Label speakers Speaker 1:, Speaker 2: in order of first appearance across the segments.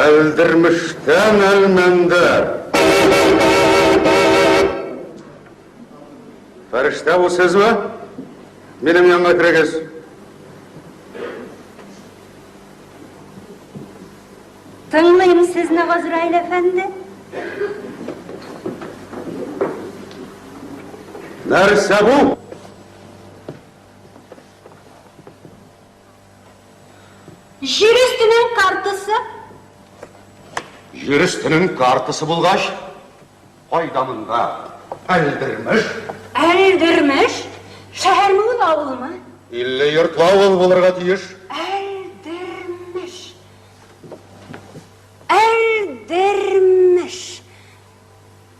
Speaker 1: Әлдермештән Әлмәндәр. Фәрештә бу сезме? Минем янга керегез.
Speaker 2: Тыңлыйм сезне, Газраил әфәнде.
Speaker 1: Нәрсә бу?
Speaker 2: Җир өстенең картасы.
Speaker 1: Җир өстенең картасы булгач, кайда монда Әлдермеш?
Speaker 2: Әлдермеш? Шәһәрме ул, авылмы?
Speaker 1: 50 йортлы авыл булырга тиеш.
Speaker 2: Әлдермеш. Әлдермеш.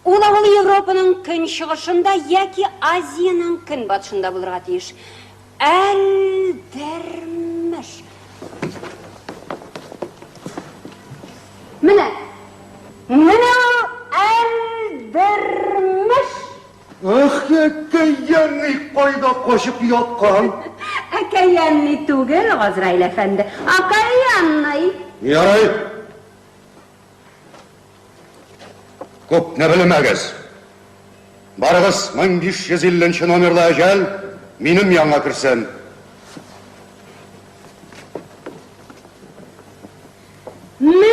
Speaker 2: Ул авыл Европаның көнчыгышында яки Азиянең көнбатышында булырга тиеш. Әлдермеш. Менә. Менә ул Әлдермеш.
Speaker 1: Ах, әкәянный кайда качып яткан?
Speaker 2: Әкәянный түгел, Газраил әфәнде. Окаянный.
Speaker 1: Ярый. Күпне белмәгез. Барыгыз 1550 нче номерлы әҗәл минем янга керсен.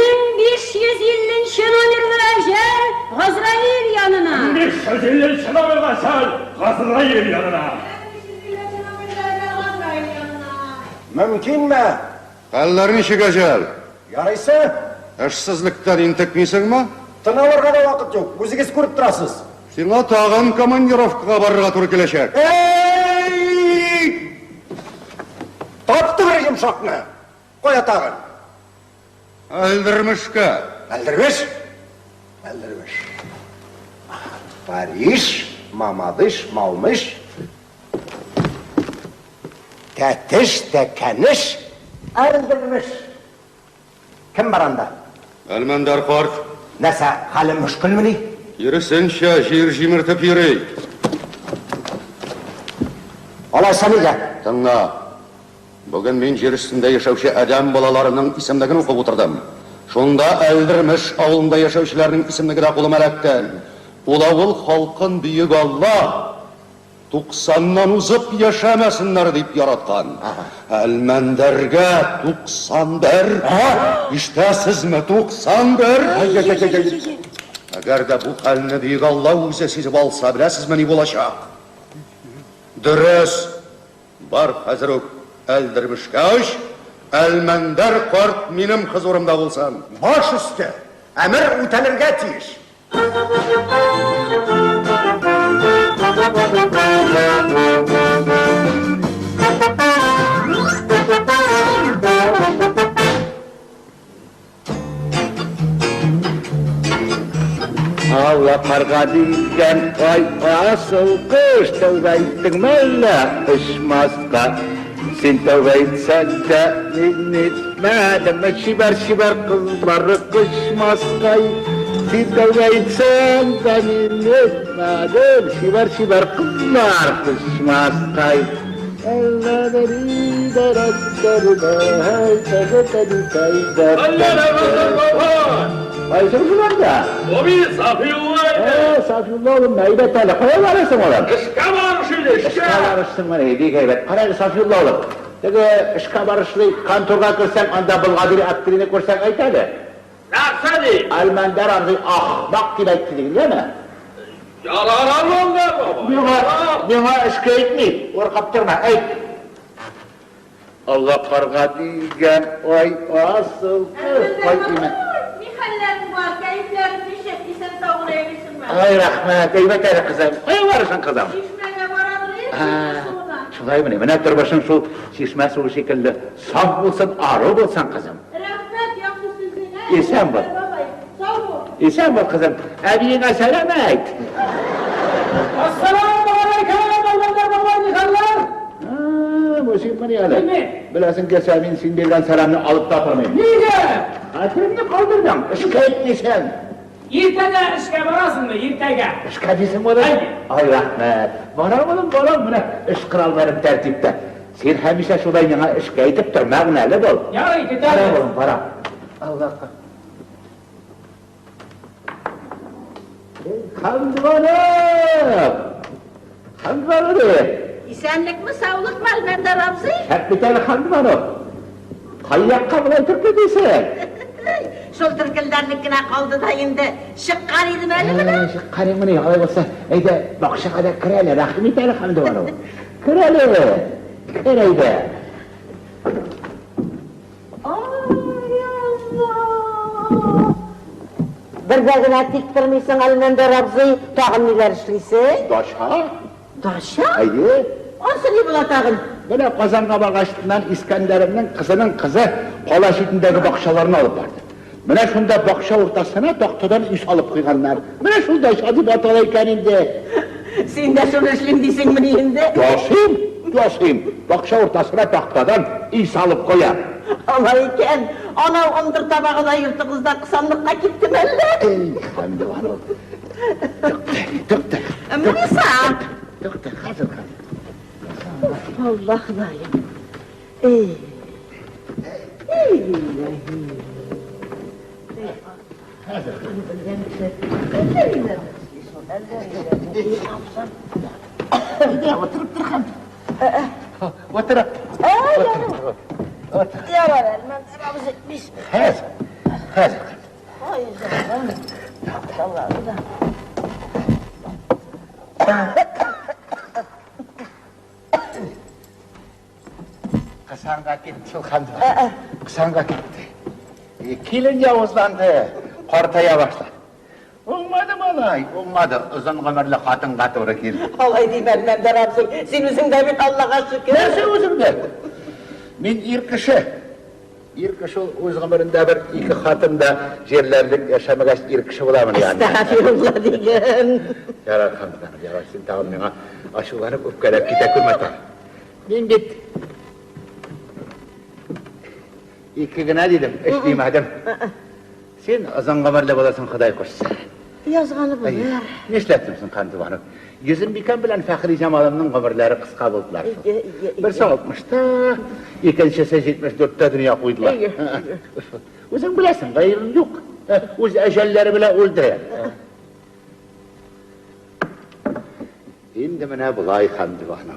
Speaker 2: 1550 нче номерлы әҗәл Газраил янына.
Speaker 3: 1550 нче номерлы әҗәл Газраил янына.
Speaker 4: 1550 номерлы әҗәл Газраил янына.
Speaker 5: Мөмкинме?
Speaker 1: Хәлләр ничек, әҗәл?
Speaker 5: Ярыйсы.
Speaker 1: Эшсезлектән интекмисеңме?
Speaker 5: Тын алырга да вакыт юк, үзегез күреп торасыз.
Speaker 1: Сиңа тагын командировкага барырга туры киләчәк.
Speaker 5: Әй! Тапты бер йомшакны! Кая тагын?
Speaker 1: Әлдермешкә.
Speaker 5: Әлдермеш? Әлдермеш. Париж, Мамадыш, Малмыш. Тәтеш, Тәкәнеш, Әлдермеш. Кем бар анда?
Speaker 1: Әлмәндәр карт.
Speaker 5: Нәрсә, хәле мөшкелмени?
Speaker 1: Киресенчә, җир җимертеп йөри.
Speaker 5: Алайса нигә?
Speaker 1: Тыңла. Бүген мин җир өстендә яшәүче адәм балаларының исемлеген укып утырдым. Шунда Әлдермеш авылында яшәүчеләрнең исемлеге дә кулыма эләкте. Ул авыл халкын бөек Алла туксаннан узып яшәмәсеннәр дип яраткан. Әлмәндәргә 91. Ишетәсезме, 91! Әгәр дә бу хәлне бөек Алла үзе сизеп алса, беләсезме ни булачак? Дөрес, бар хәзер үк Әлдермешкә оч, Әлмәндәр карт минем хозурымда булсын.
Speaker 5: Баш өсте, әмер үтәлергә тиеш.
Speaker 6: Алла карга дигән ай асыл кош, тәүбә иттеңме әллә очмаска? Син тәүбә итсәң дә, мин итмәдем, чибәр-чибәр кызлары кочмаскай. Син тәүбә итсәң дә, мин итмәдем, чибәр-чибәр кызлар кочмаскай. Кайсы шуларда?
Speaker 3: Бу бит Сафиулла иде.
Speaker 6: Э, Сафиулла улым, әйбәт әле. Кая барасың, улым?
Speaker 3: Эшкә барыш иде, эшкә.
Speaker 6: Эшкә барышсың менә, бик әйбәт. Кара әле, Сафиулла улым. Теге эшкә барышлый конторга керсәң, анда Болгадир Әптирине күрсәң, әйт әле.
Speaker 3: Нәрсә ди?
Speaker 6: Әлмәндәр абзый ахмак дип әйтте диген, яме?
Speaker 3: Ярар, Әлмәндәр бабай.
Speaker 6: Миңа, миңа эшкә әйтми, куркып торма, әйт. Алла карга дигән ай асыл кыз, ай имә.
Speaker 4: Ни хәлләрең бар, кәефләрең ничек, исән-сау гына йөрисеңме?
Speaker 6: Ай, рәхмәт, әйбәт әле, кызым. Кая барасың, кызым?
Speaker 4: Чишмәгә барам, чишмә суына.
Speaker 6: Шулаймыни, менә тормышың шул чишмә суы шикелле саф булсын, ару булсын, кызым.
Speaker 4: Рәхмәт яхшы сүзеңә.
Speaker 6: Исән бул.
Speaker 4: Бабай, сау бул.
Speaker 6: Исән бул, кызым. Әбиеңә сәлам әйт.
Speaker 3: Ассаламу алейкум, Әлмәндәр бабай, ни хәлләр?
Speaker 6: Бу синмени әле?
Speaker 3: Мин.
Speaker 6: Беләсең килсә, мин син биргән сәламне алып та тормыйм.
Speaker 3: Нигә?
Speaker 6: Хәтеремне калдырдың, эшкә әйтмисең.
Speaker 3: Иртәгә эшкә барасыңмы, иртәгә?
Speaker 6: Эшкә дисең, улым?
Speaker 3: Әйе.
Speaker 6: Ай, рәхмәт. Барам, улым, барам. Менә эш коралларым тәртиптә. Син һәмишә шулай миңа эшкә әйтеп тор, мәгънәле бул.
Speaker 3: Ярый,
Speaker 6: Барам,
Speaker 3: көтәбез.
Speaker 6: улым, барам. Аллаһка. Хәмдүанов! Хәмдүанов!
Speaker 4: Исәнлекме, саулыкмы, Әлмәндәр абзый?
Speaker 6: Шәп бит әле, Хәмдүанов! Кай якка болай төркелдисең?
Speaker 4: Шул төркелдәрлек кенә калды да инде. Чыккан идем әле менә.
Speaker 6: Чыккан идең, алай булса, әйдә, бакчага да кер әле, рәхим ит әле, Хәмдүанов. Кер әле, кер әйдә.
Speaker 4: Ай, Алла! Бер дә генә тик тормыйсың, Әлмәндәр абзый, тагын ниләр эшлисең?
Speaker 6: Дача?
Speaker 4: Дача?
Speaker 6: Әйе.
Speaker 4: Ансы ни була тагын?
Speaker 6: Менә Казанга баргачтыннан Искәндәремнең кызының кызы кала читендәге бакчаларны алып барды. Менә шунда бакча уртасына тактадан өй салып куйганнар. Менә шул дача дип атала икән инде.
Speaker 4: Син дә шуны эшлим дисеңмени инде?
Speaker 6: Ясыйм, ясыйм. Бакча уртасына тактадан өй салып куям.
Speaker 4: Алай икән. Анау ындыр табагы да йортыгызда кысанлыкка киттеме әллә?
Speaker 6: Эй, Хәмдебану. Тукта, тукта.
Speaker 4: Муса!
Speaker 6: Тукта, хәзер, хәзер.
Speaker 4: Алла Ходаем. Эй. Эй, билләһи.
Speaker 6: Хәзер.
Speaker 4: Белгән кеше. Әллә ниләр эшли шул, әллә ниләр. Эй, абзам.
Speaker 6: Әйдә, утырып тор, Хәмдү. Утырып. Утыр.
Speaker 4: Ярар, Әлмәндәр абзый, бисмилла.
Speaker 6: Хәзер, хәзер.
Speaker 4: Ай, җаным. Аллаһы да.
Speaker 6: Кысанга китте шул, Хәмдү. Кысанга китте. Килен явызланды, картая башлады. Уңмады малай, уңмады. Озын гомерле хатынга туры килде.
Speaker 4: Алай димә, Әлмәндәр абзый. Син үзең дә бит Аллага шөкер.
Speaker 6: Нәрсә үзем дә? Мин ир кеше. Ир кеше ул үз гомерендә бер ике хатын да җирләрлек яшәмәгәч ир кеше буламыни анда?
Speaker 4: Әстәгъфирулла диген.
Speaker 6: Ярар, Хәмдүнә, ярар, син тагын миңа ачуланып үпкәләп китә күрмә тагын. Мин бит ике генә дидем, өч димәдем. Син озын гомерле буласың, Ходай кушса.
Speaker 4: Язганы булыр.
Speaker 6: Нишләттем соң, Хәмдүбану? Йөзембикәм белән Фәхриҗамалымның гомерләре кыска булдылар шул.
Speaker 4: Әйе, әйе, әйе.
Speaker 6: Берсе 60-та, икенчесе 74-тә дөнья куйдылар.
Speaker 4: Әйе, әйе.
Speaker 6: Үзең беләсең, гаебем юк. Үз әҗәлләре белән үлде. Инде менә болай, Хәмдүбану.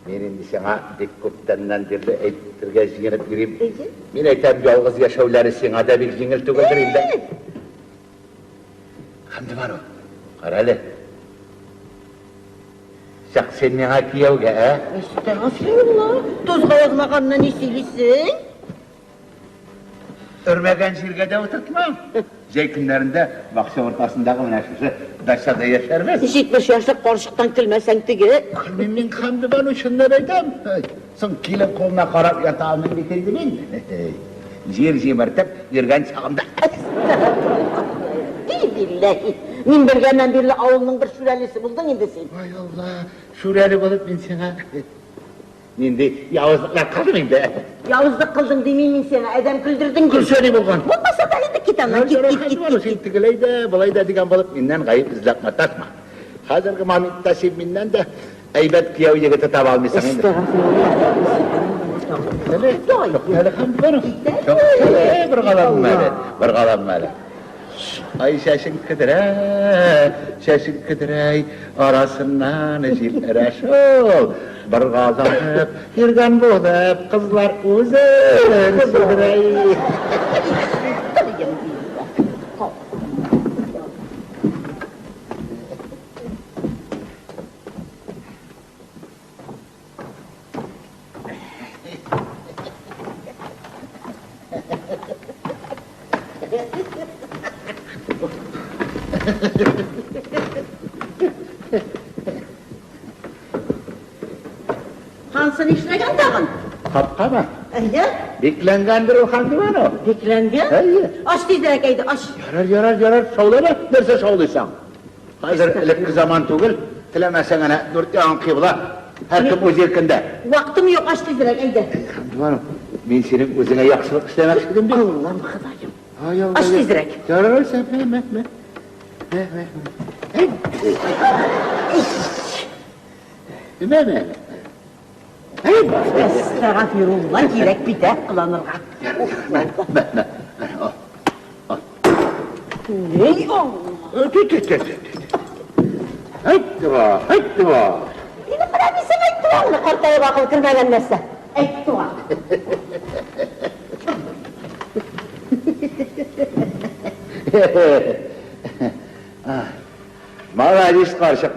Speaker 6: Мин инде сиңа бик күптәннән бирле әйтергә җыенып йөрим.
Speaker 4: Әйе.
Speaker 6: Мин әйтәм, ялгыз яшәүләре сиңа да бик җиңел түгелдер инде. Хәмдебану, кара әле. Чык син миңа кияүгә, ә?
Speaker 4: Әстәгъфирулла. Тузга язмаганны ни сөйлисең?
Speaker 6: Өрмәгән җиргә дә утыртмам. Җәй көннәрендә бакча уртасындагы менә шушы дачада яшәрбез.
Speaker 4: 70 яшьлек карчыктан көлмәсәң теге.
Speaker 6: Көлмим мин, Хәмдебану, чынлап әйтәм. Соң килен кулына карап ята алмыйм бит инде мин. Җир җимертеп йөргән чагымда.
Speaker 4: И билләһи. Мин белгәннән бирле авылның бер шүрәлесе булдың инде син.
Speaker 6: Ай Алла, шүрәле булып мин сиңа нинди явызлыклар кылдым инде.
Speaker 4: Явызлык кылдың димим мин сиңа, адәм көлдердең.
Speaker 6: Көлсә ни булган?
Speaker 4: Булмаса да инде кит аннан, кит, кит, кит, кит.
Speaker 6: Син тегеләй дә, болай да дигән булып, миннән гаеп эзләп маташма. Хәзерге моментта син миннән дә әйбәт кияү егете таба алмыйсың инде.
Speaker 4: Әстәгъфирулла.
Speaker 6: Бер галам әле, бер галам әле. Ай чәчең кедрә, чәчең кедрәй, арасыннан җил өрә шул. Бер галанып, йөргән булып, кызлар үзен сүдерәй.
Speaker 4: Хансы нишләгән тагын?
Speaker 6: Капкамы?
Speaker 4: Әйе.
Speaker 6: Бикләнгәндер ул, Хәмдүбану.
Speaker 4: Бикләнгән?
Speaker 6: Әйе.
Speaker 4: Ач тизрәк әйдә, ач.
Speaker 6: Ярар, ярар, ярар, шаулама, нәрсә шаулыйсың? Хәзер элекке заман түгел, теләмәсәң әнә дүрт ягың кыйбла, һәркем үз иркендә.
Speaker 4: Вакытым юк, ач тизрәк әйдә.
Speaker 6: Хәмдүбану, мин синең үзеңә яхшылык эшләмәкче идем бит.
Speaker 4: Аллам, Ходаем.
Speaker 6: Ай, Алла.
Speaker 4: Ач тизрәк.
Speaker 6: Ярар, алайса, мә, мә, мә. Мә, мә, мә. Мә, мә.
Speaker 4: Ни ул?
Speaker 6: Әйтте ба, әйтте ба.
Speaker 4: Минем менә мин сиңа әйттем аны, картаеп акыл кермәгән нәрсә. Әйтте ба.
Speaker 6: Молодец, карчык.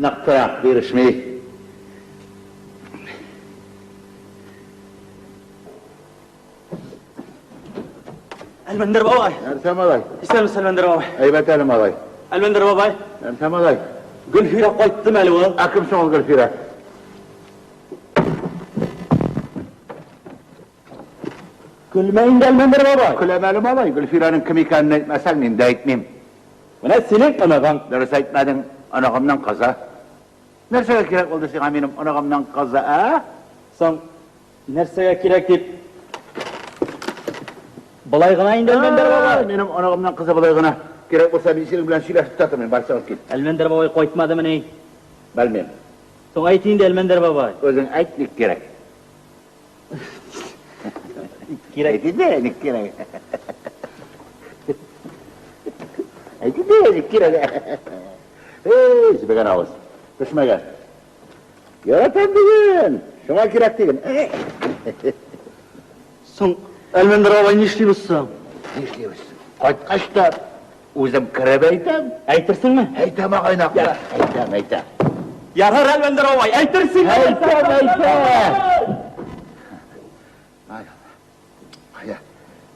Speaker 6: Нык тора, бирешми.
Speaker 3: Әлмәндәр бабай.
Speaker 6: Нәрсә, малай?
Speaker 3: Исәнмесез, Әлмәндәр бабай.
Speaker 6: Әйбәт әле, малай.
Speaker 3: Әлмәндәр бабай.
Speaker 6: Нәрсә, малай?
Speaker 3: Гөлфирә кайттымы әле ул?
Speaker 6: Ә кем соң ул Гөлфирә?
Speaker 3: Көлмә инде, Әлмәндәр бабай.
Speaker 6: Көләм әле, малай. Гөлфирәнең кем икәнен әйтмәсәң, мин дә әйтмим.
Speaker 3: Менә синең оныгың.
Speaker 6: Дөрес әйтмәдең, оныгымның кызы. Нәрсәгә кирәк булды сиңа минем оныгымның кызы, ә?
Speaker 3: Соң, нәрсәгә кирәк дип? Болай гына инде, Әлмәндәр бабай.
Speaker 6: Минем оныгымның кызы болай гына. Кирәк булса, мин синең белән сөйләшеп тә тормыйм, бар чыгып кит.
Speaker 3: Әлмәндәр бабай кайтмадымыни?
Speaker 6: Белмим.
Speaker 3: Соң әйт инде, Әлмәндәр бабай.
Speaker 6: Үзең әйт, ник кирәк?
Speaker 3: Кирәк.
Speaker 6: Әйт инде, ник кирәк? Әйт инде, ник кирәк? Эй, җебегән авыз. Пешмәгән. Яратам диген. Шуңа кирәк диген.
Speaker 3: Соң, Әлмәндәр бабай, нишлибез соң?
Speaker 6: Нишлибез? Кайткач та үзем кереп әйтәм.
Speaker 3: Әйтерсеңме?
Speaker 6: Әйтәм, агайнакта. Әйтәм, әйтәм.
Speaker 3: Ярар, Әлмәндәр бабай, әйтерсең.
Speaker 6: Әйтәм, әйтәм. Ай, Ай,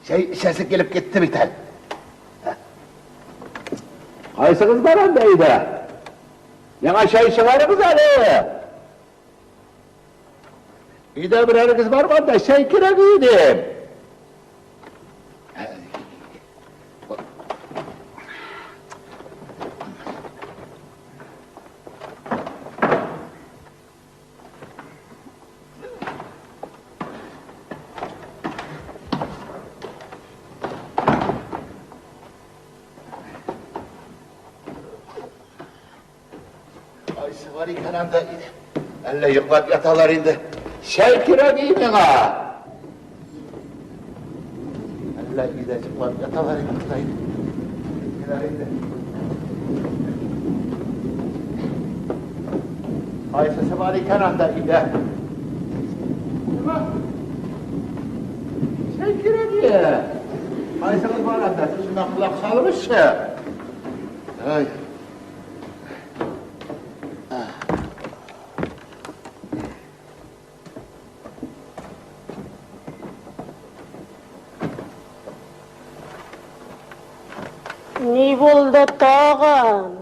Speaker 6: чәй эчәсе килеп китте бит әле. Кайсыгыз бар анда өйдә? Миңа чәй чыгарыгыз әле. Өйдә берәрегез бармы анда? Чәй кирәк иде. Кайсы бар икән анда өйдә? Әллә йоклап яталар инде. Чәй кирәк иде миңа. Әллә өйдә йоклап яталар инде, Ходай. Кирәк инде. Кайсысы бар икән анда өйдә? Нима? Чәй кирәк иде. Кайсыгыз бар анда? Сүземә колак салыгызчы. Ай.
Speaker 4: Ни булды тагын?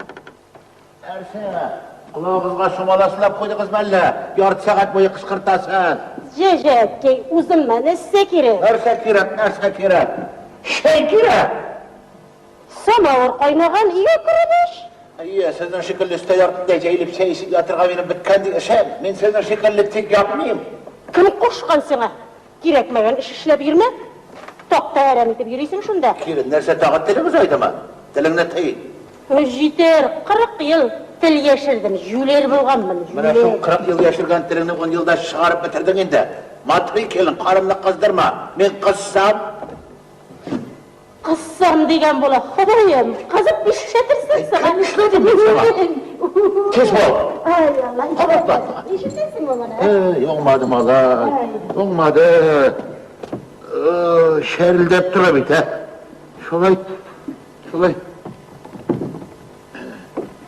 Speaker 6: Нәрсә? Колагыгызга шомала сылап куйдыгызмы әллә? Ярты сәгать буе кычкыртасыз.
Speaker 4: Җәҗәкәй, үземә нәрсә кирәк?
Speaker 6: Нәрсә кирәк, нәрсә кирәк? Чәй кирәк!
Speaker 4: Самавыр кайнаган, өйгә кереп эч.
Speaker 6: Әйе, сезнең шикелле өстәл артында җәелеп чәй эчеп ятырга минем беткән ди эшем. Мин сезнең шикелле тик ятмыйм.
Speaker 4: Кем кушкан сиңа? Кирәкмәгән эш эшләп йөрмә. Такта әрәм итеп йөрисең шунда.
Speaker 6: Килен, нәрсә тагын телең озайдымы? Телеңне тый.
Speaker 4: Җитәр, 40 ел тел яшердем, җүләр булганмын,
Speaker 6: Менә шул
Speaker 4: җүләр.
Speaker 6: 40 ел яшергән телеңне 10 елда чыгарып бетердең инде. Матри килен, карымны кыздырма. Мин кызсам,
Speaker 4: Кызсам дигән була, Ходаем, кызып нишләтерсең сиңа?
Speaker 6: Кем эшләде мин сиңа? Тиз бул.
Speaker 4: Ай, Алла,
Speaker 6: Кабатла.
Speaker 4: ишетәсеңме моны?
Speaker 6: Эй, уңмады малай, уңмады. Шәрелдәп тора бит, ә? Шулай, шулай,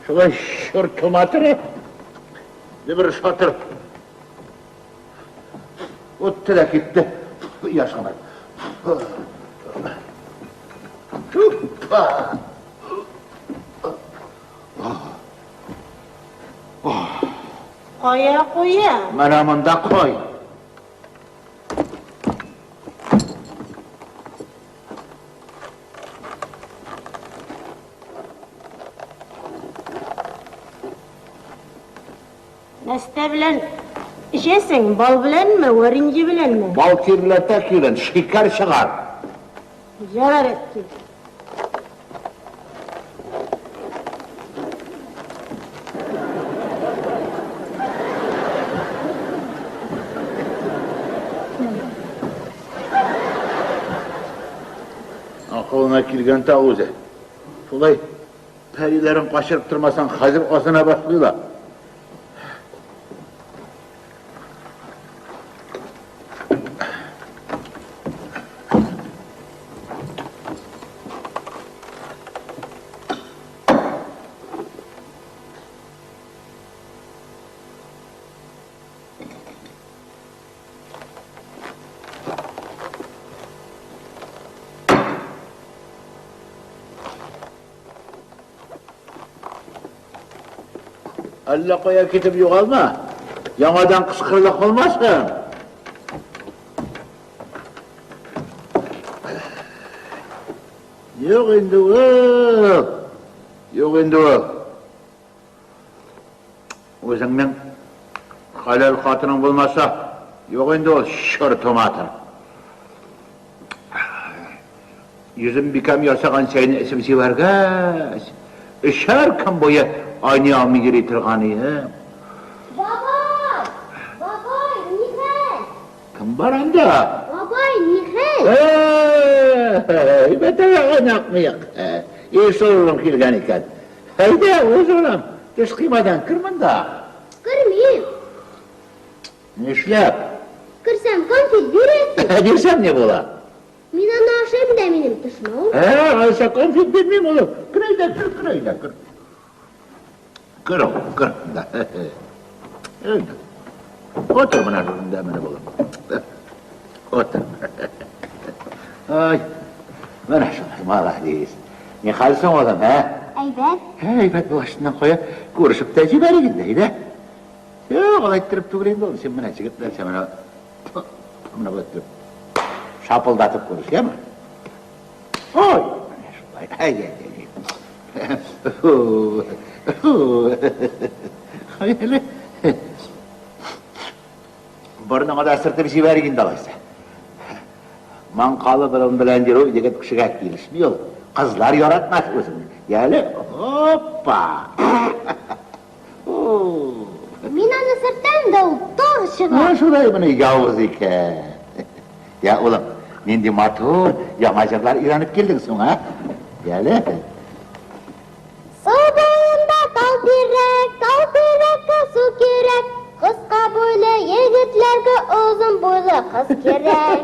Speaker 6: шулай шыркыма тора. Бер шатыр. Үтте дә китте. Яшкына. Тупа.
Speaker 4: Кая куя?
Speaker 6: Менә монда кой.
Speaker 4: Нәрсә белән эчәсең? Бал беләнме, варенье беләнме?
Speaker 6: Бал тирләтә килен, шикәр чыгар.
Speaker 4: Ярар, әткәй.
Speaker 6: Акылына килгән тагы үзе. Шулай пәриләрен качырып тормасаң, хәзер азына башлый ла. Әллә кая китеп югалма. Яңадан кычкырыла калмасын. Юк инде ул. Юк инде ул. Үзеңнең хәләл хатының булмаса, юк инде ул чортыматыр. Йөзем бикәм ясаган чәйне эчеп җибәргәч, өчәр көн буе айный алмый йөри торган идем.
Speaker 7: Бабай! Бабай, нихәл?
Speaker 6: Кем бар анда?
Speaker 7: Бабай, нихәл?
Speaker 6: Әй, бәтәгә акмыйк. Ишолым килгән икән. Әйдә, уз улым, төш кыймадан кер монда.
Speaker 7: Кермим.
Speaker 6: Нишләп?
Speaker 7: Керсәм, конфет бирәсең.
Speaker 6: Бирсәм ни була?
Speaker 7: Мин аны ашыйм да минем тешем авырта.
Speaker 6: Ә, алайса конфет бирмим, улым. Кер әйдә, кер, кер әйдә, кер. Кер, улым, кер. Әйдә. Утыр менә шушында менә улым. Утыр. Ай, менә шулай, молодец. Ни хәл соң, улым, ә?
Speaker 7: Әйбәт.
Speaker 6: Әйбәт булачыннан кая күрешеп тә җибәрик инде, әйдә. Юк, алай иттереп түгел инде ул. Син менә җегет белән менә менә болай иттереп шапылдатып күреш, яме? Ой, менә шулай. Ай, ай, ай. Ай, әле. Борыныңа да сөртеп җибәрик инде алайса. Маңкалы борын белән йөрү егет кешегә килешми ул. Кызлар яратмас үзеңне. Яле, опа!
Speaker 7: Мин аны сөртәм дә ул тагы чыга.
Speaker 6: Менә шулай менә явыз икән. Я, улым, нинди матур яңа җырлар өйрәнеп килдең соң, а? Яле.
Speaker 7: Су буенда тал тирәк, тал тирәккә су кирәк. Кыска буйлы егетләргә озын буйлы кыз кирәк.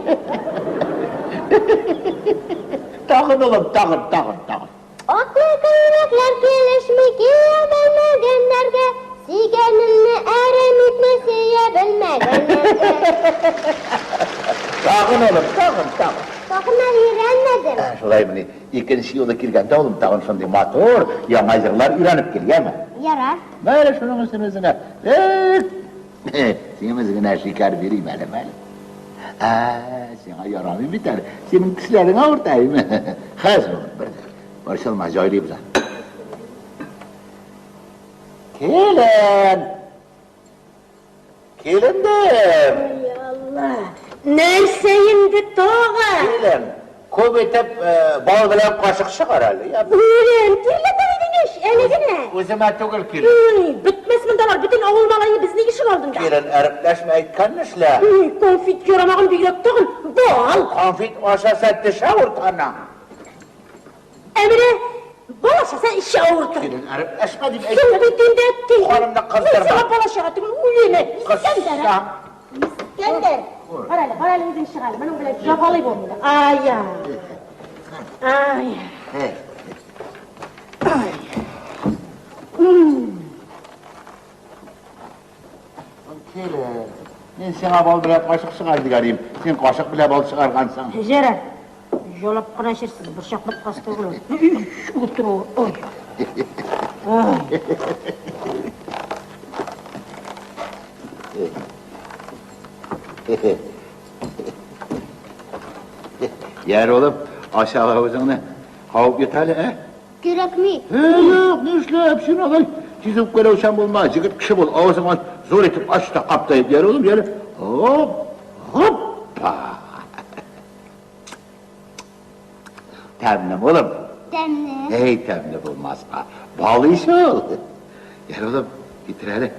Speaker 6: Тагын, улым, тагын, тагын, тагын.
Speaker 7: Аклы күлмәкләр килешми кия белмәгәннәргә, сөйгәнемне әрәм итми сөя белмәгәннәргә.
Speaker 6: Тагын, улым, тагын, тагын.
Speaker 7: Тагын әле өйрәнмәдем.
Speaker 6: Шулаймыни? Икенче юлы килгәндә, улым, тагын шундый матур, яңа җырлар өйрәнеп кил, яме?
Speaker 7: Ярар.
Speaker 6: Менә шуның өчен үзеңә. Симез генә шикәр бирим әле, мәле. Ә, сиңа ярамый бит әле. Синең тешләрең авырта, әйме? Хәзер, улым, бер дә. Борчылма, җайлыйбыз аны. Килен! Килендем!
Speaker 4: Ай, Алла! Нәрсә инде тагы?
Speaker 6: Килен, күп итеп бал белән кашык чыгар әле.
Speaker 4: Үлем, тирләтә идең ич, әле генә.
Speaker 6: Үземә түгел, килен.
Speaker 4: Ой, бетмәс мондалар, бөтен авыл малае безнең ишек алдында.
Speaker 6: Килен, әрепләшмә, әйткәнне эшлә.
Speaker 4: Ой, конфет ярамаган бигрәк тагын, бал.
Speaker 6: Конфет ашаса теш авырта аның.
Speaker 4: Ә менә бал ашаса эче авыртыр.
Speaker 6: Килен, әрепләшмә дип
Speaker 4: әйттем. Соң бит инде әткәй.
Speaker 6: Канымны кыздырма.
Speaker 4: Мин сиңа бал ашарга түгел, үлеме. Искәндәр. Искәндәр. Бар әле, бар әле үзең чык әле. Моның белән җафалый бул мине. Ай-яй. Ай. Ай.
Speaker 6: Килен, мин сиңа бал белән кашык чыгар дигән идем. Син кашык белән бал чыгаргансың.
Speaker 4: Җәрәр. Җалап кына эчерсез, борчак боткасы түгел ул. Утыру. Ой. Ой.
Speaker 6: Яр улым, аша авызыңны. Кабып йот әле, ә?
Speaker 7: Кирәкми.
Speaker 6: Юк, нишләп син алай тиз үпкәләүчән булма, җегет кеше бул, авызыңны зур итеп ач та кап та яр улым, яр. Хоп, хоппа. Тәмлеме, улым?
Speaker 7: Тәмле.
Speaker 6: Эй, тәмле булмаска. Бал ич ул. Яр улым, китер әле.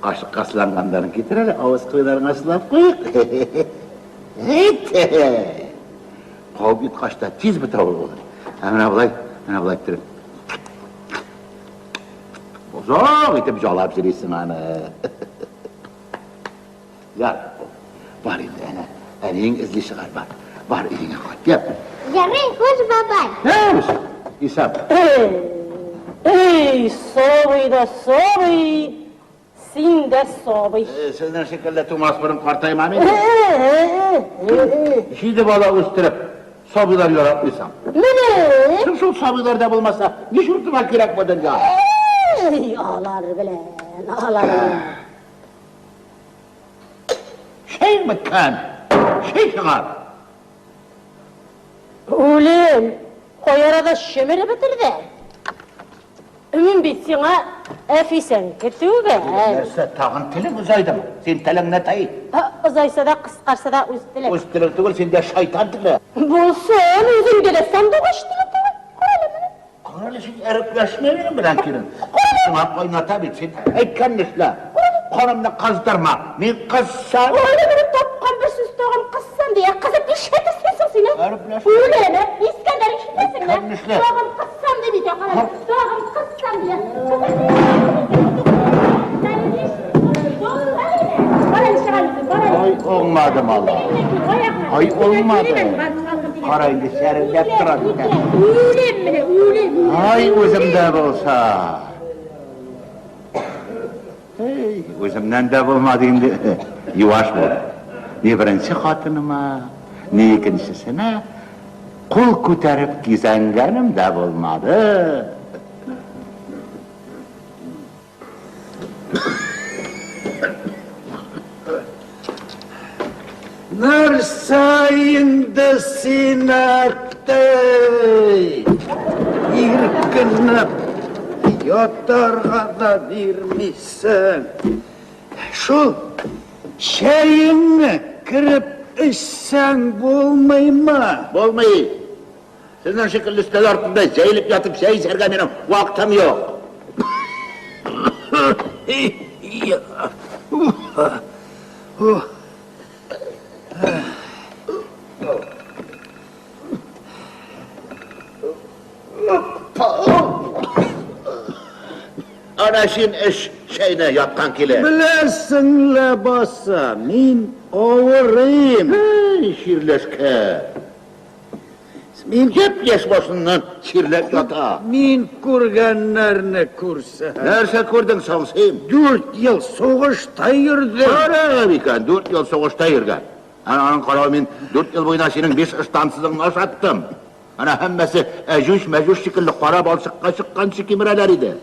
Speaker 6: Кашыкка сыланганнарын китер әле, авыз кырыйларыңа сылап куйык. Әйт! Кабып йоткач та тиз бетә ул, улым. Ә менә болай, менә болай иттереп. Озак итеп жалап йөрисең аны. Яр, бар инде, әнә, әниең эзли чыгар, бар. Бар өеңә кайт, яп.
Speaker 7: Ярый, хуш, бабай.
Speaker 6: Хуш, Исап.
Speaker 4: Эй, сабый да сабый, син дә сабый.
Speaker 6: Сезнең шикелле тумас борын картаймам инде. Җиде бала үстереп, сабыйлар яратмыйсың.
Speaker 4: Менә.
Speaker 6: Соң шул сабыйлар да булмаса, ни чуртыма кирәк бу дөнья?
Speaker 4: Эй, алар белән, алар белән.
Speaker 6: Чәй беткән, чәй чыгар.
Speaker 4: Үлем, кай арада чөмереп бетерде. Мин бит сиңа әфисәнке түгел.
Speaker 6: Нәрсә, тагын телең озайдымы? Син телеңне тый.
Speaker 4: Озайса да, кыскарса да үз телем.
Speaker 6: Үз телең түгел, синдә шайтан теле.
Speaker 4: Булсын, үзеңдә дә сандугач теле түгел. Карале менә.
Speaker 6: Карале, син әрепләшмә минем белән, килен. Сиңа кайната бит, син әйткәнне эшлә. Канымны кыздырма. Мин кызсам.
Speaker 4: Карале менә тапкан бер сүз тагын кызсам дия, кызып нишләтерсең соң син?
Speaker 6: Әрепләшмә.
Speaker 4: Үләме? Искәндәр ишетәсеңме?
Speaker 6: Әйткәнне эшлә.
Speaker 4: Тагын кызсам дип әйтә, карале. Тагын кызсам дия.
Speaker 6: Ай, уңмады малай. Ай, уңмады. Кара инде, чәрелдәп тора бит.
Speaker 4: Үлем менә, үлем.
Speaker 6: Ай, үземдә булса. Эй, үземнән дә булмады инде. Юаш бул. Ни беренче хатыныма, ни икенчесенә кул күтәреп кизәнгәнем дә булмады.
Speaker 8: Нәрсә инде син, әттәй? Иркенләп ятарга да бирмисең. Шул чәеңне кереп эчсәң булмыймы?
Speaker 6: Булмый. Сезнең шикелле өстәл артында җәелеп ятып чәй эчәргә минем вакытым юк. Ана син эч чәйне яткан килеш.
Speaker 8: Беләсең ләбаса, мин авырыйм.
Speaker 6: Эй, чирләшкән.
Speaker 8: Мин
Speaker 6: Япь-яшь башыннан чирләп ята.
Speaker 8: Мин күргәннәрне күрсә.
Speaker 6: Нәрсә күрдең соң син?
Speaker 8: 4 ел сугышта йөрдем.
Speaker 6: Кара икән, 4 ел сугышта йөргән. Ана аның каравы мин 4 ел буена синең 5 ыштансызыңны ашаттым. Ана һәммәсе әҗүш-мәҗүш шикелле кара балчыкка чыкканчы кимерәләр иде.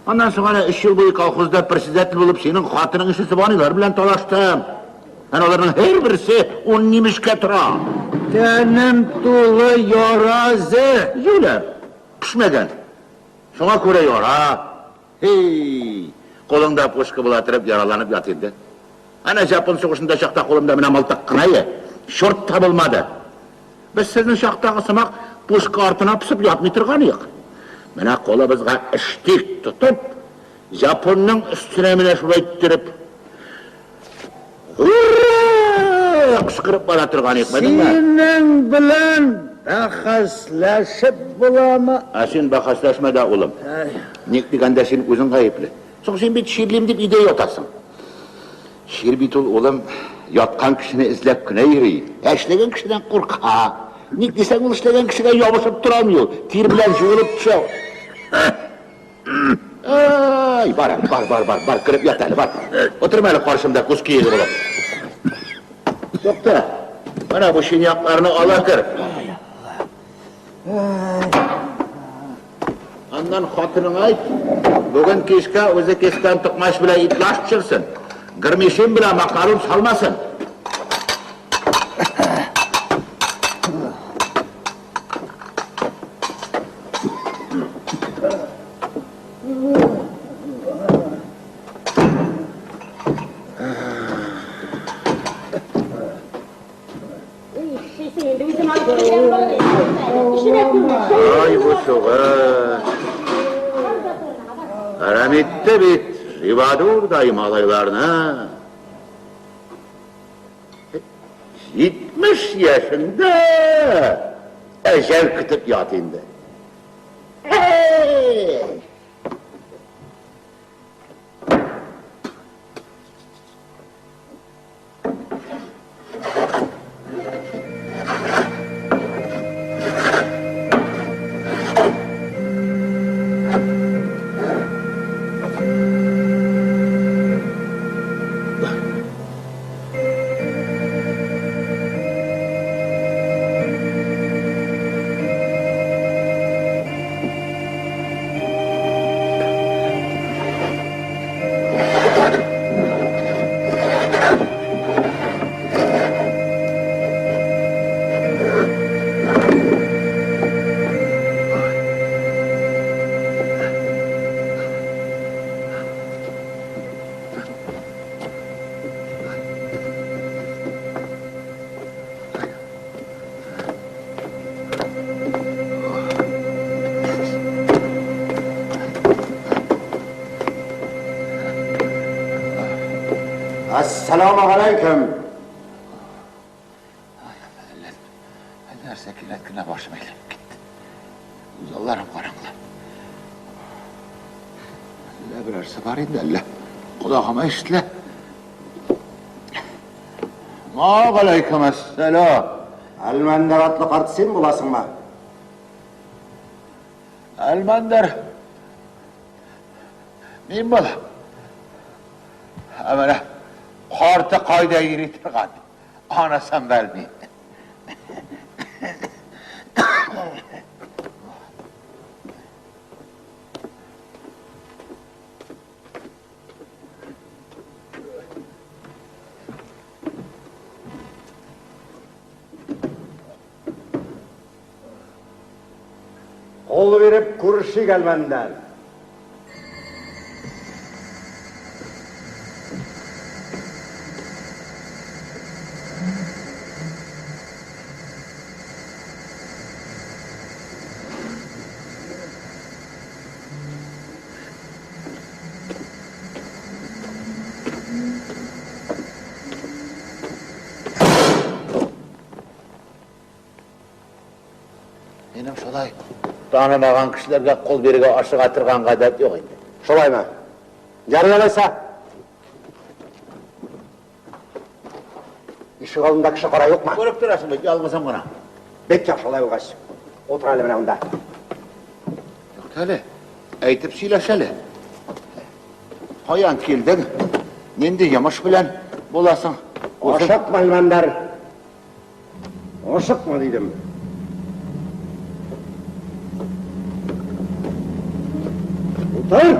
Speaker 6: Аннан соң ана 3 ел буе колхозда председатель булып синең хатының ише сыбанилар белән талаштым. Ана аларның һәрберсе 10 нимешкә тора.
Speaker 8: Тәнем тулы яразы.
Speaker 6: Юләр, пешмәгән. Шуңа күрә яра. Һей, кулыңда пушка була торып яраланып ят инде. Ана Жапон сугышында чакта кулымда менә мылтык кына иде. Чорт табылмады. Без сезнең чактагы сымак пушка артына пысып ятмый торган идек. Менә кулыбызга штик тотып, Жапонның өстенә менә шулай иттереп, Ура! Кычкырып бара торган идек, белдеңме?
Speaker 8: Синең белән бәхәсләшеп буламы?
Speaker 6: Ә син бәхәсләшмә дә, улым. Ник дигәндә син үзең гаепле. Соң син бит чирлим дип өйдә ятасың. Чир бит ул, улым, яткан кешене эзләп кенә йөри. Ә эшләгән кешедән курка. Ник дисәң, ул эшләгән кешегә ябышып тора алмый ул. Тир белән җуылып төшә. Ай, бар, бар, бар, бар, бар, кереп ят әле, бар. Утырма әле каршымда күз киеге булып. Тукта. Менә бу шинякларны ала кер. Аннан хатыныңа әйт, бүген кичкә үзе кискән токмач белән итлаш пешерсен. Гырмишин белән макарон салмасын. Ай, бу сугыш. Әрәм итте бит Живадурдай малайларны. 70 яшендә. Әҗәл көтеп ят инде. Әй!
Speaker 5: Әссәламү галәйкем.
Speaker 6: Нәрсә кинәт кенә башым әйләнеп китте. Күз алларым караңгы. Әллә берәрсе бар инде, әллә колагыма ишетелә. Галәйкем әссәлам.
Speaker 5: Әлмәндәр атлы карт син буласыңмы?
Speaker 6: Әлмәндәр. Мин булам. Ә менә карты кайда йөри торган, анысын белмим.
Speaker 5: Кул биреп күрешик, Әлмәндәр.
Speaker 6: Минем шулай танымаган кешеләргә кул бирергә ашыга торган гадәт юк инде.
Speaker 5: Шулаймы? Ярый алайса. Ишек алдында кеше кара юкмы?
Speaker 6: Күреп торасың бит, ялгызым гына.
Speaker 5: Бик яхшы алай булгач. Утыр әле менә монда.
Speaker 6: Юк әле, әйтеп сөйләш әле. Каян килдең? Нинди йомыш белән буласың?
Speaker 5: Ашыкма, Әлмәндәр. Ашыкма, дидем. Утыр!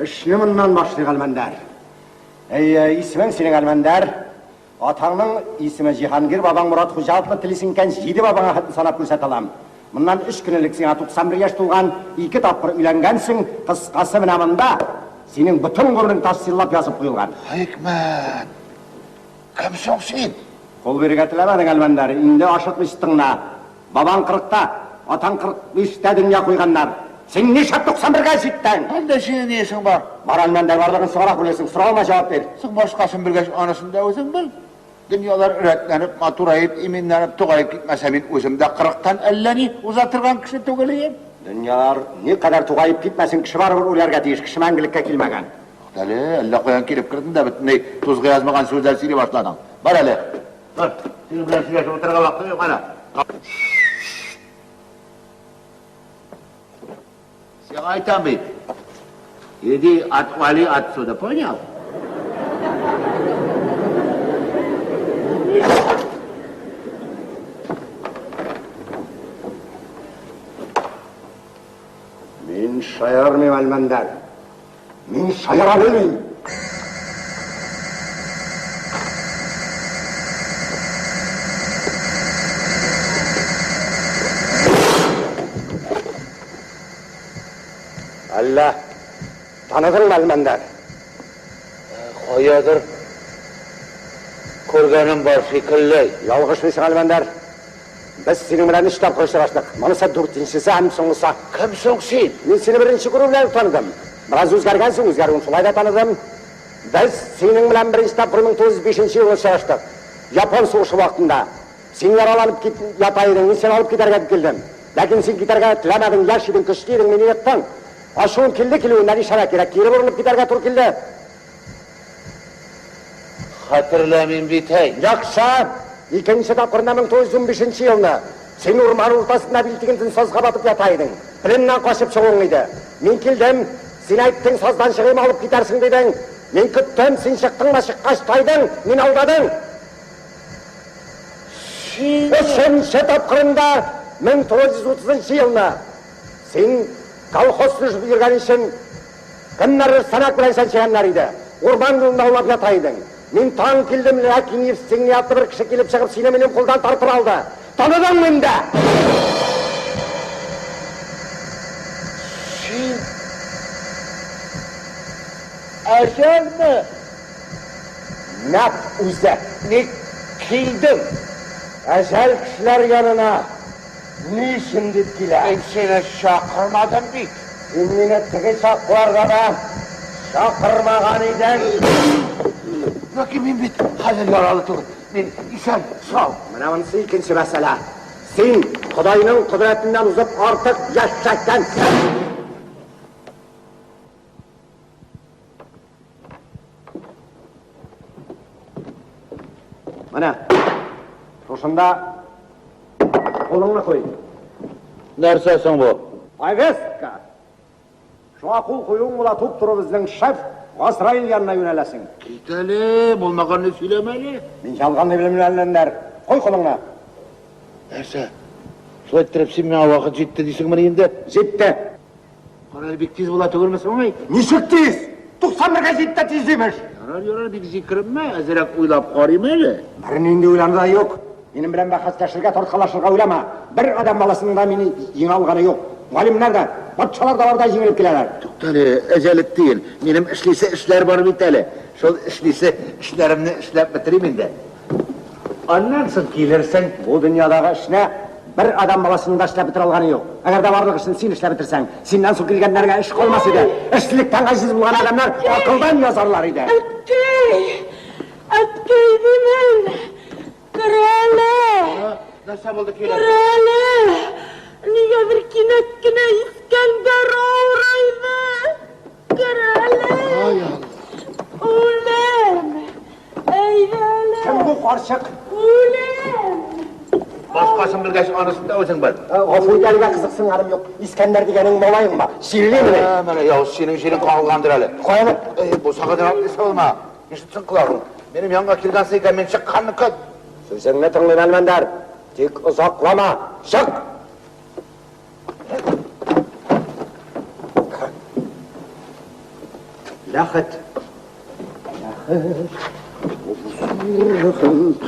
Speaker 5: Эшне моннан башлыйк, Әлмәндәр. Әй, исемең синең Әлмәндәр. Атаңның исеме Җиһангир, бабаң Морат Хуҗа атлы, телисең икән, җиде бабаңа хәтле санап күрсәтә алам. Моннан өч көн элек сиңа 91 яшь тулган, ике тапкыр өйләнгәнсең, кыскасы менә монда синең бөтен гомерең тасвирлап язып куелган.
Speaker 6: Хикмәт! Кем соң син?
Speaker 5: Кул бирергә теләмәдең, Әлмәндәр, инде ашыкмыйча тыңла. Бабаң кырыкта, атаң 45тә дөнья куйганнар. Син нишләп 91гә җиттең?
Speaker 6: Анда синең ни эшең бар?
Speaker 5: Бар, Әлмәндәр, барлыгын соңрак белерсең. Соравыма җавап бир.
Speaker 6: Соң башкасын белгәч, анысын да үзең бел. Дөньялар рәтләнеп, матураеп, иминләнеп, тугаеп китмәсә, мин үзем дә кырыктан әллә ни уза торган кеше түгел идем.
Speaker 5: Дөньялар никадәр тугаеп китмәсен, кеше барыбер үләргә тиеш, кеше мәңгелеккә килмәгән.
Speaker 6: Әле, әллә каян килеп кердең дә бөтенләй тузга язмаган сүзләр сөйли башладың. Бар әле. Бар, синең белән сөйләшеп утырырга вакытым юк әнә. Сиңа әйтәм бит. Иди, отвали отсюда, понял?
Speaker 5: Мин шаярмыйм, Әлмәндәр. Мин шаяра белмим. Әллә таныдыңмы, Әлмәндәр?
Speaker 6: Каядыр күргәнем бар шикелле.
Speaker 5: Ялгышмыйсың, Әлмәндәр. Без синең белән өч тапкыр очраштык. Монысы дүртенчесе һәм соңгысы.
Speaker 6: Кем соң син?
Speaker 5: Мин сине беренче күрү белән үк таныдым. Бераз үзгәргәнсең, үзгәрүен шулай да таныдым. Без синең белән беренче тапкыр 1905 елда очраштык. Япон сугышы вакытында. Син яраланып кит, ята идең, мин сине алып китәргә дип килдем. Ләкин син китәргә теләмәдең, яшь идең, көчле идең, мине ектың. Ачуым килде килүен, нишләргә кирәк, кире борылып китәргә туры килде.
Speaker 6: Хәтерләмим бит, әй.
Speaker 5: Яхшы! Икенче тапкырында 1915 елны син урман уртасында бил тигентен сазга батып ята идең. Пленнан качып чыгуың иде. Мин килдем, син әйттең, саздан чыгыйм, алып китәрсең дидең. Мин көттем, син чыктың да чыккач тайдың, мин алдадың. Өченче тапкырында 1930 елны син колхоз төзеп йөргән өчен кемнәрдер сәнәк белән чәнчегәннәр иде. Урман юлында аулап ята идең. Мин таң килдем, ләкин Евстигней атлы бер кеше килеп чыгып, сине минем кулдан тартып алды. Таныдыңмы инде?
Speaker 6: Син Әҗәлме?
Speaker 5: Нәкъ үзе.
Speaker 6: Ник килдең?
Speaker 5: Әҗәл кешеләр янына ни өчен дип килә?
Speaker 6: Мин сине чакырмадым бит.
Speaker 5: Син мине теге чакларда да чакырмаган идең.
Speaker 6: Ләкин мин бит хәзер яралы түгел. Мин исән, сау.
Speaker 5: Менә монысы икенче мәсьәлә. Син Ходайның кодрәтеннән узып артык яшәгәнсең. Менә шушында кулыңны куй.
Speaker 6: Нәрсә соң бу?
Speaker 5: Повестка. Шуңа кул куюың була, туп-туры безнең шеф Газраил янына юнәләсең.
Speaker 6: Кит әле, булмаганны сөйләмә әле.
Speaker 5: Мин ялганны белмим, Әлмәндәр. Куй кулыңны.
Speaker 6: Нәрсә? Шулай иттереп син миңа вакыт җитте дисеңмени инде?
Speaker 5: Җитте.
Speaker 6: Кара әле, бик тиз була түгелме соң, әй?
Speaker 5: Ничек тиз? 91-гә җитте тиз имеш.
Speaker 6: Ярар, ярар, бик зикеренмә, әзрәк уйлап карыйм әле.
Speaker 5: Бернинди уйлану да юк. Минем белән бәхәсләшергә, тарткалашырга уйлама. Бер адәм баласының да мине җиңә алганы юк. Галимнәр дә, патшалар да бар да җиңелеп киләләр.
Speaker 6: Туктале, әҗәлек түгел. Минем эшлисе эшләр бар бит әле. Шул эшлисе эшләремне эшләп бетерим инде. Аннан соң килерсең.
Speaker 5: Бу дөньядагы эшне бер адәм баласының да эшләп бетерә алганы юк. Әгәр дә барлык эшне син эшләп бетерсәң, синнән соң килгәннәргә эш калмас иде. Эшсезлектән гаҗиз булган адәмнәр акылдан язарлар иде.
Speaker 2: Әткәй! Әткәй димен! Кер әле!
Speaker 6: Нәрсә булды килен?
Speaker 2: Кер әле! Нигәдер кинәт кенә Искәндәр авырайды. Кер әле!
Speaker 6: Ай Алла!
Speaker 2: Үләм! Әйдә әле!
Speaker 5: Кем бу карчык?
Speaker 2: Үләм!
Speaker 6: Башкасын белгәч, анысын да үзең бел.
Speaker 5: Гафу ит, әлегә кызыксынганым юк. Искәндәр дигәнең малаеңмы? Чирлимени?
Speaker 6: Ә, менә явыз синең җирең кагылгандыр әле.
Speaker 5: Каяны?
Speaker 6: Эй, бусагадан атлыйсы булма. Ишетсен колагың. Минем янга килгәнсең икән, мин чыкканны көт.
Speaker 5: Сүзеңне тыңлыйм, Әлмәндәр. Тик озаклама. Чык! Ләхет. Ләхет. Ләхет.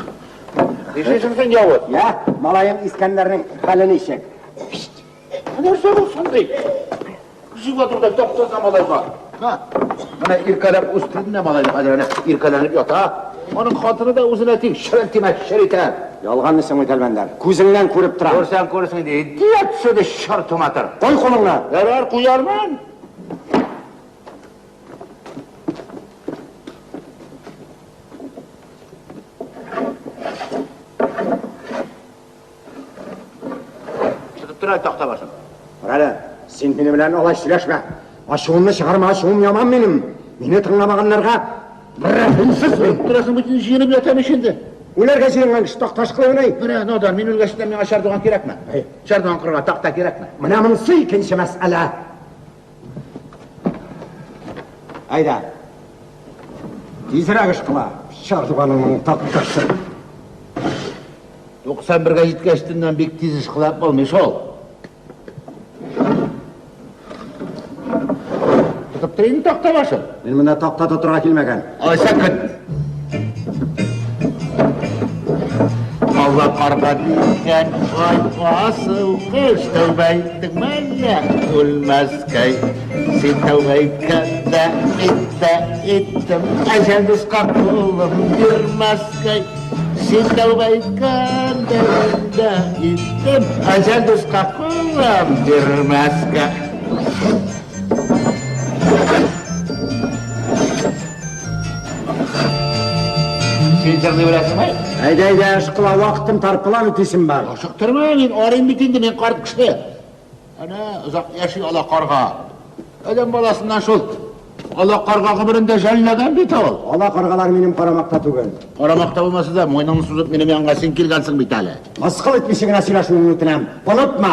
Speaker 6: Нишлисең син, явыз?
Speaker 5: Я, малаең Искәндәрнең хәле ничек?
Speaker 6: Нәрсә булсын ди? Җыйга турда таптаса малайга. Ха, менә иркәләп үстердем дә малайны, хәзер әнә иркәләнеп ята. Аның хатыны да үзенә тиң, шырын тимә, шыр итә.
Speaker 5: Ялганлыйсың бит, Әлмәндәр. Күзеңнән күреп торам.
Speaker 6: Күрсәң күрсең ди. Дия төшерде чорт матыр.
Speaker 5: Куй кулыңны.
Speaker 6: Ярар, куярмын. Тотып тор әле такта башын.
Speaker 5: Карале, син минем белән алай сөйләшмә. Ачуымны чыгарма, ачуым яман минем. Мине тыңламаганнарга рәхимсез мин.
Speaker 6: Торасың бит инде, җыенып ятам ич инде.
Speaker 5: Үләргә җыенган кеше такташ кылыймыни?
Speaker 6: Менә, надан, мин үлгәч тә миңа чардуган кирәкме? Чардуган корырга такта кирәкме?
Speaker 5: Менә монысы икенче мәсьәлә. Әйдә. Тизрәк эш кыла. Чардуганыңның такташы.
Speaker 6: 91-гә җиткәчтеннән бик тиз эш кылап булмый шул. Тотып тор инде такта башын.
Speaker 5: Мин монда такта тотырга килмәгән.
Speaker 6: Алайса көт. Алла карга дигән ай асыл кыш, тәүбә иттеңме әллә үлмәскәй? Син тәүбә иткәндә мин дә иттем, әҗәл дуска кулым бирмәскәй. Син тәүбә иткәндә мин дә иттем, әҗәл дуска кулым бирмәскә. Син җырлый беләсеңме?
Speaker 5: Әйдә, әйдә, ышкыла, вакытым тар, план үтисем бар.
Speaker 6: Ашыктырма, мин арыйм бит инде, мин карт кеше. Әнә, озак яши ала карга. Адәм баласыннан шул ала карга гомерендә жәлләгән бит ул.
Speaker 5: Ала каргалар минем карамакта түгел.
Speaker 6: Карамакта булмаса да, муеныңны сузып минем янга син килгәнсең бит әле.
Speaker 5: Мыскыл итмичә генә сөйләшүеңне үтенәм. Онытма,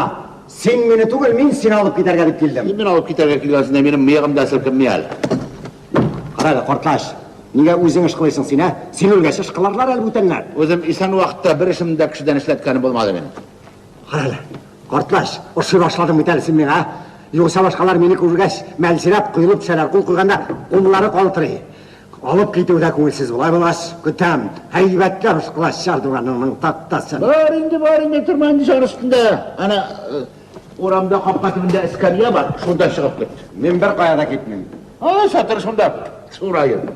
Speaker 5: син мине түгел, мин сине алып китәргә дип килдем.
Speaker 6: Син мине алып китәргә килгәнсең дә, минем мыегым да селкенми әле.
Speaker 5: Кара әле, картлач, нигә үзең ышкылыйсың син, ә? Син үлгәч, ышкыларлар әле бүтәннәр.
Speaker 6: Үзем исән вакытта бер эшемне дә кешедән эшләткәнем булмады минем.
Speaker 5: Кара әле, картлач, ошый башладың бит әле син миңа, ә? Югыйсә башкалар мине күргәч, мәлҗерәп, коелып төшәләр, кул куйганда куллары калтырый. Алып китүе дә күңелсез болай булгач, көтәм. Һәйбәтләп ышкылач чардуганыңның тактасын.
Speaker 6: Бар инде, бар инде, торма инде җан өстендә. Әнә, урамда капка төбендә эскәмия бар, шунда чыгып кит.
Speaker 5: Мин беркая да китмим.
Speaker 6: Алайса тор шунда, сураеп.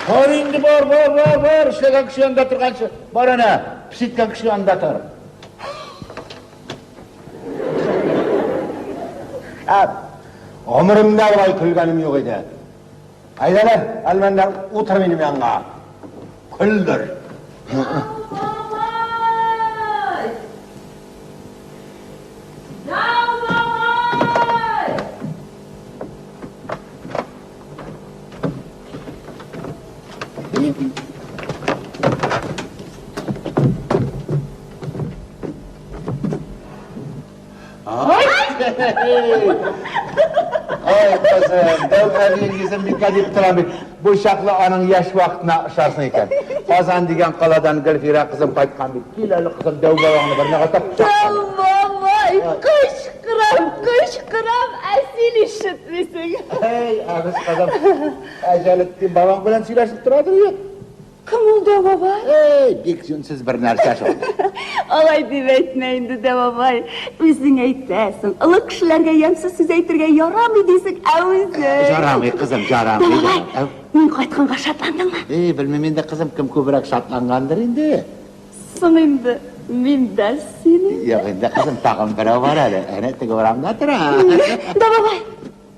Speaker 6: Бар инде, бар, бар, бар, бар, эшләгән кеше янында торганчы, бар әнә, пес иткән кеше янында тор.
Speaker 5: Шәп! Гомеремдә болай көлгәнем юк иде. Әйдәле, Әлмәндәр, утыр минем янга. Көлдер.
Speaker 2: Бабай! Дау бабай!
Speaker 6: Ай, кызым, дәү әбиең йөзен бикә дип тора бит. Бу чаклы аның яшь вакытына ошарсың икән. Казан дигән каладан Гөлфирә кызым кайткан бит. Кил әле, кызым, дәү бабаңны бер нәгатап
Speaker 9: Дәү бабай, кычкырам, кычкырам, ә син ишетмисең.
Speaker 6: Әй, әбез кызым, Әҗәлетдин бабаң белән сөйләшеп торадыр бит.
Speaker 9: Кем ул дәү бабай?
Speaker 6: Эй, бик җүнсез бер нәрсә шул.
Speaker 9: Алай дип әйтмә инде, дәү бабай. Үзең әйтәсең, олы кешеләргә ямьсез сүз әйтергә ярамый дисең, ә үзең.
Speaker 6: Ярамый, кызым, ярамый.
Speaker 9: Дәү бабай, мин кайтканга шатландыңмы?
Speaker 6: Эй, белмим инде, кызым, кем күбрәк шатлангандыр инде.
Speaker 9: Соң инде, мин дә синең.
Speaker 6: Юк инде, кызым, тагын берәү бар әле. Әнә теге урамда тора.
Speaker 9: Дәү бабай,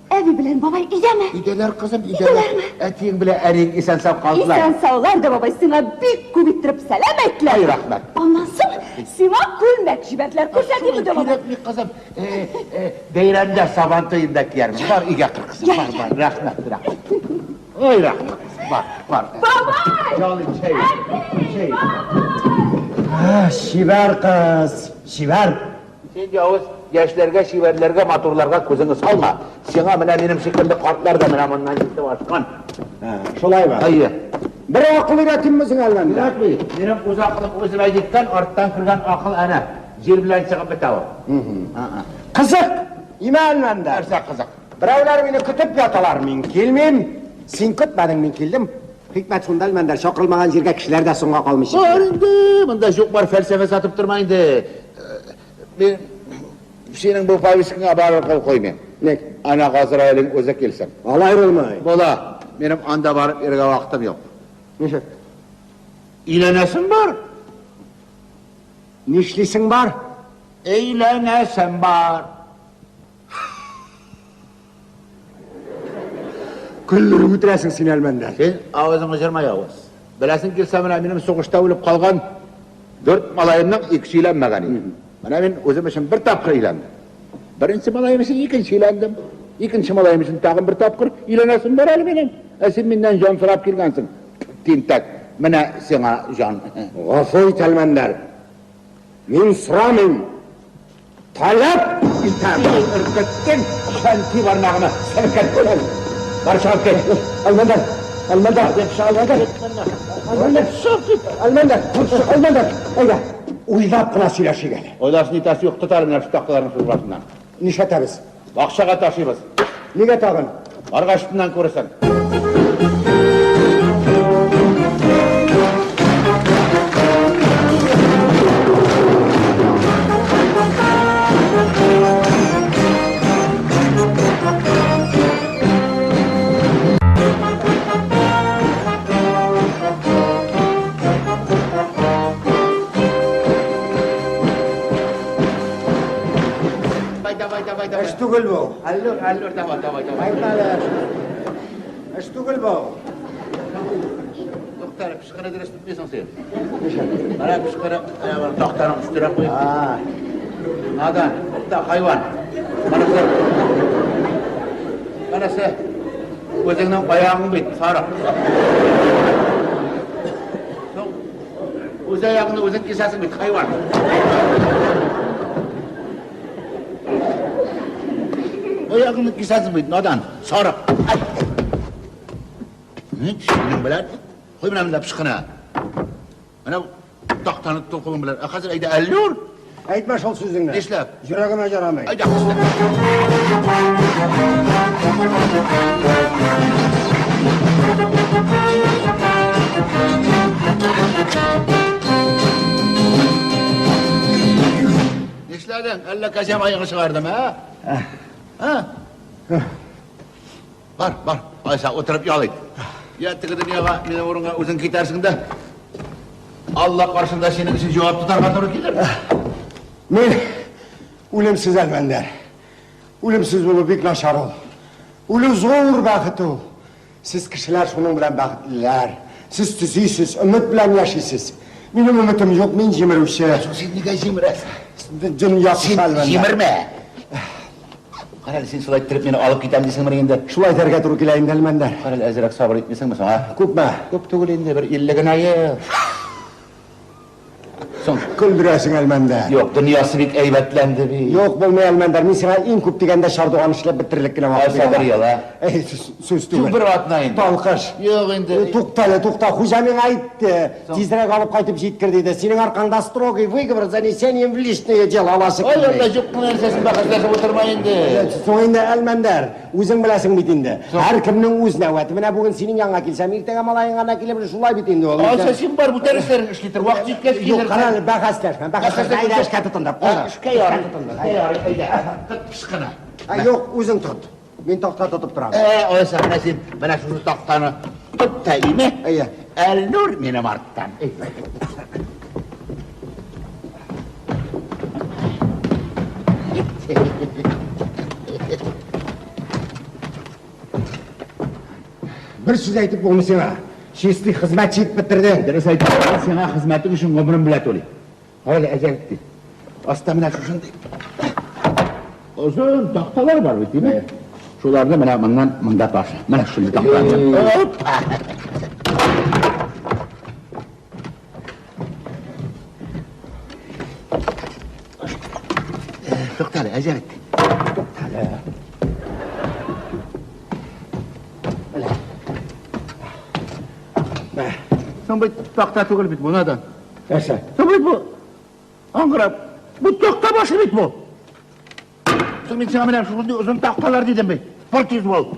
Speaker 9: Әби белән бабай өйдәме?
Speaker 6: Өйдәләр, кызым, өйдәләр. Әтиең белән әниең исән-сау калдылар.
Speaker 9: Исән-саулар да, бабай, сиңа бик күп иттереп сәлам әйттеләр.
Speaker 6: Ай, рәхмәт.
Speaker 9: Аннан соң сиңа күлмәк җибәрделәр. Күрсәтимме, дә, бабай?
Speaker 6: Кирәкми, кызым. Бәйрәмдә, Сабан туенда киярмен. Бар, өйгә кер, кызым. Бар, бар. Рәхмәт, рәхмәт. Ай, рәхмәт. Бар, бар.
Speaker 9: Бабай!
Speaker 6: Ял ит, чәй. Чәй.
Speaker 5: Чибәр кыз, чибәр.
Speaker 6: Син явыз яшьләргә, чибәрләргә, матурларга күзеңне салма. Сиңа менә минем шикелле картлар да менә моннан җитеп ашкан.
Speaker 5: Шулаймы?
Speaker 6: Әйе.
Speaker 5: Бер акыл өйрәтимме сиңа әллә?
Speaker 6: Кирәкми. Минем үз акылым үземә җиткән, арттан кергән акыл әнә җил белән чыгып бетә ул.
Speaker 5: Кызык! Имә әлмәндә.
Speaker 6: Нәрсә кызык?
Speaker 5: Берәүләр мине көтеп яталар, мин килмим. Син көтмәдең, мин килдем. Хикмәт шунда, Әлмәндәр, чакырылмаган җиргә кешеләр дә соңга калмый
Speaker 6: Бар
Speaker 5: шикелле.
Speaker 6: инде, монда юк бар фәлсәфә сатып торма инде. Мин синең бу повесткаңа барыр кул куймыйм.
Speaker 5: Ник?
Speaker 6: Ана Газраилең үзе килсен.
Speaker 5: Алай булмый.
Speaker 6: Була. Минем анда барып йөрергә вакытым юк.
Speaker 5: Ничек?
Speaker 6: Өйләнәсем бар.
Speaker 5: Нишлисең бар?
Speaker 6: Өйләнәсем бар.
Speaker 5: Көлдереп үтерәсең син, Әлмәндәр.
Speaker 6: Син авызыңны җырма, явыз. Беләсең килсә, менә минем сугышта үлеп калган дүрт малаемның икесе өйләнмәгән иде. Менә мин үзем өчен бер тапкыр өйләндем. Беренче малаем өчен икенче өйләндем. Икенче малаем өчен тагын бер тапкыр өйләнәсем бар әле минем. Ә син миннән җан сорап килгәнсең. Тинтәк, менә сиңа җан.
Speaker 5: Гафу ит, Әлмәндәр. Мин сорамыйм. Таләп итәм.
Speaker 6: Өркеттең, чәнти бармагымы селкеттең. Бар чыгып кит.
Speaker 5: Әлмәндәр, Әлмәндәр, Әлмәндәр, Әлмәндәр, Әлмәндәр, Әлмәндәр, әйдә, уйлап кына сөйләшик әле.
Speaker 6: Уйлаш нитәсе юк, тотар менә шу такталарны шул башыннан.
Speaker 5: Нишләтәбез?
Speaker 6: Бакчага ташыйбыз.
Speaker 5: Нигә тагын?
Speaker 6: Баргач шуннан күрерсең.
Speaker 5: түгел бу.
Speaker 6: Әллүр, әллүр, давай, давай, давай.
Speaker 5: Әйтмә әле. Эш түгел бу.
Speaker 6: Тукта, әле, пычкыны дөрес тотмыйсың син. Менә пычкыны, менә бер тактаның өстенә куеп. Надан, тукта, хайван. Монысы, монысы үзеңнең аягың бит, сарык. Соң, үз аягыңны үзең кисәсең бит, хайван. Аягыңны кисәсең бит, надан, сарык. Ай! Ни синең белән? Куй менә монда пычкыны. Менә тактаны тот кулың белән. Ә хәзер әйдә, әллүр.
Speaker 5: Әйтмә шул сүзеңне.
Speaker 6: Нишләп?
Speaker 5: Йөрәгемә ярамый.
Speaker 6: Әйдә, Нишләдең? Әллә кәҗә маегы чыгардым, ә? Ә? Бар, бар, алайса утырып ял ит. Я теге дөньяга минем урынга үзең китәрсең дә, Алла каршында синең өчен җавап тотарга туры килер.
Speaker 5: Мин үлемсез Әлмәндәр. Үлемсез булу бик начар ул. Үлү зур бәхет ул. Сез кешеләр шуның белән бәхетлеләр. Сез төзисез, өмет белән яшисез. Минем өметем юк, мин җимерүче.
Speaker 6: Син нигә җимерәсең?
Speaker 5: Дөнья
Speaker 6: Син җимермә. Карале, син шулай иттереп мине алып китәм дисеңмени инде?
Speaker 5: Шулай итәргә туры килә инде, Әлмәндәр.
Speaker 6: Карале, әзрәк сабыр итмисеңме соң, а?
Speaker 5: Күпме?
Speaker 6: Күп түгел инде, бер 50 генә ел. Соң.
Speaker 5: Көлдерәсең, Әлмәндәр.
Speaker 6: Юк, дөньясы бик әйбәтләнде бит.
Speaker 5: Юк, булмый, Әлмәндәр. Мин сиңа иң күп дигәндә чардуган эшләп бетерерлек кенә вакыт
Speaker 6: Алайса бер ел, а?
Speaker 5: Әй, сүз түгел.
Speaker 6: Юк, бер атна инде.
Speaker 5: Талкыш.
Speaker 6: Юк инде.
Speaker 5: Тукта әле, тукта. Хуҗа миңа әйтте. Тизрәк алып кайтып җиткер, диде. Синең аркаңда строгий выговор с занесением в личное дело аласы
Speaker 6: Ай,
Speaker 5: килми.
Speaker 6: Алла, юк нәрсәсен бәхәсләшеп утырма инде.
Speaker 5: Соң инде, Әлмәндәр, үзең беләсең бит инде. Һәркемнең үз нәүбәте. Менә бүген синең янга килсәм, иртәгә малаең гына килеп, шулай бит инде ул.
Speaker 6: Алайса син бар, бүтән эшләрен эшли тор. Вакыт җиткәч
Speaker 5: Юк,
Speaker 6: килерсең.
Speaker 5: кара әле, бәхәсләшмә, бәхәсләшмә. Әйдә, эшкә тотындык.
Speaker 6: Эшкә ярый. Эшкә ярый, әйдә. Тот пычкыны.
Speaker 5: Юк, үзең тот. Мин такта тотып торам.
Speaker 6: Ә, алайса менә син менә шушы тактаны тот та име?
Speaker 5: Әйе.
Speaker 6: Әлнур минем арттан.
Speaker 5: Бер сүз әйтеп булмый сиңа. Чистый хезмәтче итеп бетердең.
Speaker 6: Дөрес әйтәм, мин сиңа хезмәтең өчен гомерем белән түлим. Әле әҗәл итте. Аста менә шушындый озын такталар бар бит, димме? Шуларны менә моннан монда ташы. Менә шундый такталар. Опа! Туктале, әҗәл итте.
Speaker 5: Туктале. Менә.
Speaker 6: Соң бит такта түгел бит бу, надан.
Speaker 5: Нәрсә?
Speaker 6: Соң бит бу аңгыра. Бу такта башы бит бу. Соң мин сиңа менә шундый озын такталар дидем бит. Бар тиз бул.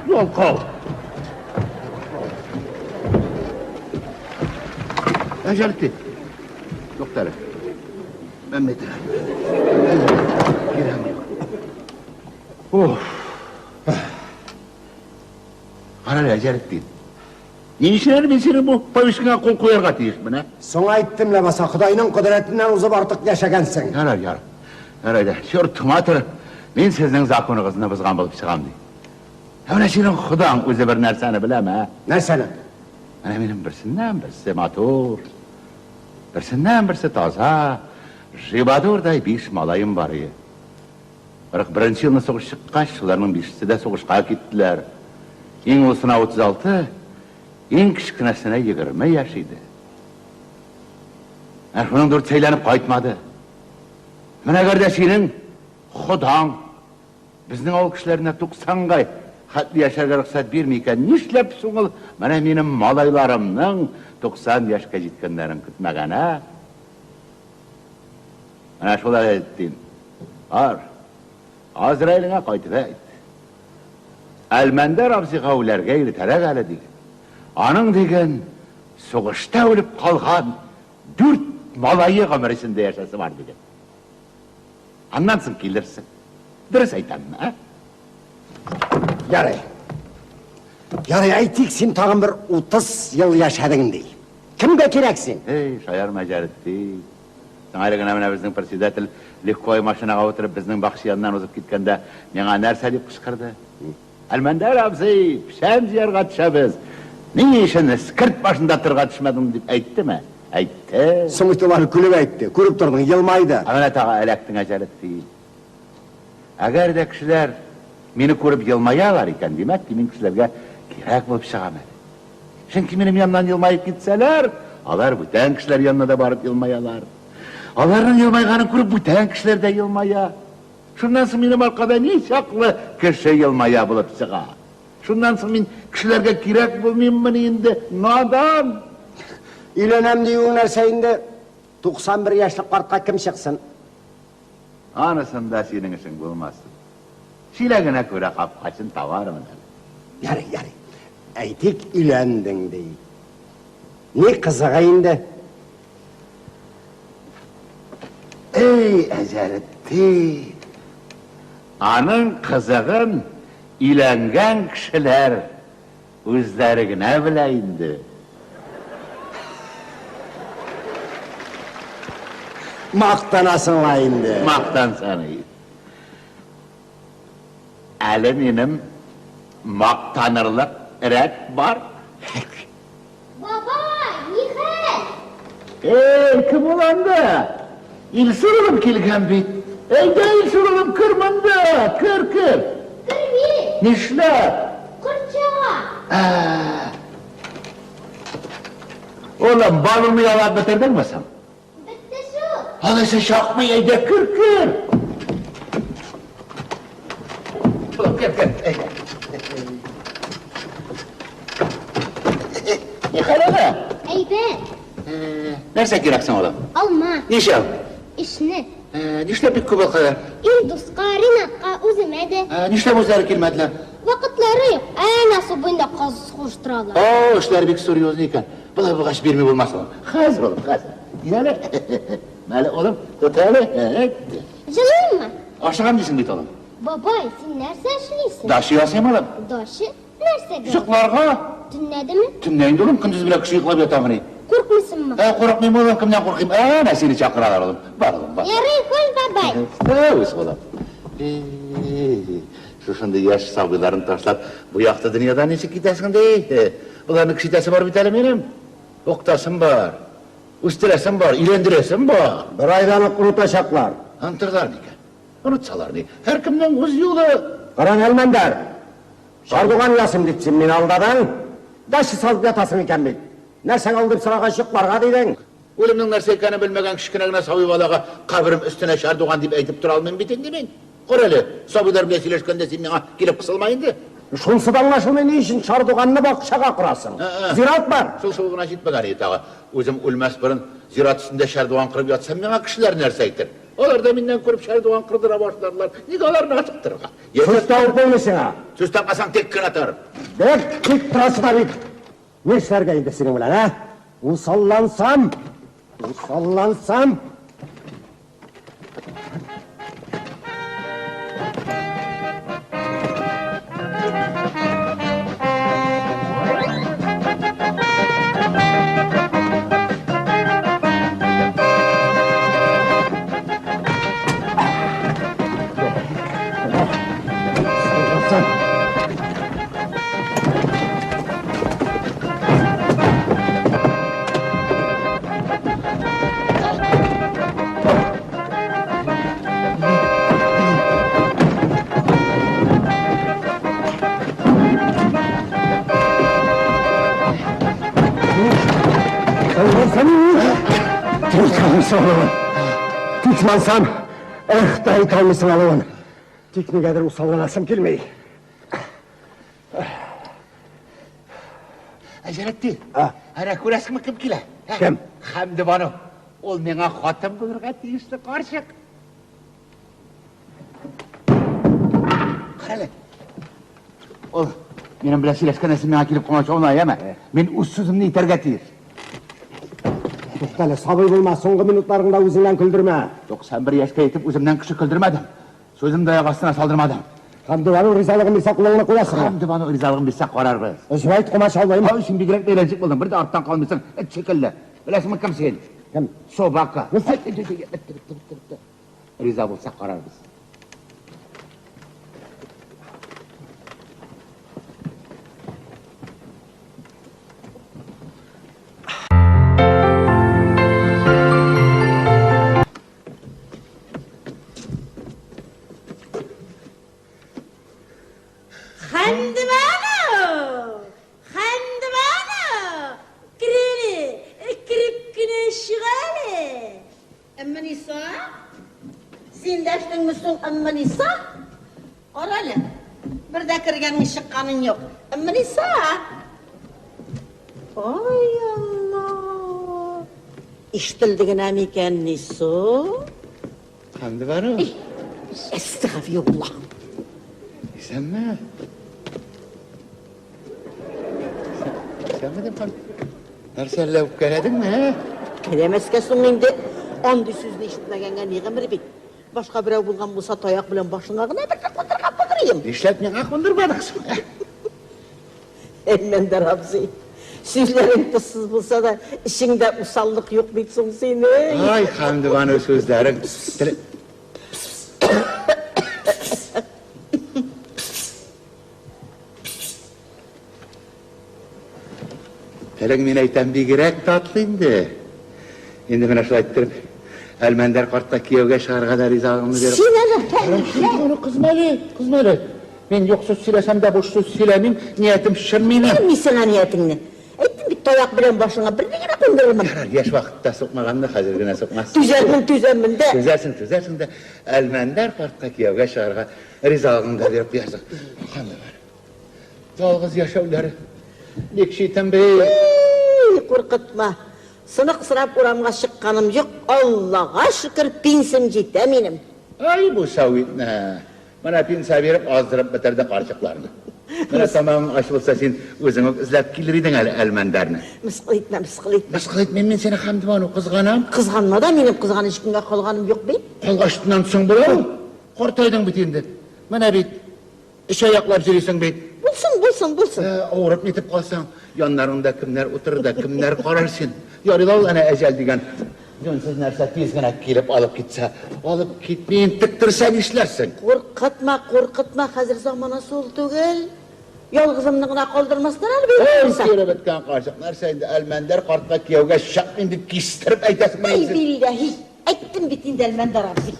Speaker 6: Ялкау. Әҗәл итте. Туктале. Мәммәт. Уф. Карале, әҗәл итте. Ни өчен әле мин синең бу повесткаңа кул куярга тиешмен, ә?
Speaker 5: Соң әйттем ләбаса, Ходайның кодрәтеннән узып артык яшәгәнсең.
Speaker 6: Ярар, ярар. Ярар, әйдә. Черт матер, мин сезнең законыгызны бозган булып чыгам, ди. Ә менә синең Ходаң үзе бер нәрсәне беләме, ә?
Speaker 5: Нәрсәне?
Speaker 6: Менә минем берсеннән берсе матур, берсеннән берсе таза, жибадурдай биш малаем бар ие. 41 нче елны сугыш чыккач, шуларның бишесе дә сугышка киттеләр. Иң олысына 36, иң кечкенәсенә 20 яшь иде. Ә шуның дүртесе әйләнеп кайтмады. Менә әгәр дә синең Ходаң безнең авыл кешеләренә 90 га хәтле яшәргә рөхсәт бирми икән, нишләп соң ул менә минем малайларымның 90 яшькә җиткәннәрен көтмәгән, ә? Менә шулай әйттем. Бар, Азраилеңә кайтып әйт. Әлмәндәр абзыйга үләргә иртәрәк әле, диген. Аның, диген, сугышта үлеп калган дүрт малае гомер эчендә яшәсе бар, диген. Аннан соң килерсең. Дөрес әйтәмме, ә?
Speaker 5: Ярый. Ярый, әйтик, син тагын бер 30 ел яшәдең, ди. Кемгә кирәк син?
Speaker 6: Эй, шаярма, Җәретдин. Соң әле генә менә безнең председатель легковой машинага утырып безнең бакча яныннан узып киткәндә миңа нәрсә дип кычкырды? Әлмәндәр абзый, печән җыярга төшәбез. Ни өчен эскерт башында торырга төшмәдең дип әйттеме? Әйтте.
Speaker 5: Соң бит ул аны көлеп әйтте. Күреп тордың, елмайды.
Speaker 6: Ә менә тагы эләктең Әҗәлетдин. Әгәр дә кешеләр мине күреп елмаялар икән, димәк ки, мин кешеләргә кирәк булып чыгам әле. Чөнки минем яннан елмаеп китсәләр, алар бүтән кешеләр янына да барып елмаялар. Аларның елмайганын күреп бүтән кешеләр дә елмая. Шуннан соң минем аркада ничаклы кеше елмая булып чыга. Шуннан соң мин кешеләргә кирәк булмыйммыни инде, надан?
Speaker 5: Өйләнәм диюең нәрсә инде? 91 яшьлек картка кем чыксын?
Speaker 6: Анысында синең эшең булмасын. Чиләгенә күрә капкачын табармын әле.
Speaker 5: Ярый, ярый. Әйтик, өйләндең ди. Ни кызыгы инде?
Speaker 6: Эй, Әҗәлетдин! Аның кызыгын өйләнгән кешеләр үзләре генә белә инде.
Speaker 5: Мактанасың ла инде.
Speaker 6: Мактансаң и. Әле минем мактанырлык рәт бар.
Speaker 7: Бабай, нихәл?
Speaker 6: Эй, кем ул анда? Илсур улым килгән бит. Әйдә, Илсур улым, кер монда, кер, кер.
Speaker 7: Кермим.
Speaker 6: Нишләп?
Speaker 7: Корт чага.
Speaker 6: Ә. Улым, балыңны ялап бетердеңме соң?
Speaker 7: Бетте шул.
Speaker 6: Алайса чакмый, әйдә, кер, кер. Улым, кер, кер, әйдә. Ни хәл әле?
Speaker 7: Әйбәт.
Speaker 6: Нәрсә кирәк соң, улым?
Speaker 7: Алма.
Speaker 6: Ничәү?
Speaker 7: Өчне.
Speaker 6: Нишләп бик күп алкалар?
Speaker 7: Илдуска, Ринатка, үземә дә.
Speaker 6: Нишләп үзләре килмәделәр?
Speaker 7: Вакытлары юк. Әнә су буенда каз сугыштыралар.
Speaker 6: О, эшләр бик серьезный икән. Болай булгач бирми булмас, улым. Хәзер, улым, хәзер. Әле. Мәле, улым, тот әле.
Speaker 7: Җылыйммы?
Speaker 6: Ашыгам дисең бит, улым.
Speaker 7: Бабай, син нәрсә эшлисең?
Speaker 6: Дача ясыйм, улым.
Speaker 7: Дача? Нәрсәгә?
Speaker 6: Йокларга.
Speaker 7: Төнлә дәме?
Speaker 6: Төнлә инде, улым, көндез белән кеше йоклап ятамыни?
Speaker 7: Куркмыйсыңмы?
Speaker 6: Ә, курыкмыйм, улым, кемнән куркыйм? Әнә сине чакыралар, улым. Бар, улым, бар.
Speaker 7: Ярый, хуш, бабай.
Speaker 6: Үз, улым. Шушындый яшь сабыйларын ташлап, бу якты дөньядан ничек китәсең ди? Боларны кеше итәсе бар бит әле минем. Укытасым бар, үстерәсем бар, өйләндерәсем бар.
Speaker 5: Бер айдан ук онытачаклар.
Speaker 6: Онытырлар микән? Онытсалар ни? Һәркемнең үз юлы.
Speaker 5: Каран Әлмәндәр, чардуган ясыйм дип син мине алдадың. Дача салып ятасың икән бит. Нәрсәгә ул дип сорагач, йокларга дидең.
Speaker 6: Үлемнең нәрсә икәнен белмәгән кечкенә генә сабый балага каберем өстенә чардуган дип әйтеп тора алмыйм бит инде мин. Кара әле, сабыйлар белән сөйләшкәндә син миңа килеп кысылма инде.
Speaker 5: Шунсы да аңлашылмый, ни өчен чардуганны бакчага корасың? Зират бар.
Speaker 6: Шул шул гына җитмәгән иде тагы. Үзем үлмәс борын зират өстендә чардуган корып ятсам, миңа кешеләр нәрсә әйтер? Алар да миннән күреп чардуган кордыра башларлар. Нигә аларны ашыктырырга?
Speaker 5: Сүз табып булмый сиңа.
Speaker 6: Сүз тапмасаң, тик кенә тор.
Speaker 5: Бик тик торасы да бит. Нишләргә инде синең белән, ә? Усаллансам, усаллансам. Тик эх та әйтә алмыйсың алуын. Тик нигәдер усалланасым килми.
Speaker 6: Әҗәлетдин. Әнә күрәсеңме кем килә?
Speaker 5: Кем?
Speaker 6: Хәмдебану. Ул миңа хатын булырга тиешле карчык. Карале. Ул минем белән сөйләшкәндә син миңа килеп комачаулама, яме? Мин үз сүземне әйтергә тиеш.
Speaker 5: Туктале, сабый булма, соңгы минутларыңда үзеңнән көлдермә.
Speaker 6: 91 яшькә җитеп үземнән кеше көлдермәдем. Сүземне дә аяк астына салдырмадым.
Speaker 5: Хәмдебану ризалыгын бирсә, кулыңны куясыңмы?
Speaker 6: Хәмдебану ризалыгын бирсә, карарбыз.
Speaker 5: Өзеп әйт, комачаулыйм.
Speaker 6: Ай, син бигрәк бәйләнчек булдың, бер дә арттан калмыйсың, эт шикелле. Беләсеңме кем син? Кем? Собака. Бетте, бетте, бетте, бетте. Риза булса карарбыз.
Speaker 4: Хәмдебану! Хәмдебану! Кер әле, кереп кенә чык әле. Өммениса? Син дәштеңме соң, Өммениса? Кара әле, бер дә кергәнең чыкканың юк. Өммениса! Ай Алла! Ишетелде генә микән ни соң?
Speaker 6: Хәмдебану.
Speaker 4: Әстәгъфируллаһ.
Speaker 6: Исәнме? Исәнме дип кал. Нәрсә әллә үпкәләдеңме, ә?
Speaker 4: Үпкәләмәскә соң инде. Андый сүзне ишетмәгәнгә ни гомер бит. Башка берәү булган булса, таяк белән башыңа гына бер кундырган булыр идем.
Speaker 6: Нишләп миңа кундырмадың соң? Ә?
Speaker 4: Әлмәндәр абзый, сүзләрең тозсыз булса да, эчеңдә усаллык юк бит соң синең.
Speaker 6: Ай, Хәмдебану сүзләрең. Телең мин әйтәм бигрәк татлы инде. Инде менә шулай иттереп, Әлмәндәр картка кияүгә чыгарга да ризалыгымны биреп.
Speaker 4: Син әле хәлифә.
Speaker 6: Кызма әле, кызма әле. Мин юк сүз сөйләсәм дә буш сүз сөйләмим, ниятем чын минем.
Speaker 4: Белмим мин сиңа ниятеңне. Әйттем бит, таяк белән башыңа берне генә кундырырмын.
Speaker 6: Ярар, яшь вакытта сукмаганны хәзер генә сукмас.
Speaker 4: Түзәрмен, түзәрмен дә.
Speaker 6: Түзәрсең, түзәрсең дә, Әлмәндәр картка кияүгә чыгарга ризалыгыңны да биреп куярсың. Ханымнар. Ялгыз яшәүләре бик читен бит.
Speaker 4: Ий, куркытма. Сынык сорап урамга чыкканым юк, Аллага шөкер, пенсиям җитә минем.
Speaker 6: Ай, бу сәвитне! Менә пенсия биреп аздырып бетерде карчыкларны. Менә тамагың ач булса, син үзең үк эзләп килер идең әле Әлмәндәрне.
Speaker 4: Мыскыл итмә, мыскыл итмә.
Speaker 6: Мыскыл итмим мин сине, Хәмдебану, кызганам.
Speaker 4: Кызганма да, минем кызганыч көнгә калганым юк бит.
Speaker 6: Калгачтыннан соң була ул. Картайдың бит инде. Менә бит, өч аяклап йөрисең бит.
Speaker 4: Булсын, булсын, булсын.
Speaker 6: Ә, авырып нитеп калсаң, яннарыңда кемнәр утырыр да, кемнәр карар син. Ярый ла ул әнә әҗәл дигән җүнсез нәрсә тиз генә килеп алып китсә. Алып китми интектерсә нишләрсең?
Speaker 4: Куркытма, куркытма, хәзер заманасы ул түгел. Ялгызымны гына калдырмаслар әле бит.
Speaker 6: Ой, кире беткән карчык, нәрсә инде Әлмәндәр картка кияүгә чыкмыйм дип кистереп әйтәсең
Speaker 4: Әй, билләһи, әйттем бит инде, Әлмәндәр абзый.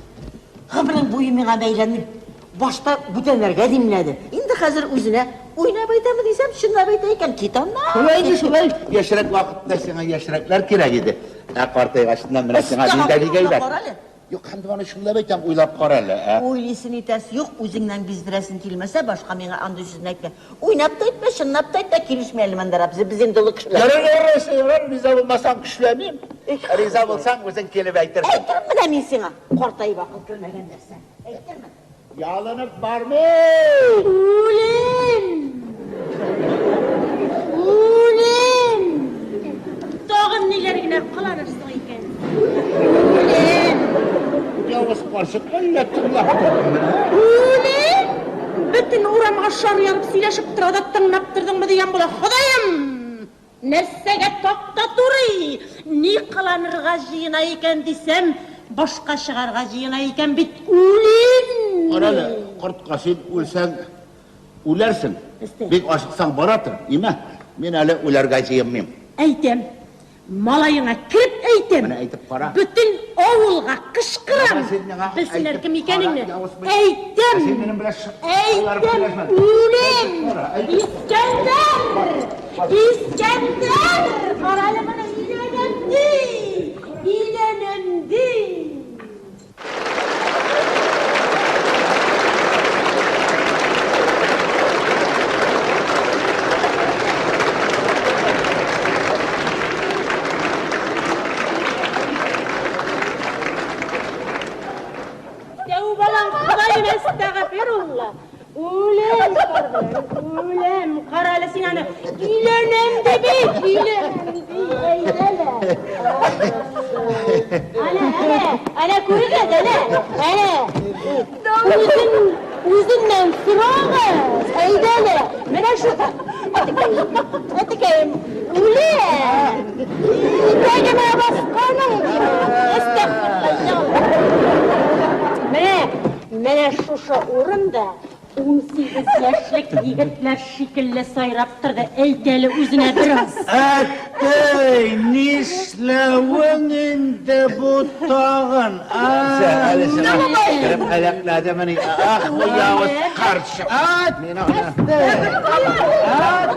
Speaker 4: Гомерең буе миңа бәйләнде. Башта бүтәннәргә димләде. Инде хәзер үзенә уйнап әйтәме дисәм, чынлап әйтә икән, кит аннан.
Speaker 6: Шулай инде, шулай. Яшьрәк вакытта сиңа яшьрәкләр кирәк иде. Ә картайгачыннан менә сиңа миндә бик әйбәт. Юк, Хәмдебану, чынлап әйтәм, уйлап кара әле, ә?
Speaker 4: Уйлыйсы нитәсе юк, үзеңнән биздерәсең килмәсә, башка миңа андый сүзне әйтмә. Уйнап та әйтмә, чынлап та әйтмә, килешми әле, Мөнәвәр абзый, без инде олы кешеләр.
Speaker 6: Ярар, ярар, ярар, риза булмасаң, көчләмим. Риза булсаң, үзең килеп әйтерсең.
Speaker 4: Әйтермен менә мин сиңа, картаеп акыл кермәгән нәрсә. Әйтермен.
Speaker 6: Ялынып бармый!
Speaker 2: Үлем! Үлем! Тагын ниләр генә кыланырсың икән? Үлем!
Speaker 6: Явыз карчык әллә тыңлап тордыңмы?
Speaker 2: Үлем! Бөтен урамга шар ярып сөйләшеп тора да тыңлап тордыңмы дигән була. Ходаем! Нәрсәгә такта турый? Ни кыланырга җыена икән дисәм, башка чыгарга җыена икән бит, үлим!
Speaker 6: Кара әле, кортка, син үлсәң, үләрсең. Бик ашыксаң, бара тор, имә. Мин әле үләргә җыенмыйм.
Speaker 2: Әйтәм, малаеңа кереп әйтәм.
Speaker 6: Менә әйтеп кара.
Speaker 2: Бөтен авылга кычкырам. Белсеннәр кем икәнеңне. Әйтәм. Әйтәм, үлем. Искәндәр! Искәндәр! Карале моны, өйләнәм ди! Өйләнәм ди! Тәүбәлән Ходаем, әстәгъфирулла. Үләм, үләм. Кара әле син аны. Өйләнәм ди бит, өйләнәм ди. Әйдәле. Әнә, әнә, әнә күрегез, әнә, әнә. Үзен, үзеннән сорагыз. Әйдәле. Менә шу. Әтекәем, әтекәем, үләм. Итәгемә басканың. Менә шушы урында 18 яшьлек егетләр шикелле сайрап торды. Әйт әле үзенә бераз.
Speaker 8: Әттәй, нишләвең инде бу тагын, а?
Speaker 6: Әле сиңа кереп әләкләдемени? Ах, бу явыз карчык. Мин аны.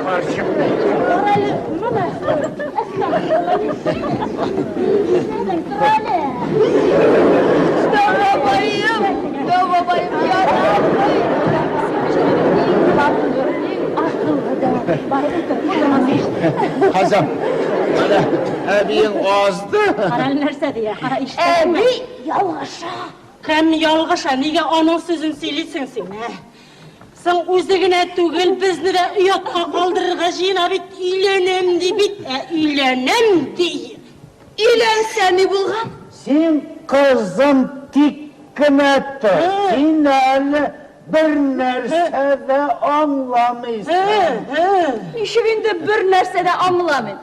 Speaker 6: Карчык.
Speaker 2: Тор әле, моны. Әстәгъфирулла, нишләдең? Тор әле.
Speaker 9: Дәү бабаем, дәү бабаем, ярамый. Иң матур, иң акыллы дәү. Бар, утыр, утыр,
Speaker 6: Кызым, менә әбиең азды.
Speaker 2: Кара әле нәрсә дия, кара ишетәсеңме?
Speaker 9: Әби ялгыша.
Speaker 2: Кем ялгыша, нигә аның сүзен сөйлисең син, ә? Соң үзе генә түгел, безне дә оятка калдырырга җыена бит, өйләнәм ди бит, ә өйләнәм ди.
Speaker 9: Өйләнсә ни булган?
Speaker 8: Син, кызым, тик кенә тор. Син әле бер нәрсә дә аңламыйсың.
Speaker 9: Ничек инде бер нәрсә дә аңламыйм?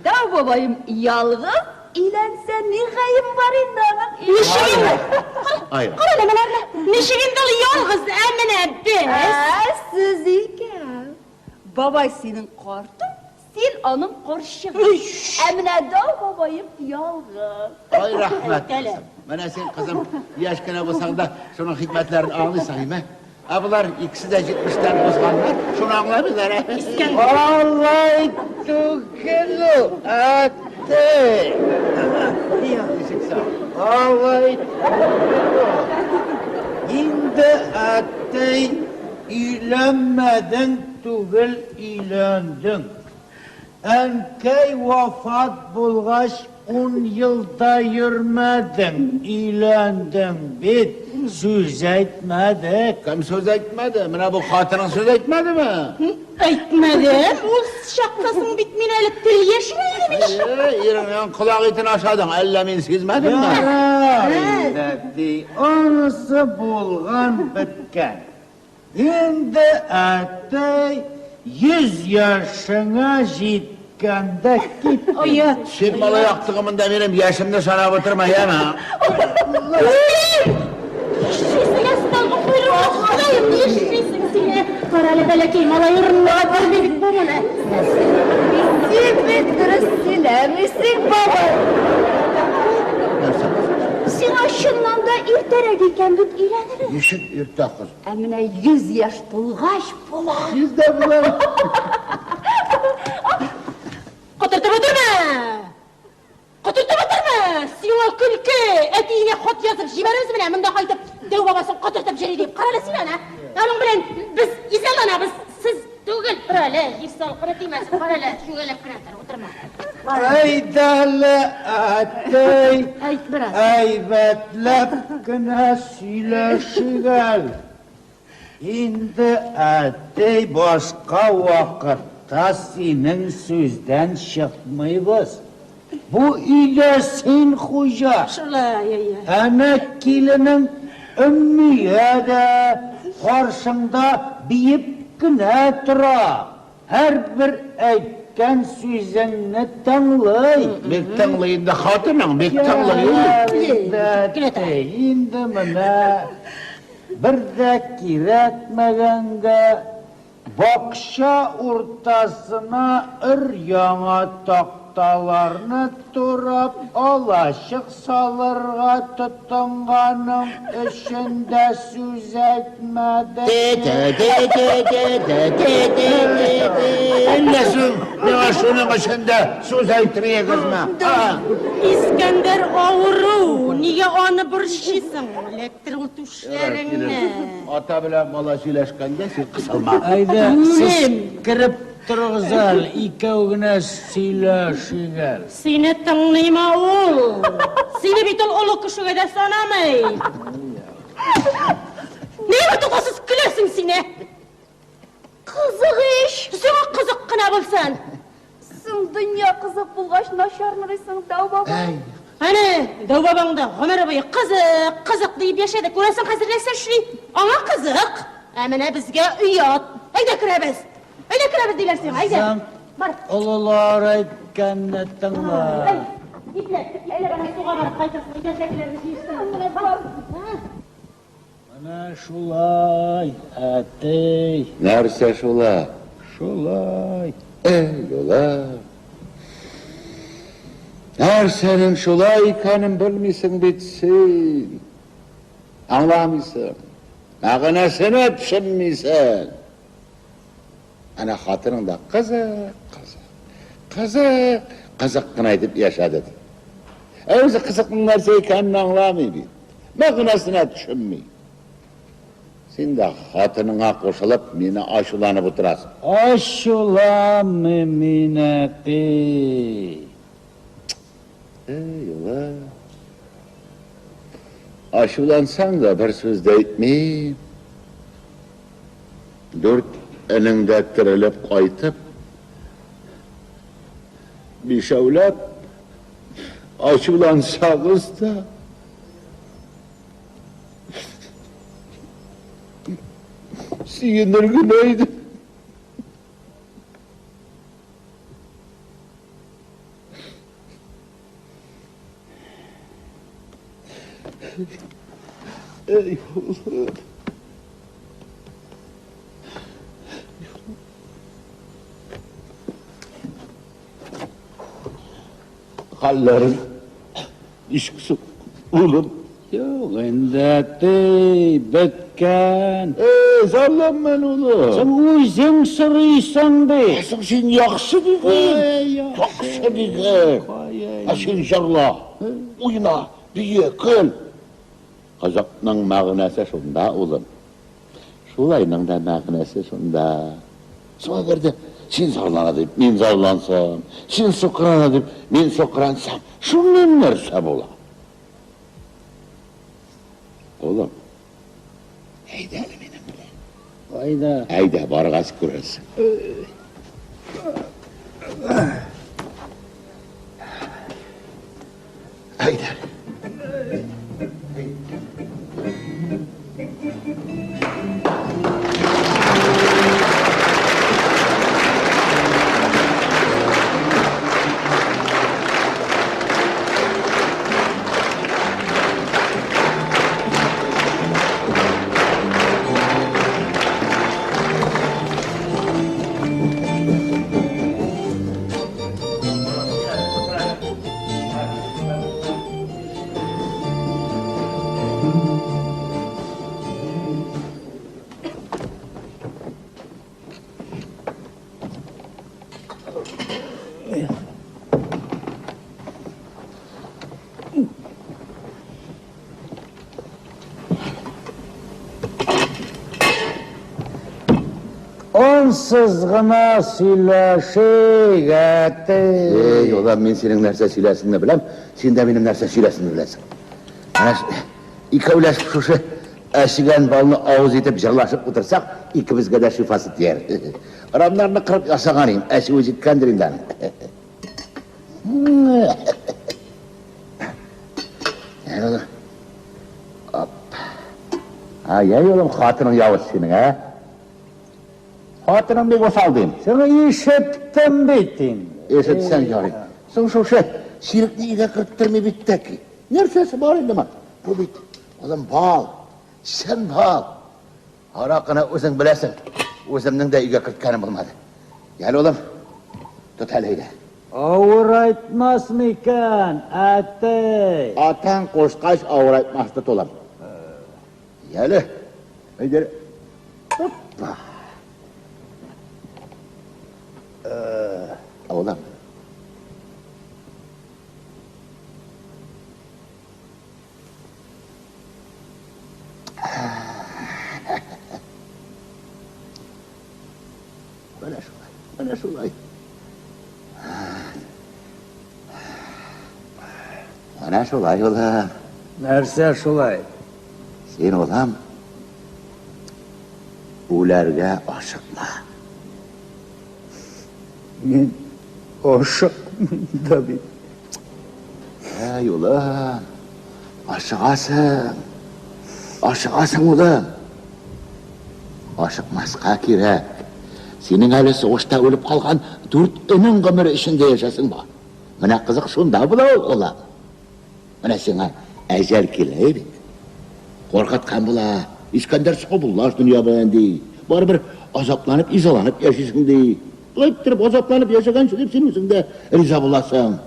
Speaker 9: Дәү бабаем ялгыз, өйләнсә ни гаебе бар инде аның?
Speaker 2: Ничек инде?
Speaker 6: Ай.
Speaker 2: Кара әле менә, ничек инде ул ялгыз, ә менә без.
Speaker 9: Ә, сез икәү. Бабай синең картың, син аның карчыгың. Ә менә дәү бабаем ялгыз.
Speaker 6: Ай, рәхмәт, кызым. Менә син, кызым, яшь кенә булсаң да, шуның хикмәтләрен аңлыйсың, име? Ә болар икесе дә җитмештән узганнар, шуны аңламыйлар, ә?
Speaker 8: Алай түгел ул, әттәй.
Speaker 6: Ничек соң?
Speaker 8: Алай түгел ул. Инде, әттәй, өйләнмәдең түгел, өйләндең. Әнкәй вафат булгач, ун ел да йөрмәдең, өйләндең бит, сүз әйтмәдек.
Speaker 6: Кем сүз әйтмәде? Менә бу хатының сүз әйтмәдеме?
Speaker 2: Әйтмәдем, ул чакта соң бит мин әле тел яшенә идем ич.
Speaker 6: Әйе, иреңнең колак итен ашадың, әллә мин сизмәдемме?
Speaker 8: Ярар инде, ди, анысы булган, беткән. Инде, әтәй, 100 яшеңә җиткәндә кит.
Speaker 2: Оят.
Speaker 6: Син малай актыгы монда минем яшемне санап утырма, яме?
Speaker 2: Нишлисең, әстәгъфирулла, Ходаем, нишлисең син? Кара әле, бәләкәй малай урынына бармый бит бу моны.
Speaker 9: Син бит дөрес сөйләмисең, бабай.
Speaker 6: Нәрсә?
Speaker 9: Сиңа чыннан да иртәрәк икән бит өйләнергә.
Speaker 6: Ничек иртә, кыз?
Speaker 9: Ә менә 100 яшь тулгач була.
Speaker 6: Йөз дә була.
Speaker 2: Котыртып утырма! Котыртып утырма! Сиңа көлке! Әтиеңә хат язып җибәрербез менә, монда кайтып, дәү бабасын котыртып йөри дип. Кара әле син аны. Аның белән без изаланабыз, сез түгел. Тор әле, җир салкыны тимәсен, кара әле, чүгәләп кенә тор, утырма.
Speaker 8: Әйдә әле, әтәй,
Speaker 2: Әйт бераз.
Speaker 8: әйбәтләп кенә сөйләшик әле. Инде, әтәй, башка вакытта синең сүздән чыкмыйбыз. Бу өйдә син хуҗа.
Speaker 2: Шулай, әйе.
Speaker 8: Әнә киленең Өммия дә каршыңда биеп кенә тора. Һәрбер әйткән сүзеңне тыңлый.
Speaker 6: Бик тыңлый инде хатының, бик тыңлый.
Speaker 8: Инде, әтәй, инде менә бер дә кирәкмәгәнгә бакча уртасына өр-яңа такталарны турап алачык салырга тотынганың өчен дә сүз әйтмәдек.
Speaker 6: Әллә соң миңа шуның өчен дә сүз әйтергезме?
Speaker 2: Искәндәр авыру, нигә аны борчыйсың? Эләктер ул түшләреңне.
Speaker 6: Ата белән бала сөйләшкәндә син кысылма.
Speaker 8: Әйдә, сез кереп торыгыз әле, икәү генә сөйләшик әле.
Speaker 2: Сине тыңлыймы ул? Сине бит ул олы кешегә дә санамый. Нигә туктаусыз көләсең син, ә?
Speaker 7: Кызык ич!
Speaker 2: Сиңа кызык кына булсын.
Speaker 9: Соң дөнья кызык булгач начармыни соң, дәү бабай?
Speaker 2: Әнә, дәү бабаң да гомере буе кызык, кызык диеп яшәде. Күрәсең, хәзер нәрсә эшли? Аңа кызык. Ә менә безгә оят. Әйдә керәбез. Әйдә керәбез диләр сиңа, әйдә.
Speaker 8: Кызым,
Speaker 2: Бар.
Speaker 8: олылар әйткәнне тыңла.
Speaker 2: Әй, ипләп, ипләп әнә суга барып кайтырсың. Өйдә сәкеләрне җыештыр. Бар.
Speaker 8: Менә шулай, әти.
Speaker 6: Нәрсә шулай?
Speaker 8: Шулай.
Speaker 6: Эй, улым. Нәрсәнең шулай икәнен белмисең бит син. Аңламыйсың. Мәгънәсенә төшенмисең. Әнә хатының да кызык, кызык, кызык, кызык кына итеп яшәде. Ди. Ә үзе кызыкның нәрсә икәнен аңламый бит. Мәгънәсенә төшенми. Син дә хатыныңа кушылып, мине ачуланып утырасың.
Speaker 8: Ачуланмыйм мин, әти.
Speaker 6: Эй, улым. Ачулансаң да бер сүз дә әйтмим. Дүрт энең дә терелеп кайтып, бишәүләп ачулансагыз да, сөенер генә идем. Эй, улым. Хәлләрең ничек соң, улым?
Speaker 8: Юк инде, әти, беткән.
Speaker 6: Эй, зарланма әле, улым.
Speaker 8: Соң үзең сорыйсың бит.
Speaker 6: Соң син яхшы диген. Яхшы диген. Ә син җырла, уйна, бие, көл. Кызыкның мәгънәсе шунда, улым. Шулайның да мәгънәсе шунда. Соң әгәр дә син зарлана дип, мин зарлансам, син сукрана дип, мин сукраnsам, шуннан нәрсә була? Улым, әйдә әле минем белән.
Speaker 8: Кайда?
Speaker 6: Әйдә, баргач күрерсең. Әйдә.
Speaker 8: Ансыз гына сөйләшик, әти.
Speaker 6: Эй, улым, мин синең нәрсә сөйләсеңне беләм, син дә минем нәрсә сөйләсеңне беләсең. Менә икәүләшеп шушы әчегән балны авыз итеп җырлашып утырсак, икебезгә дә шифасы тияр. Рамнарны кырып ясаган идем, әчүе җиткәндер инде аның. Әй, улым. Оп. Ай, ай, улым, хатының явыз синең, ә? Хатының бик усал дим.
Speaker 8: Соң ишеттем бит инде.
Speaker 6: Ишетсәң ярый. Соң шушы чирекне өйгә керттерми бит тәки. Нәрсәсе бар инде моның? Бу бит, улым, бал. Чын бал. Аракыны үзең беләсең. Үземнең дә өйгә керткәнем булмады. Йәле, улым, тот әле әйдә.
Speaker 8: Авырайтмас микән, әти?
Speaker 6: Атаң кушкач авырайтмас, тот, улым. Яле, әйдә. Опа. Улым. Менә шулай, менә шулай. Менә шулай, улым.
Speaker 8: Нәрсә шулай?
Speaker 6: Син, улым, үләргә ашыкма.
Speaker 8: Мин ашыкмыйм да бит.
Speaker 6: Әй, улым, ашыгасың. Ашыгасың, улым. Ашыкмаска кирәк. Синең әле сугышта үлеп калган дүрт энең гомере эчендә яшәсең бар. Менә кызык шунда була ул, улым. Менә сиңа әҗәл килә бит. Куркыткан була. Искәндәр саубуллаш дөнья белән, ди. Барыбер азапланып, изаланып яшисең, ди. Болай иттереп азапланып яшәгәнче дип син үзең дә риза буласың.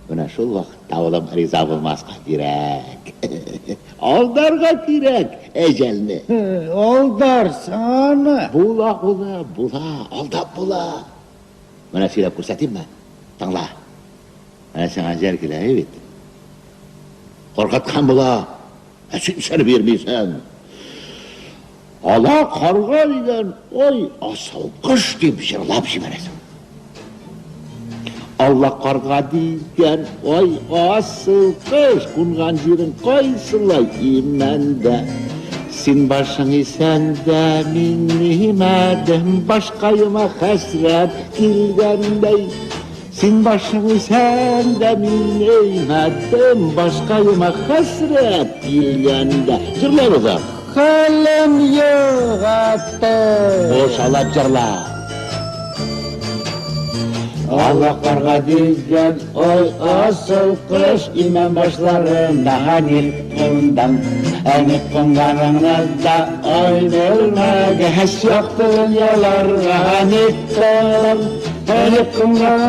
Speaker 6: Менә шул вакытта, улым, риза булмаска кирәк. Алдарга кирәк әҗәлне.
Speaker 8: Алдарсың аны.
Speaker 6: Була, улым, була, алдап була. Менә сөйләп күрсәтимме? Тыңла. Менә сиңа әҗәл килә, әйе бит? Куркыткан була. Ә син сер бирмисең. Ала карга дигән, ой, асыл кош дип җырлап җибәрәсең. Алла карга дигән, ой, асыл кош, кунган җирең кайсылай имәндә. Син башың исәндә, мин нимәдем, башкаема хәсрәт килгәндәй. Син башың исән дә мин әймәдем, башкаема хәсрәт килгәндә. Җырлабыз ак.
Speaker 8: Хәлем юк, әти.
Speaker 6: Бушалап җырла. Ала карга дигән ой асыл кош имән башларында ник кундаң? Ә ник кунганыңны да ай белмәгәч, якты дөньяларга ник кундаң? Әле кунган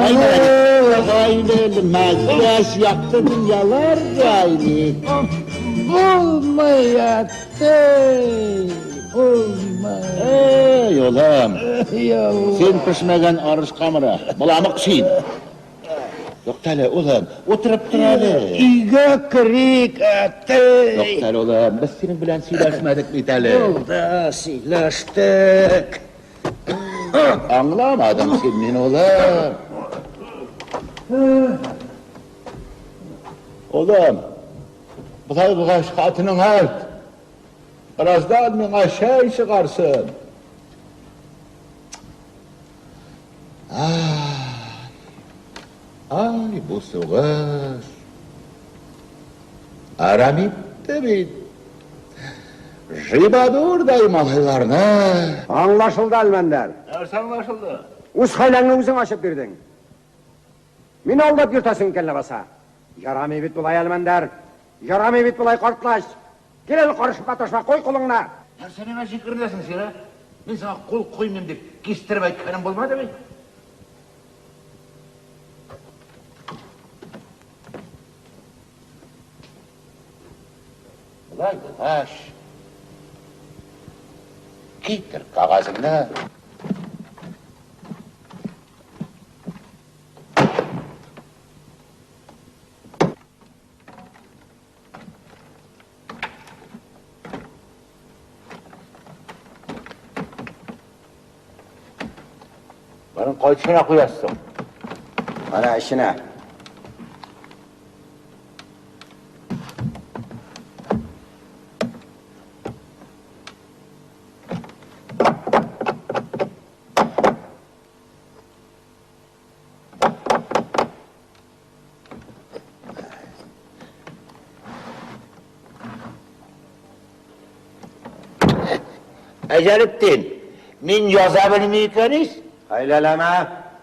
Speaker 6: белмәгәч, якты дөньяларга ник
Speaker 8: Булмый, әти, булмый.
Speaker 6: Эй, улым,
Speaker 8: Ялла.
Speaker 6: син пешмәгән арыш камыры, боламык син. Туктале, улым, утырып тор әле.
Speaker 8: Өйгә керик, әти.
Speaker 6: Туктале, улым, без синең белән сөйләшмәдек бит әле.
Speaker 8: Булды, сөйләштек.
Speaker 6: Аңламадың син мине, улым. Улым, болай булгач хатының әйт. Бераздан миңа чәй чыгарсын. Ай, ай, бу сугыш. Арам итте бит. Жибадурдай малайларны.
Speaker 5: Аңлашылды, Әлмәндәр.
Speaker 6: Нәрсә аңлашылды?
Speaker 5: Үз хәйләңне үзең ачып бирдең. Мине алдап йөртәсең икән ләбаса. Ярамый бит болай, Әлмәндәр. Ярамый бит болай, картлач. Кил әле, карышып маташма, куй кулыңны.
Speaker 6: Нәрсә миңа җикеренәсең син, ә? Мин сиңа кул куймыйм дип кистереп әйткәнем булмады бит. Болай булгач, китер кәгазеңне. Моның кайсына куясың?
Speaker 5: Ана эченә.
Speaker 6: Әҗәлетдин, мин яза белми икән ич.
Speaker 5: Хәйләләмә,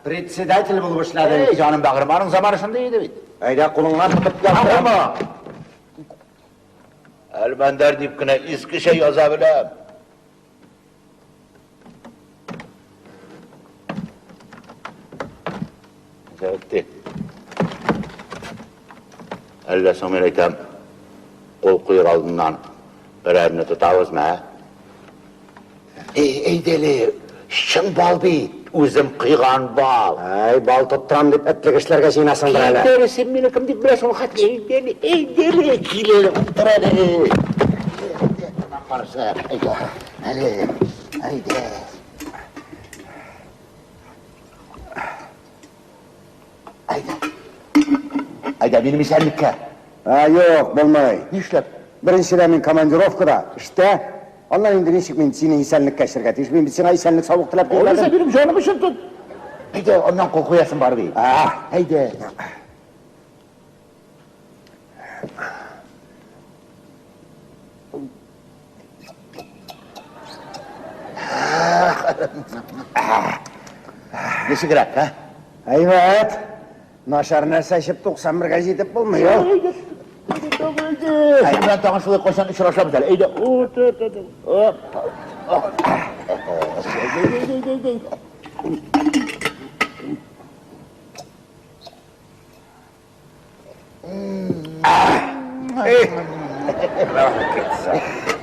Speaker 5: председатель булып эшләдең.
Speaker 6: Эй, җаным бәгырем, аның заманы шундый иде бит.
Speaker 5: Әйдә, кулыңнан тотып яздырам.
Speaker 6: Әлмәндәр дип кенә искечә яза беләм. Әҗәлетдин. Әллә соң мин әйтәм, кул куер алдыннан берәрне тотабызмы, ә? Эй, әйдәле, чын бал бит, үзем кыйган бал.
Speaker 5: Әй, бал тоттырам дип этлек эшләргә җыенасыңдыр әле.
Speaker 6: Әйдәле, син мине кем дип беләсең ул хәтле? Әйдәле, әйдәле, кил әле, утыр әле. Каршы, әйдә, әле, әйдә. Әйдә. Әйдә, минем исәнлеккә.
Speaker 5: Ә, юк, булмый.
Speaker 6: Нишләп?
Speaker 5: Беренчедән мин командировкада, эштә. Аннан инде ничек мин сине исәнлеккә эчәргә тиеш? Мин бит сиңа исәнлек саулык теләп
Speaker 6: Алайса
Speaker 5: килмәдем.
Speaker 6: минем җаным өчен тот. Әйдә, аннан кул куясың бар бит.
Speaker 5: А,
Speaker 6: Әйдә. Ничегрәк, ә?
Speaker 5: Әйбәт. Начар нәрсә эчеп 91-гә җитеп булмый ул.
Speaker 6: Син белән тагын шулай кайчан очрашабыз әле. Әйдә, утыр, утыр. Оп.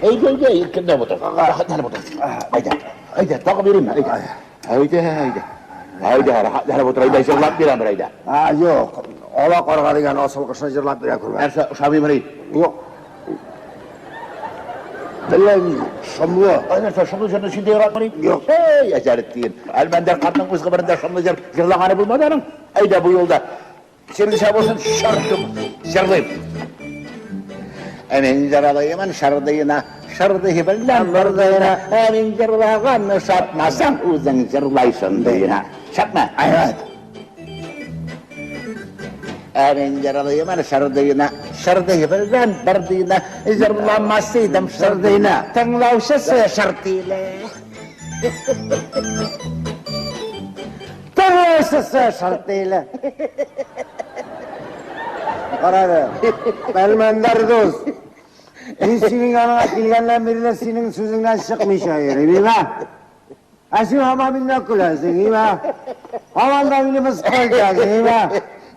Speaker 6: Әйдә, әйдә, иркенләп утыр. Рәхәтләнеп утыр. Әйдә, әйдә, тагы бирим, әйдә. Әйдә, әйдә. Әйдә, рәхәтләнеп утыр, әйдә, җырлап бирәм бер, әйдә.
Speaker 5: А, юк. Ала карга дигән асыл кошны җырлап бирә күрмә.
Speaker 6: Нәрсә, ошамыймыни?
Speaker 5: Юк. Телең шомлы.
Speaker 6: Ай, нәрсә, шомлы җырны син дә яратмыни?
Speaker 5: Юк.
Speaker 6: Әй, әҗәлетдин. Әлмәндәр картның үз гомерендә шомлы җыр җырлаганы булмады аның. Әйдә, бу юлда. Синеңчә булсын, шартым, җырлыйм. Ә мин җырлыймын шырдыйна, шырдый белән мырдыйна. Ә мин җырлаганны шатмасаң, үзең җырлайсың дыйна. Шатма.
Speaker 5: Әйбәт.
Speaker 6: Ә мин җырлыймын шырдыйна, шырдый белән бырдыйна. Җырламас идем шырдыйна. Тыңлаучысы шыртыйлы.
Speaker 5: Тыңлаучысы шыртыйлы. Карады. Әлмәндәр дус. Мин синең яныңа килгәннән бирле синең сүзеңнән чыкмыйча йөрим, име? Ә син һаман миннән көләсең, име? Һаман да мине мыскыл итәсең, име?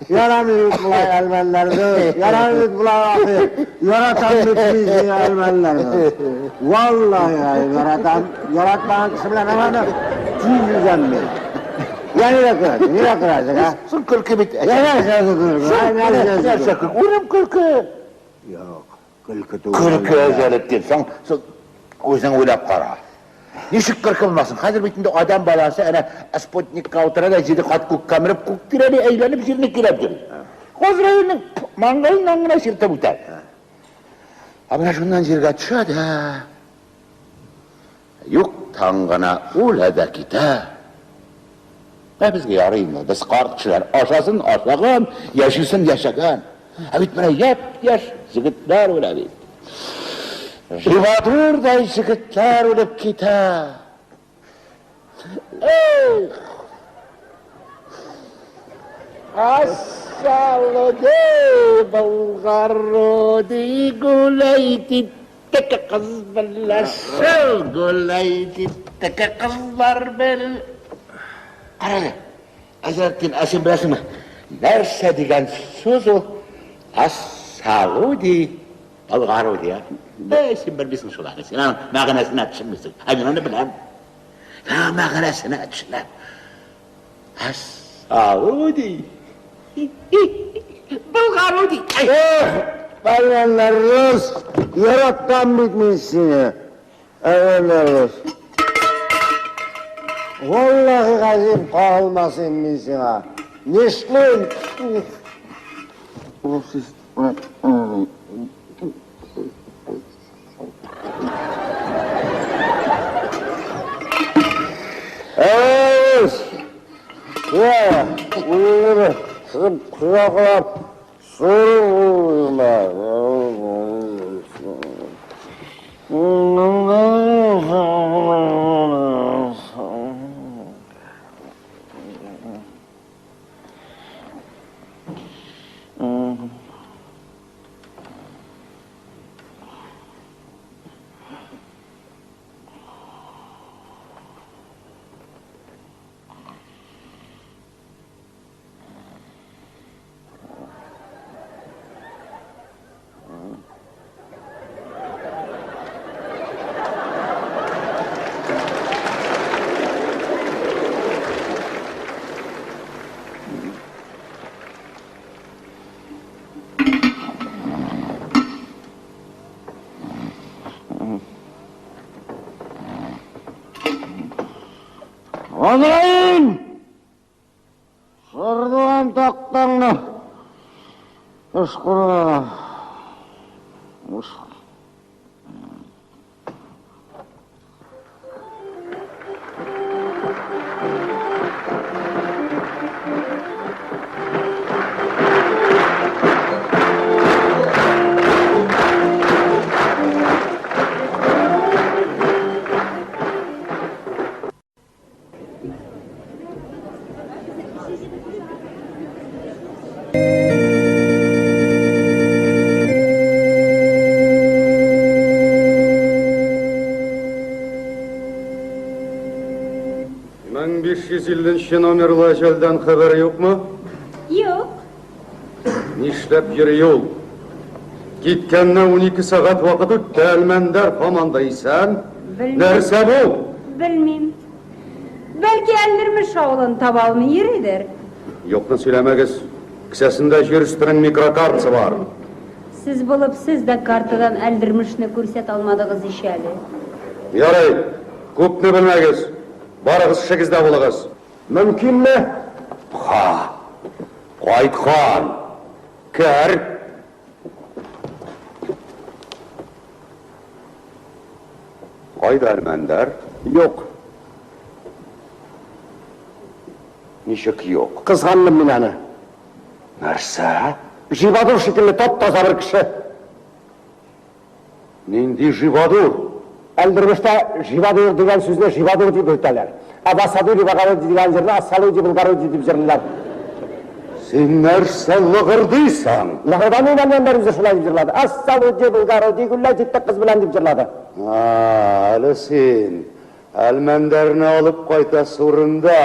Speaker 5: Ярамый бит болай, Әлмәндәр дус. Ярамый бит болай, ахи. Яратам бит мин сине, Әлмәндәр дус. Валлаһи, яратам. Яратмаган кеше белән һаман да тиз үзәм мин. Я нигә көләсең, нигә көләсең, а?
Speaker 6: Соң көлке бит.
Speaker 5: Я нәрсә көлке?
Speaker 6: Нәрсә көлке? Үлем көлке.
Speaker 5: Юк, көлке түгел.
Speaker 6: Көлке әҗәлетдин. Соң, соң үзең уйлап кара. Ничек көлке булмасын? Хәзер бит инде адәм баласы әнә спутникка утыра да җиде кат күккә менеп, күк тирәли әйләнеп җирне киләп йөри. Газраилнең маңгаеннан гына чиртеп үтә. Ә менә шуннан җиргә төшә дә юктан гына үлә дә китә. Ә безгә ярый инде, без карт кешеләр, ашасын ашаган, яшисен яшәгән. Ә бит менә япь-яшь җегетләр үлә бит. Живодурдай җегетләр үлеп китә. Эх! Ассалуди, Болгаруди, гуляйте, теке кыз белән шул гуляйте, теке кызлар белән. Кара әле, Әзәлетдин, ә син беләсеңме, нәрсә дигән сүз ул Ассалуди, Болгаруди, а? Әй, син белмисең шул әле, син аның мәгънәсенә төшенмисең. Ә мин аны беләм. Мин аның мәгънәсенә төшенәм. Ассалуди, Болгаруди.
Speaker 5: Эх, Әлмәндәр дус, яратам бит мин сине. Әлмәндәр дус. Валлаһи газим, кагылмас идем мин сиңа. Нишлим? Әйс! Я, үзеңне сызып кочаклап, суырып. Азраил! Сырдыган тактаңны ышкыра.
Speaker 1: 1550 нче номерлы әҗәлдән хәбәр юкмы?
Speaker 9: Юк.
Speaker 1: Нишләп йөри ул? Киткәненә 12 сәгать вакыт үтте, Әлмәндәр һаман да исән.
Speaker 9: Белмим.
Speaker 1: Нәрсә бу?
Speaker 9: Белмим. Бәлки Әлдермеш авылын таба алмый йөридер.
Speaker 1: Юкны сөйләмәгез. Кесәсендә җир өстенең микрокартасы бар.
Speaker 9: Сез булып сез дә картадан Әлдермешне күрсәтә алмадыгыз ич әле.
Speaker 1: Ярый, күпне белмәгез. Барыгыз эшегездә булыгыз.
Speaker 5: Мөмкинме?
Speaker 1: Ха! Кайткан! Кер! Кайда Әлмәндәр?
Speaker 5: Юк.
Speaker 1: Ничек юк?
Speaker 5: Кызгандым мин аны.
Speaker 1: Нәрсә?
Speaker 5: Живадур шикелле тап-таза бер кеше.
Speaker 1: Нинди Живадур?
Speaker 5: Әлдермештә Живадур дигән сүзне Живадур дип йөртәләр. Ә Васадури Багаруди дигән җырны Ассалуди Булгаруди дип җырлыйлар.
Speaker 1: Син нәрсә лыгырдыйсың?
Speaker 5: Лыгырдамыйм, Әлмәндәр үзе шулай дип җырлады. Ассалуди Булгаруди гүлләй җитте кыз белән дип җырлады.
Speaker 1: А, әле син Әлмәндәрне алып кайтасы урында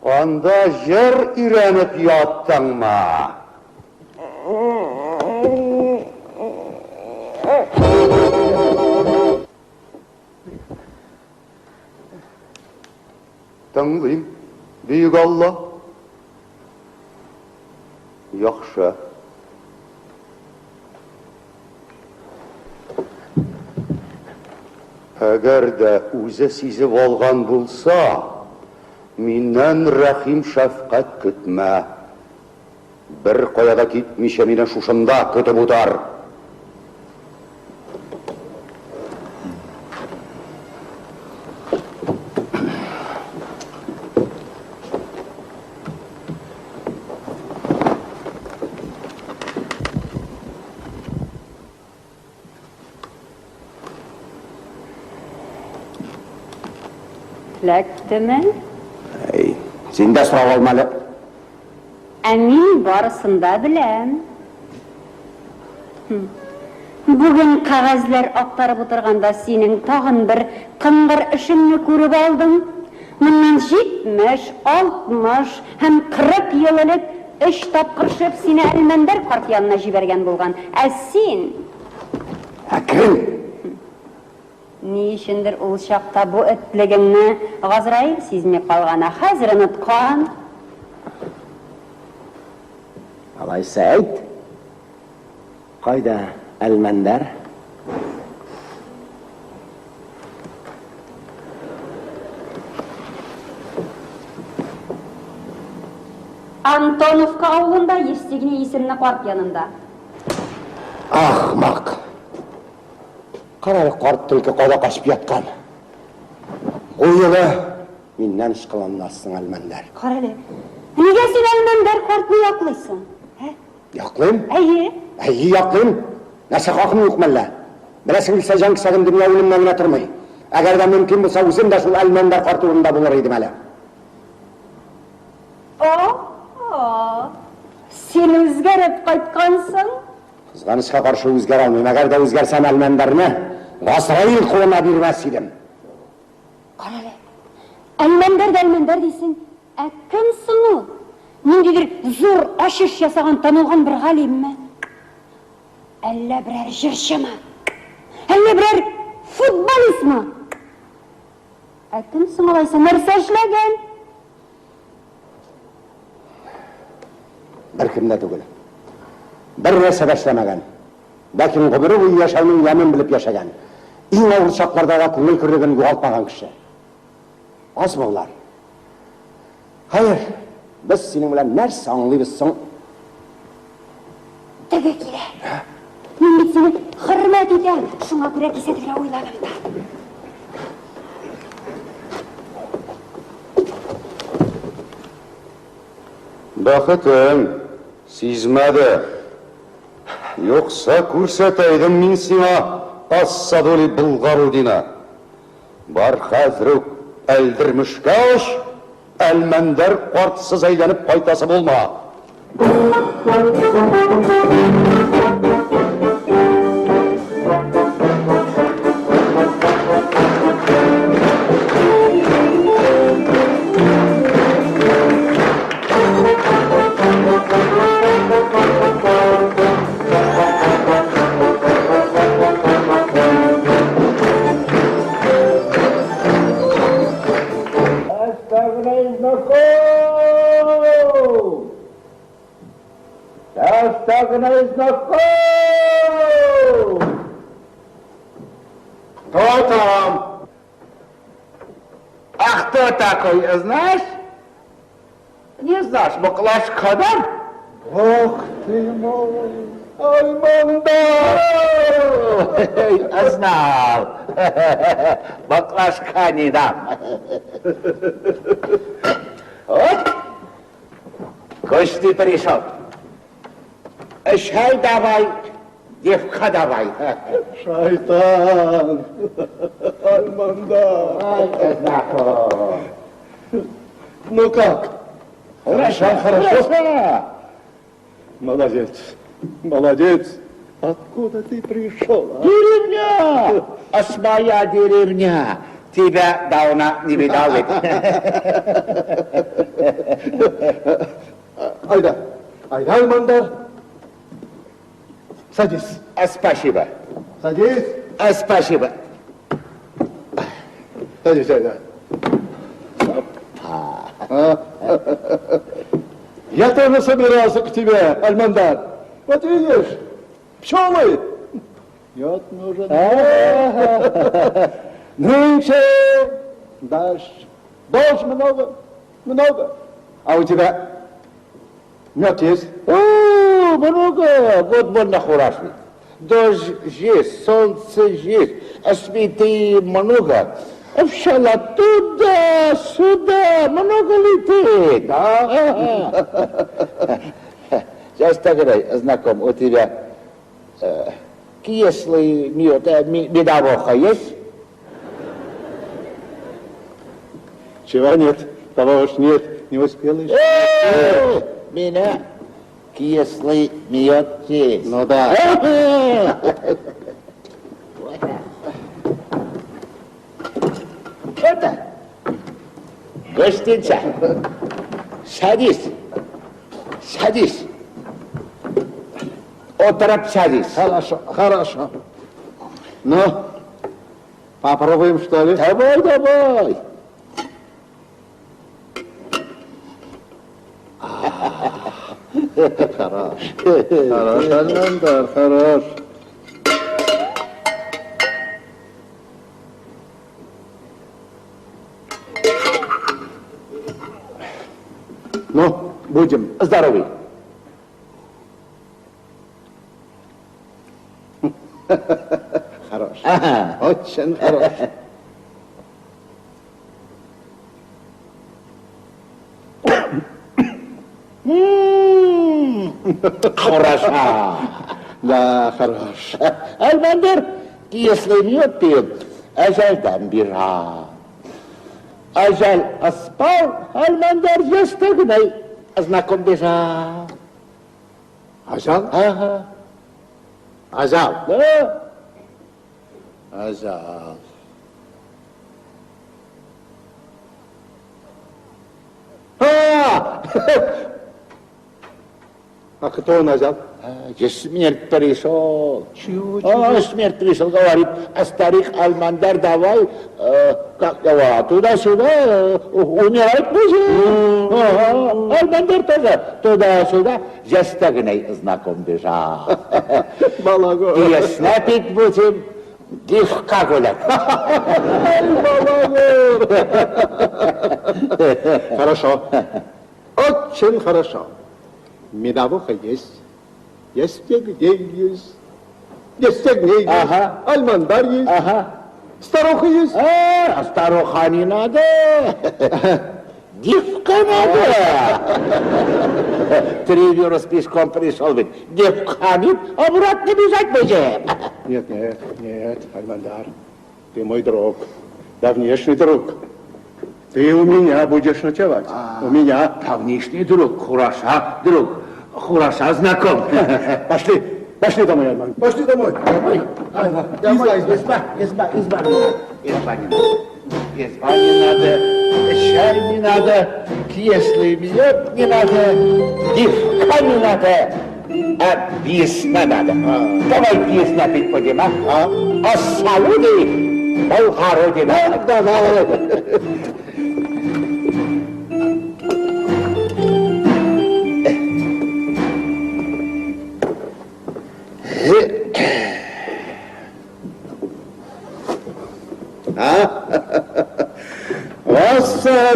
Speaker 1: анда җыр өйрәнеп яттыңмы? Тыңлыйм, бөек Алла. Яхшы. Әгәр дә үзе сизеп алган булса, миннән рәхим-шәфкать көтмә. Беркая да китмичә мине шушында көтеп утыр.
Speaker 9: Эләктеме?
Speaker 5: Әй, син дә сорап алма әле.
Speaker 9: Ә мин барысын да беләм. Бүген кәгазьләр актарып утырганда синең тагын бер кыңгыр эшеңне күреп алдым. Моннан 70, 60 һәм 40 ел элек өч тапкыр шеф сине Әлмәндәр карт янына җибәргән булган. Ә син...
Speaker 5: Әкрен!
Speaker 9: Ни өчендер ул чакта бу этлегеңне Газраил сизми калган, ә хәзер оныткан.
Speaker 5: Алайса әйт, кайда Әлмәндәр?
Speaker 9: Антоновка авылында Евстигней исемле карт янында.
Speaker 5: Ахмак! Кара әле, карт төлке кайда качып яткан. Бу юлы миннән ышкыланмассың, Әлмәндәр.
Speaker 9: Кара әле, нигә син Әлмәндәр картны яклыйсың? Ә?
Speaker 5: Яклыйм?
Speaker 9: Әйе.
Speaker 5: Әйе, яклыйм. Нәрсә, хакым юк мәллә? Беләсең килсә, җан кисәгем дөнья үлемнән генә тормый. Әгәр дә мөмкин булса, үзем дә шул Әлмәндәр карт урынында булыр идем әле.
Speaker 9: О-о! Син үзгәреп кайткансың.
Speaker 5: Кызганычка каршы, үзгәрә алмыйм. Әгәр дә үзгәрсәм, Әлмәндәрне Газраил кулына бирмәс идем.
Speaker 9: Кара әле. Әлмәндәр дә Әлмәндәр дисең. Ә кем соң ул? Ниндидер зур ачыш ясаган танылган бер галимме? Әллә берәр җырчымы? Әллә берәр футболистмы? Ә кем соң алайса? Нәрсә эшләгән?
Speaker 5: Беркем дә түгел. Бер нәрсә дә эшләмәгән. Ләкин гомере буе яшәүнең ямен белеп яшәгән. Иң авыр чакларда да күңел көрлеген югалтмаган кеше. Азмы болар? Хәер, без синең белән нәрсә аңлыйбыз соң?
Speaker 9: Теге килә. Мин бит сине хөрмәт итәм, шуңа күрә кисәтергә уйладым да.
Speaker 1: Бәхетең сизмәде. Юкса күрсәтә идем мин сиңа Ассадули Булгарудина. Бар хәзер үк Әлдермешкә оч, Әлмәндәр картсыз әйләнеп кайтасы булма.
Speaker 6: знаком! Часто знаком!
Speaker 5: Кто там?
Speaker 6: А кто такой, знаешь? Не знаешь, баклажка дам?
Speaker 5: Бог ты мой, Альмандар!
Speaker 6: Знал. Баклажка не дам. Вот. Гости пришел. Чай давай, девка давай.
Speaker 5: Шайтан! Альмандар!
Speaker 6: Знаком.
Speaker 5: Ну как?
Speaker 6: Хорошо, хорошо.
Speaker 5: Молодец, молодец. Откуда ты пришел? А?
Speaker 6: Деревня! А своя деревня. Тебя давно не видал ведь.
Speaker 5: Айда, айда, Альмандар. Садись.
Speaker 6: А спасибо.
Speaker 5: Садись.
Speaker 6: А спасибо.
Speaker 5: Садись, айда. Я тоже собирался к тебе, Альмандар. Вот видишь, пчелы. Мед нужен. Нынче дождь. Дождь много, много. А у тебя мед есть?
Speaker 6: О, много. Вот больно хороший. Дождь есть, солнце есть, а цветы много. А пчела туда-сюда, много летит.
Speaker 5: Да?
Speaker 6: Сейчас тогда, знаком, у тебя кислый мед, медовуха есть?
Speaker 5: Чего нет? Того уж нет, не успел еще.
Speaker 6: Меня кислый мед есть.
Speaker 5: Ну да.
Speaker 6: Это гостиница. Садись. Садись. Оторопь садись.
Speaker 5: Хорошо, хорошо. Ну, попробуем, что ли?
Speaker 6: Давай, давай.
Speaker 5: Хорош. Хорош, Альмандар, хорош. Ну, будем.
Speaker 6: Здоровый.
Speaker 5: Хорош.
Speaker 6: Ага.
Speaker 5: Очень хорош.
Speaker 6: Хороша.
Speaker 5: Да, хорош.
Speaker 6: Альмандар, если мед пьет, ажаль бежал. Ажаль спал, Альмандар естегнай, знаком бежал.
Speaker 5: Ажал?
Speaker 6: Ага.
Speaker 5: Ажал.
Speaker 6: Да.
Speaker 5: Ажал. А! А кто он ажал?
Speaker 6: Смерть пришел.
Speaker 5: Чего,
Speaker 6: А, смерть пришел, говорит, а старик Альмандар давай, как его, туда-сюда, умирать будем. Ага. Альмандар тоже туда-сюда, застегнай, знаком бежал.
Speaker 5: Балагор.
Speaker 6: Ясна пить будем, девка гулять.
Speaker 5: Балагор. Хорошо. Очень хорошо. Медовуха есть. Ястегней есть. Ястегней есть.
Speaker 6: Ага.
Speaker 5: Альмандар есть.
Speaker 6: Ага.
Speaker 5: Старуха есть.
Speaker 6: А старуха не надо. Девка надо. 3 версты пешком пришел ведь. Девка нет, обратно бежать будем.
Speaker 5: Нет, нет, нет, Альмандар, ты мой друг, давнешний друг. Ты у меня будешь ночевать. У меня.
Speaker 6: Давнишний друг, хороша друг, хороша знаком.
Speaker 5: Пошли, пошли домой, Альман. Пошли домой.
Speaker 6: Домой, домой, изба, изба, изба. Изба не надо. Изба не надо, чай не надо, кислый мед не надо, девка не надо, а песня надо. Давай песня пить будем, а? А салуды Болгородина.
Speaker 5: Давай.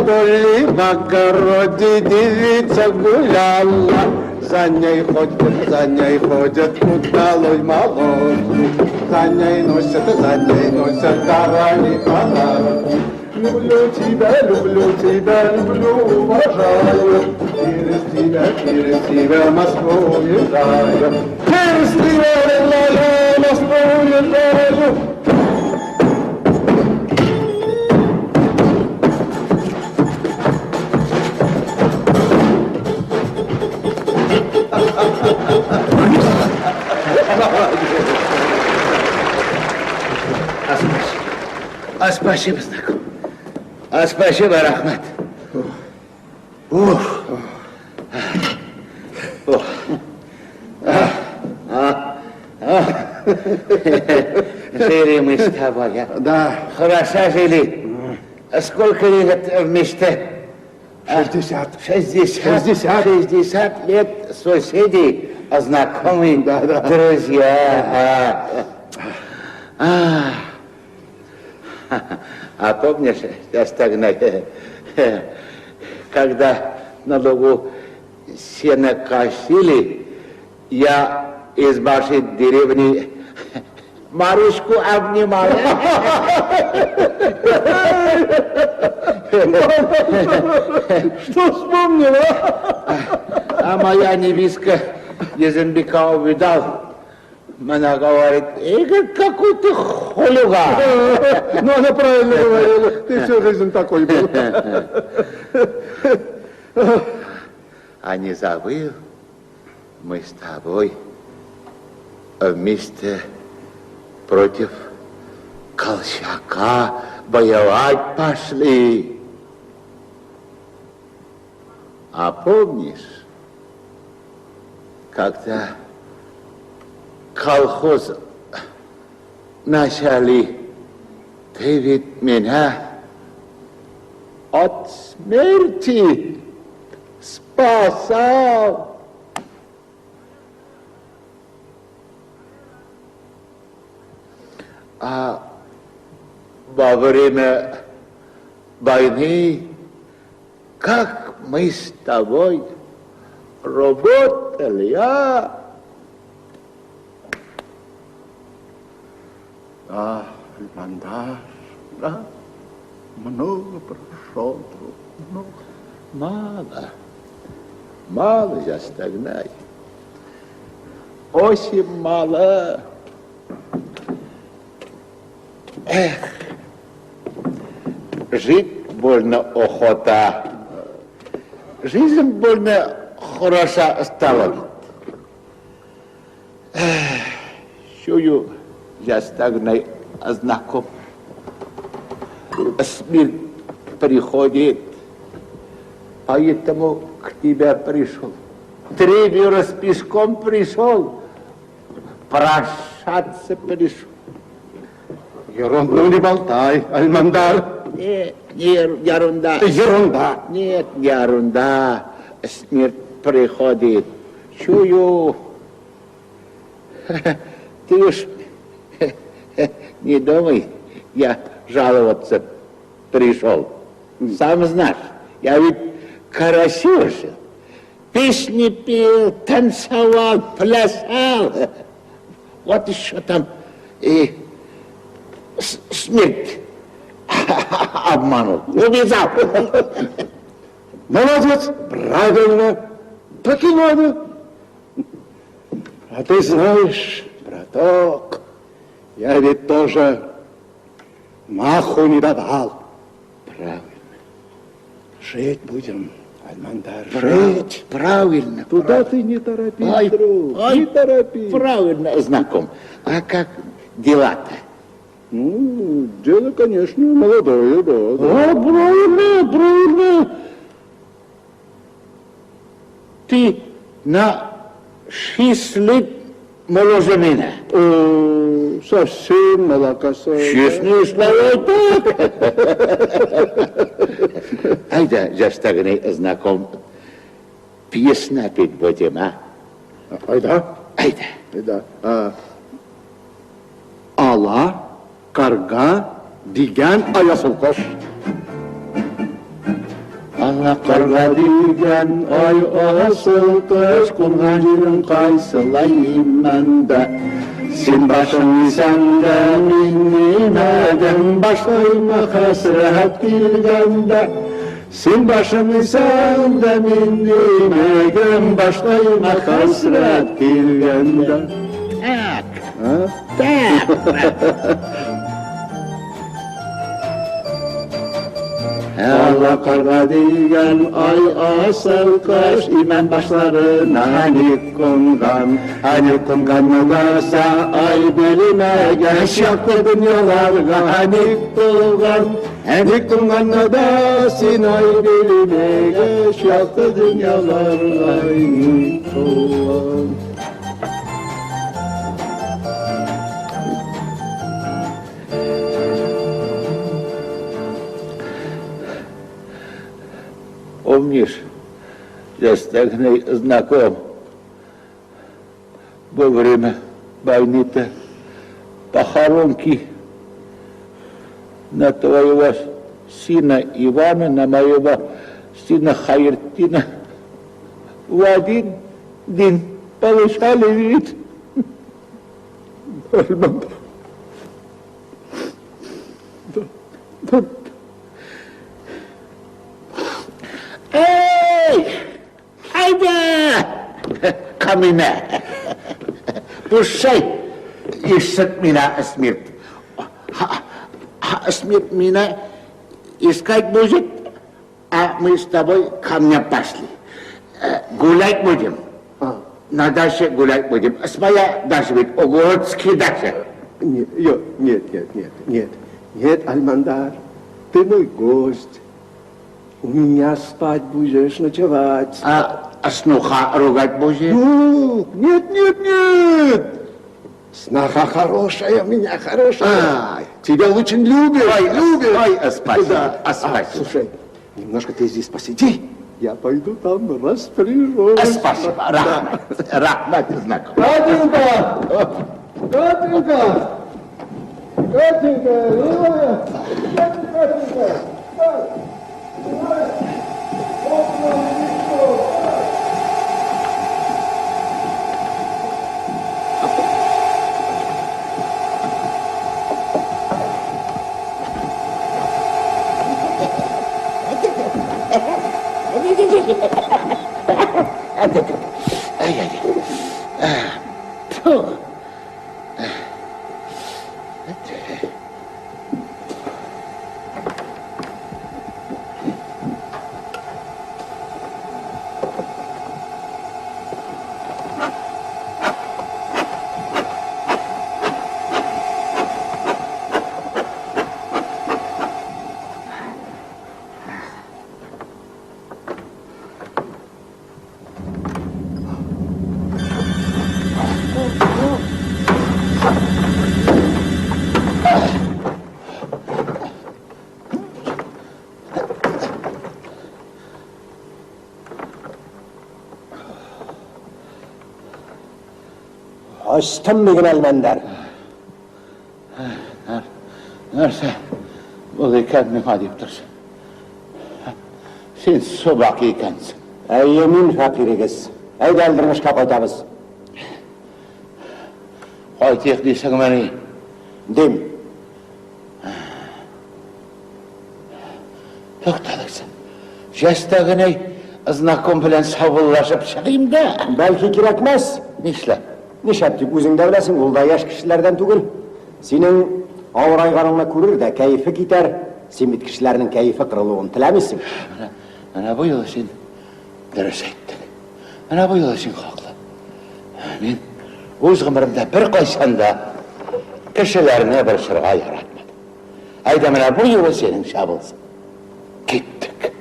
Speaker 10: поле, в огороде девица гуляла. За ней ходят, за ней ходят, удалой молодцы. За ней носят, за ней носят дарами подарки. Люблю тебя, люблю тебя, люблю, уважаю. Через тебя Москву уезжаю. Через тебя, родная, Москву уезжаю.
Speaker 6: А спасибо, знаком. А спасибо, Рахмат. Уф. Ох. Жили мы с тобой, а?
Speaker 10: Да.
Speaker 6: Хорошо жили. Сколько лет вместе?
Speaker 10: 60.
Speaker 6: 60.
Speaker 10: 60.
Speaker 6: 60 лет соседей, знакомые,
Speaker 10: Да, да.
Speaker 6: друзья. А помнишь, Стагнай, когда на лугу сено косили, я из вашей деревни Марушку обнимал.
Speaker 10: Что вспомнил, а?
Speaker 6: А моя невестка Езембека увидал. Она говорит, Игорь, какой ты хулиган.
Speaker 10: Ну, она правильно говорила, ты всю жизнь такой был.
Speaker 6: А не забыл, мы с тобой вместе против Колчака воевать пошли. А помнишь, когда колхоз начали, ты ведь меня от смерти спасал. А во время войны, как мы с тобой работали, а?
Speaker 10: Да, Альмандар, да, много прошел, друг, много.
Speaker 6: Мало, мало я стогнай, очень мало. Эх, жить больно охота, жизнь больно хороша стала. Эх, чую, я стогнай знаком. Смерть приходит, поэтому к тебе пришел. 3 версты пешком пришел, прощаться пришел.
Speaker 10: Ерунду не болтай, Альмандар.
Speaker 6: Нет, не ерунда.
Speaker 10: Ерунда.
Speaker 6: Нет, не ерунда. Смерть приходит. Чую. Ты уж не думай, я жаловаться пришел. Сам знаешь, я ведь красиво жил. Песни пел, танцевал, плясал. Вот еще там и смерть обманул, увязал.
Speaker 10: Молодец, правильно, так и надо. А ты знаешь, браток, я ведь тоже маху не давал.
Speaker 6: Правильно.
Speaker 10: Жить будем, Альмандар,
Speaker 6: жить. Правильно.
Speaker 10: Туда ты не торопись,
Speaker 6: ай,
Speaker 10: друг,
Speaker 6: ай,
Speaker 10: не торопись.
Speaker 6: Правильно, знаком. А как дела-то?
Speaker 10: Ну, дело, конечно, молодое, да.
Speaker 6: О, правильно, правильно. Ты на 6 лет моложе меня.
Speaker 10: Совсем молокосос.
Speaker 6: Честные слова, так. Айда, застагни знаком. Пьесна петь будем, а?
Speaker 10: Айда.
Speaker 6: Айда.
Speaker 10: Айда. Ала, карга, дигән аясылкош.
Speaker 6: Ала карга дигән ай асыл кош кунган җирең кайсылай имәндә. Син башың исән дә мин нимәдән башлыйм хәсрәт килгәндә. Син башың исән дә мин нимәгән башлыйм хәсрәт килгәндә. Так. Так. Ала карга дигән ай асыл кош имән башларына ник кунган, ник кунган да ай белмәгән, якты дөньяларга ник тулган, ник кунган да син ай белмәгән, якты дөньяларга ник тулган. Помнишь, я с Тагной знаком. Во время войны-то похоронки на твоего сына Ивана, на моего сына Хайртина в один день получали вид. Да. Эй! Айда! Камина! Пушай! Ищет меня смерть. Смерть меня искать будет, а мы с тобой ко мне пошли. Гулять будем. На даче гулять будем. Своя дача ведь, Огородский дача.
Speaker 10: Нет, нет, нет, нет, нет, нет, Альмандар, ты мой гость. У меня спать будешь, ночевать.
Speaker 6: А снуха ругать будешь?
Speaker 10: Ну, нет, нет, нет. Сноха хорошая у меня, хорошая. А, тебя очень любит,
Speaker 6: ой,
Speaker 10: любит.
Speaker 6: Ой, спасибо,
Speaker 10: да.
Speaker 6: Спасибо.
Speaker 10: Слушай, немножко ты здесь посиди, я пойду там распоряжусь.
Speaker 6: Спасибо, рахмат, рахмат, знаком.
Speaker 10: Катенька! Катенька! Катенька, милая! Катенька! Ачтым бүген, Әлмәндәр.
Speaker 6: Нәрсә булды икән миңа дип торсың? Син собак икәнсең.
Speaker 5: Әйе, мин фәкыйрегез. Әйдә, Әлдермешкә кайтабыз.
Speaker 6: Кайтыйк дисеңмени?
Speaker 5: Дим.
Speaker 6: Тукталыгыз. Җәстәгенәй знаком белән саубуллашып чыгыйм да.
Speaker 5: Бәлки кирәкмәс.
Speaker 6: Нишләп?
Speaker 5: Нишләп дип үзең дә беләсең, ул да яшь кешеләрдән түгел. Синең авырайганыңны күрер дә кәефе китәр. Син бит кешеләрнең кәефе кырылуын теләмисең.
Speaker 6: Менә бу юлы син дөрес әйттең. Менә бу юлы син хаклы. Мин үз гомеремдә беркайчан да кешеләрне борчырга яратмадым. Әйдә, менә бу юлы синеңчә булсын. Киттек.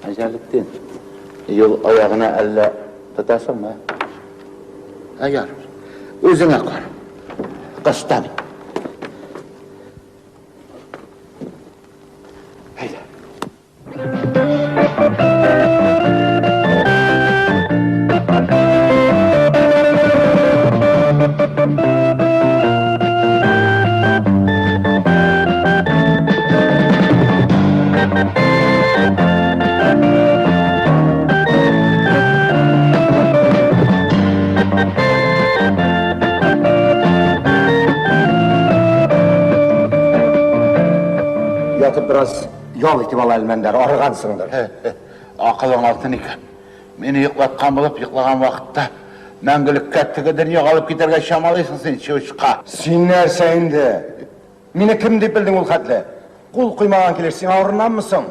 Speaker 6: Әҗәлектин, юл аягына әллә тотасыңмы? Ә ярар. Үзеңә кара. Кыстамыйм. Әйдә.
Speaker 5: Ятып бераз ял итеп ал, Әлмәндәр, арыгансыңдыр.
Speaker 6: Акылың алтын икән. Мине йоклаткан булып, йоклаган вакытта мәңгелеккә теге дөньяга алып китәргә чамалыйсың син, чучка.
Speaker 5: Син нәрсә инде? Мине кем дип белдең ул хәтле? Кул куймаган килеш сиңа орынаммы соң?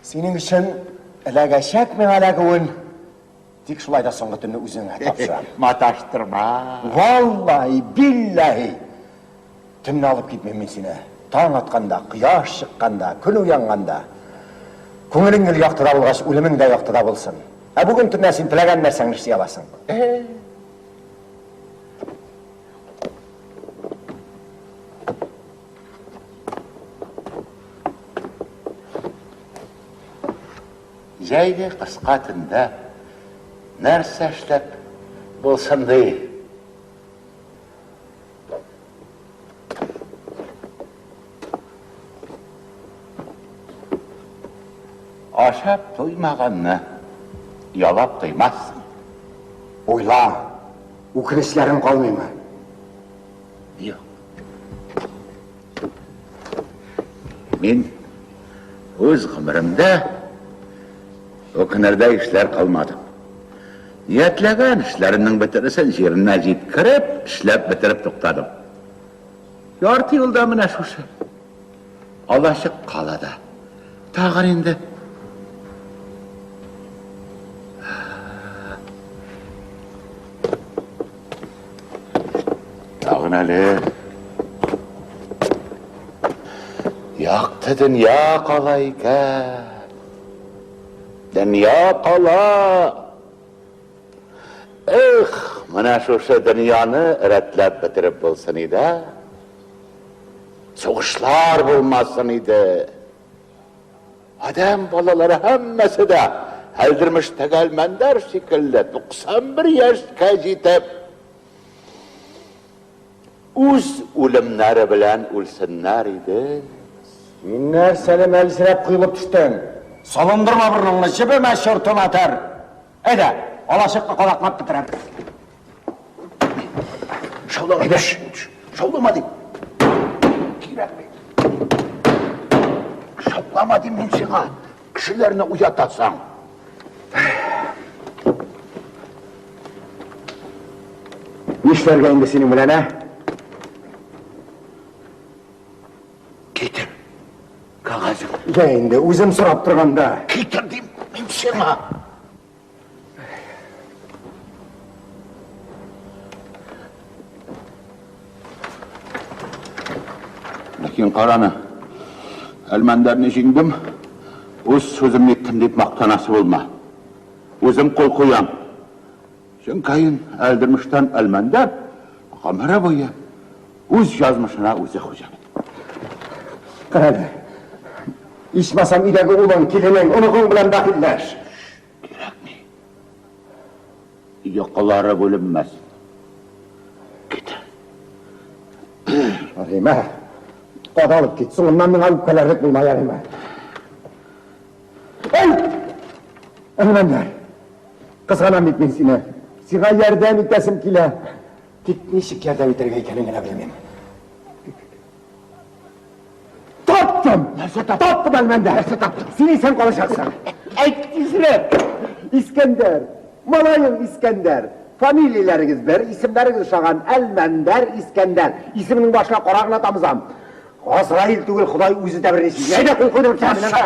Speaker 5: Синең өчен эләгәчәк миңа эләгүен. Тик шулай да соңгы төнне үзеңә тапшырам.
Speaker 6: Маташтырма.
Speaker 5: Валлаһи, билләһи. Төнне алып китмим мин сине. Таң атканда, кояш чыкканда, көн уянганда. Күңелең гел яктыда булгач, үлемең дә яктыда булсын. Ә бүген төнлә син теләгән нәрсәңне эшли аласың.
Speaker 6: Җәйге кыска төндә нәрсә эшләп булсын ди? Ашап туймаганны ялап туймассың.
Speaker 5: Уйла, үкенечләрең калмыймы?
Speaker 6: Юк. Мин үз гомеремдә үкенердәй эшләр кылмадым. Ниятләгән эшләремнең бөтенесен җиренә җиткереп, эшләп бетереп туктадым. Ярты юлда менә шушы алачык кала да. Тагын инде Тагын әле якты дөнья кала икән. Дөнья кала. Эх, менә шушы дөньяны рәтләп бетереп булсын иде. Сугышлар булмасын иде. Адәм балалары һәммәсе дә Әлдермештәге Әлмәндәр шикелле 91 яшькә җитеп, үз үлемнәре белән үлсеннәр иде.
Speaker 5: Син нәрсәле мәлсерәп коелып төштең? Салындырма борыныңны, җебемә, чорты матер! Әйдә, алачыкны кадаклап бетерәм.
Speaker 6: Шаулама, әйдә, шаулама дим. Кирәкми. Шаулама дим мин сиңа. Кешеләрне уятасың.
Speaker 5: Нишләргә инде синең белән, ә?
Speaker 6: Китер. Кәгазең.
Speaker 5: Йә инде, үзем сорап торганда.
Speaker 6: Китер дим мин сиңа. Ләкин караны, Әлмәндәрне җиңдем, үз сүземне иттем дип мактанасы булма. Үзем кул куям. Чөнкәен Әлдермештән Әлмәндәр гомере буе үз язмышына үзе хуҗа бит.
Speaker 5: Карале, ичмасам өйдәге улың, киленең, оныгың белән бәхилләш.
Speaker 6: Кирәкми. Йокылары бүленмәс. Кит.
Speaker 5: Ярыймы? Кадалып кит. Соңыннан миңа үпкәләрлек булма, ярыймы? Эй! Әлмәндәр! Кызганам бит мин сине. Сиңа ярдәм итәсем килә. Тик ничек ярдәм итәргә икәнен генә белмим. Таптым! Нәрсә таптың? Таптым, Әлмәндәр! Нәрсә таптың? Син исән калачаксың.
Speaker 6: Әйт тизрәк!
Speaker 5: Искәндәр! Малаең Искәндәр! Фамилияләрегез бер, исемнәрегез ошаган. Әлмәндәр, Искәндәр. Исеменең башына кара гына тамызам. Газраил түгел, Ходай үзе дә берни сизми. Әйдә, кул куйдырып
Speaker 6: Нәрсә?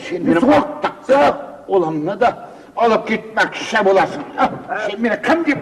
Speaker 6: Син минем актыккы улымны да алып китмәкче буласың. Син мине кем дип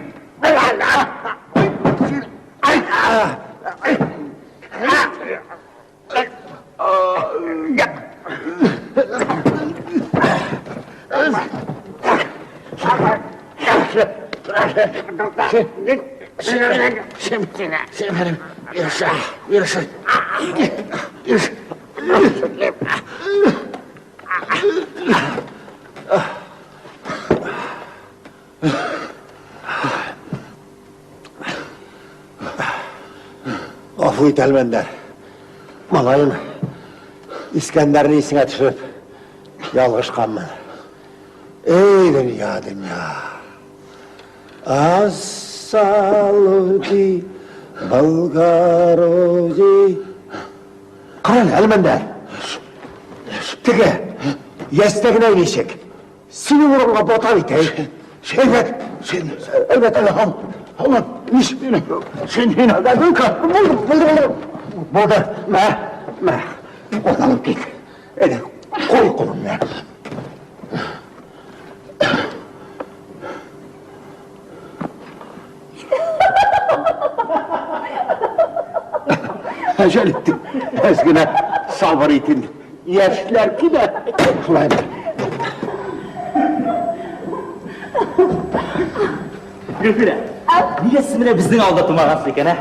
Speaker 5: Гафу ит, Әлмәндәр. Малаең Искәндәрне исеңә төшереп ялгышканмын. Эй, дөнья, дөнья. Ассалути, Болгороди.
Speaker 10: Кара әле, Әлмәндәр. Теге, ястәгенә ничек? Синең урынга бата бит, әй. Әйбәт.
Speaker 6: Син,
Speaker 10: Әйбәт.
Speaker 6: һаман, һаман, ничек мине? Син, син,
Speaker 10: Булды, булды, булды. Булды. Мә, мә. Ут алып кит. Әйдә, куй кулыңны.
Speaker 6: Әҗәл иттең. Әз генә сабыр ит инде. Яшьләр килә.
Speaker 10: Шулай бер.
Speaker 11: Гөлфирә, нигә сез менә безнең авылда тумагансыз икән, ә?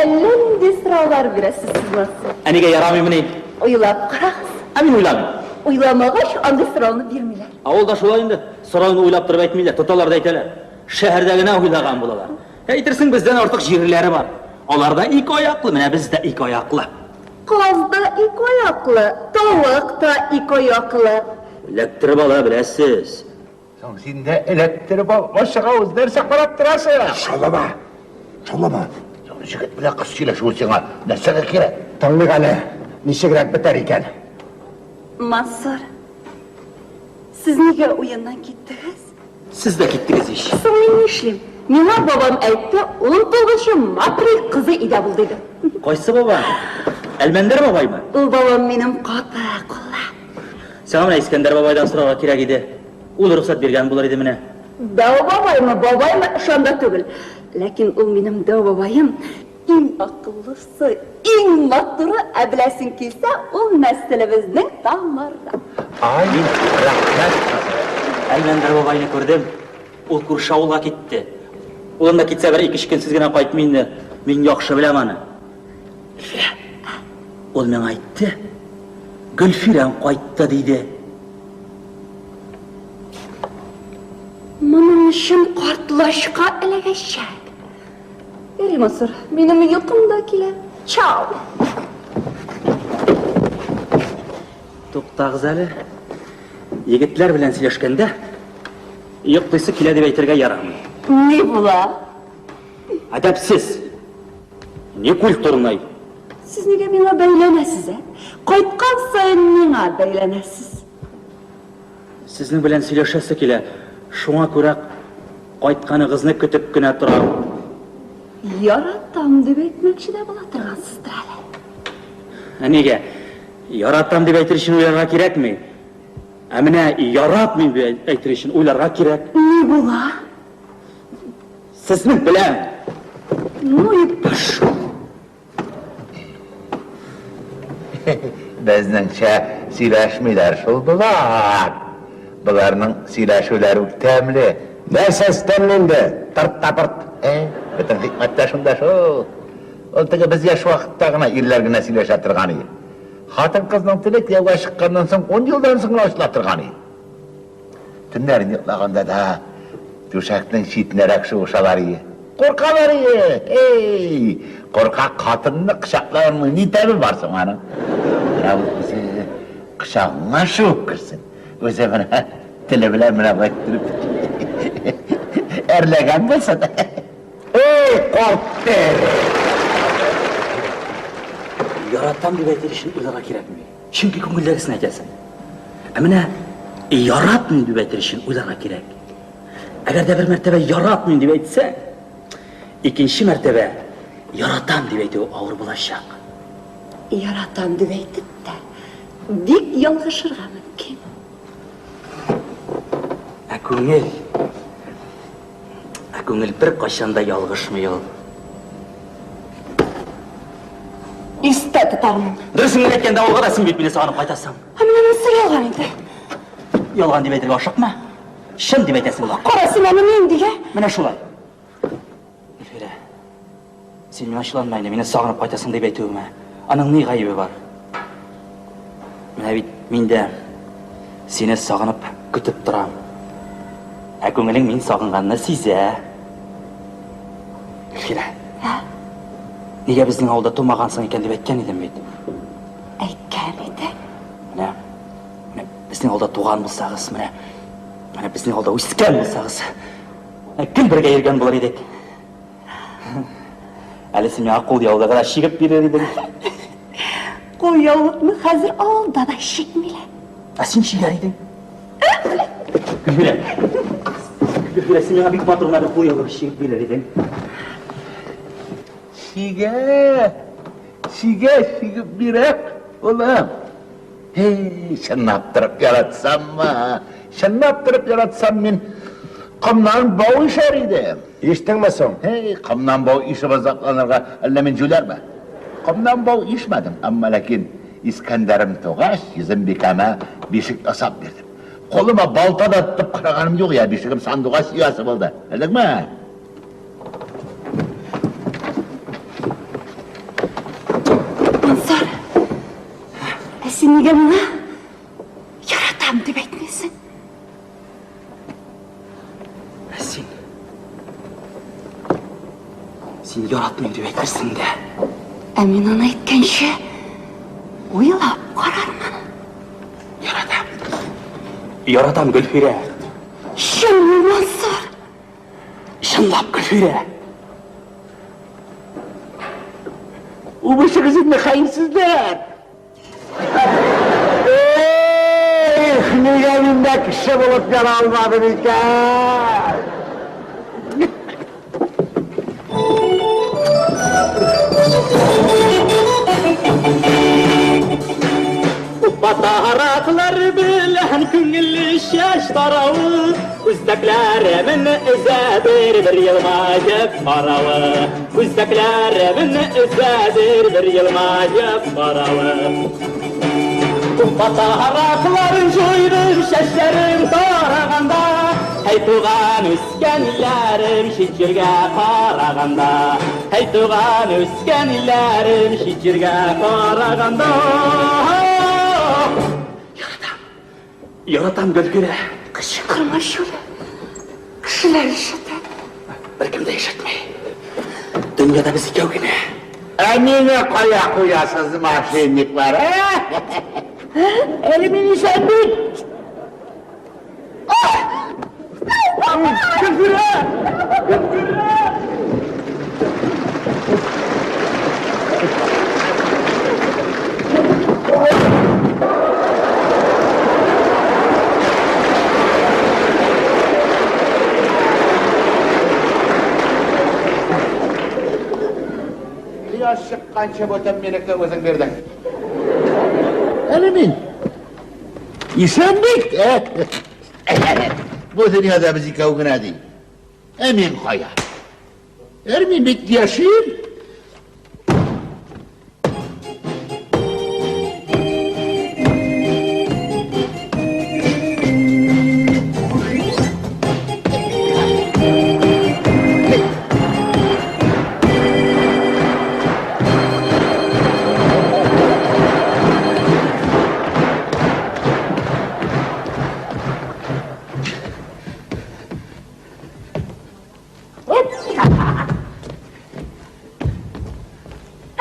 Speaker 12: Әллә нинди сораулар бирәсез сез, Мансур.
Speaker 11: Ә нигә ярамыймыни?
Speaker 12: Уйлап карагыз.
Speaker 11: Ә мин уйламыйм.
Speaker 12: Уйламагач, андый сорауны бирмиләр.
Speaker 11: Авылда шулай инде. Сорауны уйлап торып әйтмиләр, тоталар да әйтәләр. Шәһәрдә генә уйлаган булалар. Әйтерсең, бездән артык җирләре бар. Алар да ике аяклы, менә без дә ике аяклы.
Speaker 12: Каз да ике аяклы, тавык та ике аяклы.
Speaker 11: Эләктереп ала беләсез.
Speaker 6: Соң син дә эләктереп ал, ачык авыз, нәрсә карап торасың?
Speaker 10: Шаулама. Шаулама.
Speaker 6: Соң җегет белән кыз сөйләшүе сиңа нәрсәгә кирәк?
Speaker 10: Тыңлыйк әле, ничегрәк бетәр икән.
Speaker 12: Мансур, сез нигә уеннан киттегез?
Speaker 11: Сез дә киттегез ич.
Speaker 12: Соң мин нишлим? Миңа бабам әйтте, унтугызынчы Матрый кызы өйдә бул, диде.
Speaker 11: Кайсы баба? Әлмәндәр бабаймы?
Speaker 12: Ул бабам минем каты акыллы.
Speaker 11: Сиңа менә Искәндәр бабайдан сорарга кирәк иде. Ул рөхсәт биргән булыр иде менә.
Speaker 12: Дәү бабаймы, бабаймы, ышанда түгел. Ләкин ул минем дәү бабаем, иң акыллысы, иң матуры, ә беләсең килсә, ул нәселебезнең тамыры.
Speaker 6: Ай, рәхмәт, кызым.
Speaker 11: Әлмәндәр бабайны күрдем. Ул күрше авылга китте. Ул анда китсә бер ике-өч көнсез генә кайтмый инде. Мин яхшы беләм аны. Гөлфирә. Ул миңа әйтте. Гөлфирәң кайтты, диде.
Speaker 12: Моның өчен картлачка эләгәчәк. Ярый, Мансур, минем йокым да килә. Чао!
Speaker 11: Туктагыз әле. Егетләр белән сөйләшкәндә, йоклыйсы килә дип әйтергә ярамый.
Speaker 12: Ни була?
Speaker 11: Әдәпсез! Некультурный!
Speaker 12: Сез нигә миңа бәйләнәсез, ә? Кайткан саен миңа бәйләнәсез.
Speaker 11: Сезнең белән сөйләшәсе килә, шуңа күрә кайтканыгызны көтеп кенә торам.
Speaker 12: Яратам дип әйтмәкче дә була торгансыздыр әле.
Speaker 11: Ә нигә? Яратам дип әйтер өчен уйларга кирәкми. Ә менә яратмыйм дип әйтер өчен уйларга кирәк.
Speaker 12: Ни була?
Speaker 11: Сезнең белән!
Speaker 12: Ну и пошел!
Speaker 6: Безнеңчә сөйләшмиләр шул болар. Боларның сөйләшүләре үк тәмле.
Speaker 5: Нәрсәсе тәмле инде? Тырт та пырт.
Speaker 6: Ә, бөтен хикмәт тә шунда шул. Ул теге без яшь вакытта гына ирләр генә сөйләшә торган иде. Хатын-кызның теле кияүгә чыкканнан соң ун елдан соң гына ачыла торган иде. Төннәрен йоклаганда да түшәкнең читенәрәк шуышалар ие. Куркалар ие! Эй! Куркак хатынны кочаклауның ни тәме бар соң аның? Менә ул үзе кочагыңа шуып керсен. Үзе менә теле белән менә болай иттереп әрләгән булсын.
Speaker 5: Эй, карт тәре!
Speaker 11: Яратам дип әйтер өчен уйларга кирәкми. Чөнки күңелдәгесен әйтәсең. Ә менә яратмыйм дип әйтер өчен уйларга кирәк. Әгәр дә бер мәртәбә яратмыйм дип әйтсәң, икенче мәртәбә яратам дип әйтүе авыр булачак.
Speaker 12: Яратам дип әйтеп тә, бик ялгышырга мөмкин.
Speaker 11: Ә күңел, ә күңел беркайчан да ялгышмый ул.
Speaker 12: Истә тотармын.
Speaker 11: Дөресен генә әйткәндә, авылга да син бит мине сагынып кайтасың.
Speaker 12: Ә менә монысы ялган инде.
Speaker 11: Ялган дип әйтергә ашыкма. Чын дип әйтәсең була.
Speaker 12: Кара син аны ниндигә?
Speaker 11: Менә шулай. Гөлфирә, син миңа ачуланма инде, мине сагынып кайтасың дип әйтүемә. Аның ни гаебе бар? Менә бит мин дә сине сагынып көтеп торам. Ә күңелең мин сагынганны сизә. Гөлфирә. Нигә безнең авылда тумагансың икән дип әйткән идем бит.
Speaker 12: Әйткән идең.
Speaker 11: Менә, менә безнең авылда туган булсагыз, менә, менә безнең авылда үскән булсагыз, кем бергә йөргән булыр идек. Әле син миңа кул яулыгы да чигеп бирер идең.
Speaker 12: Кулъяулыкны хәзер авылда да чикмиләр.
Speaker 11: Ә син чигәр идең. Гөлфирә. Гөлфирә, син миңа бик матур гына бер кулъяулык чигеп бирер идең.
Speaker 6: Чигә, чигә, чигеп бирә, улым. Һей, чынлап торып яратсаммы? Чынлап торып яратсам мин комнан бау ишәр идем.
Speaker 5: Иштеңме соң?
Speaker 6: Һей, комнан бау ишеп азапланырга әллә мин җүләрме? Комнан бау ишмәдем, әмма ләкин Искәндәрем тугач, Йөзембикәмә бишек ясап бирдем. Кулыма балта да тотып караганым юк я, бишегем сандугач оясы булды. Белдеңме?
Speaker 12: Ансар, ә син нигә миңа яратам дип әйтмисең?
Speaker 11: Ә син? Син яратмыйм дип әйтерсең дә.
Speaker 12: Ә мин аны әйткәнче уйлап карармын.
Speaker 11: Яратам. Яратам, Гөлфирә.
Speaker 12: Чынмы, Мансур?
Speaker 11: Чынлап, Гөлфирә.
Speaker 6: Үбешегез инде, хәерсезләр!
Speaker 5: Эх, нигә мин дә кеше булып яра алмадым икән?
Speaker 11: Батараклар белән күңелле чәч таравы, Күзәкләремен өзәдер бер елмаеп каравы. Күзәкләремен өзәдер бер елмаеп каравы. Батаракларын җуйдым, чәчләрем тараганда, Һәй туган үскән илләрем чит җиргә караганда. Һәй туган үскән илләрем чит җиргә караганда. Яратам. Яратам, Гөлфирә.
Speaker 12: Кычкырма, Шүлә. Кешеләр ишетә.
Speaker 11: Беркем дә ишетми. Дөньяда без икәү генә.
Speaker 6: Ә мине кая куясыз, мошенниклар, ә?
Speaker 4: Әле мин исән бит.
Speaker 11: Гөлфирә! Гөлфирә!
Speaker 6: Кояш чыкканчы бүтән минеке үзең бирдең. Әле мин исән бит, ә? Бу дөньяда без икәү генә ди. Ә мин кая? Ә мин бит яшим.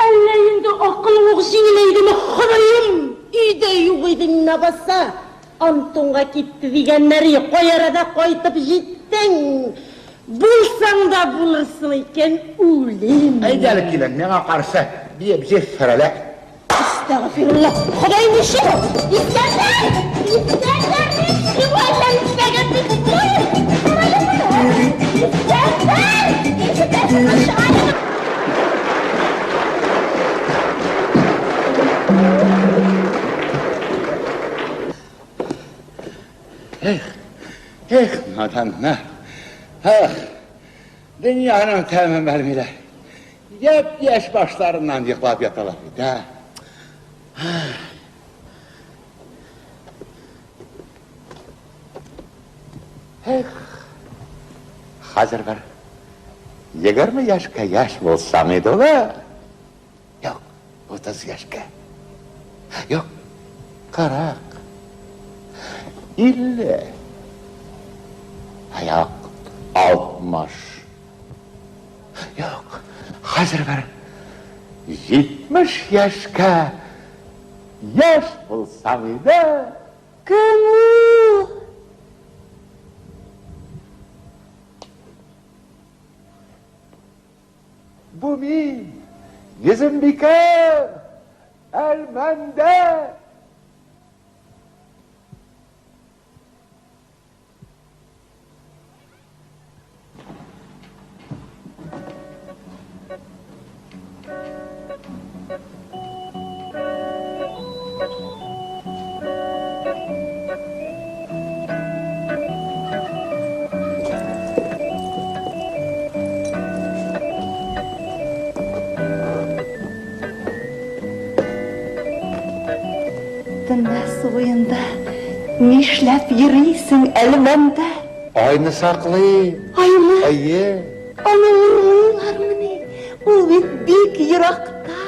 Speaker 2: Әллә инде акыл ук җиңеләйдеме, Ходаем? Өйдә юк идең ләбаса. Антонга китте дигәннәре, кай арада кайтып җиттең? Булсаң да булырсың икән, үлим.
Speaker 6: Әйдә әле, килен, миңа каршы биеп җиффер әле.
Speaker 2: Әстәгъфирулла. Ходай ничек? Искәндәр! Искәндәр, ничек әллә эшләгән бит? Искәндәр! Ишетәсеңме, чыгайм!
Speaker 6: Эх, эх, наданнар. Эх, дөньяның тәмен белмиләр. Япь-яшь башларыннан йоклап яталар бит, ә. Эх, хәзер бер 20 яшькә яшь булсаң иде ул, ә? Юк, 30 яшькә. Юк, 40. 50. Юк, 60. Юк, хәзер бер 70 яшькә яшь булсаң иде.
Speaker 12: Кем ул?
Speaker 6: Бу мин, Йөзембикә! Әлмәндәр!
Speaker 12: Төнлә су буенда нишләп йөрисең, Әлмәндәр?
Speaker 6: Айны саклыйм.
Speaker 12: Айны?
Speaker 6: Әйе.
Speaker 12: Аны урлыйлармыни? Ул бит бик еракта.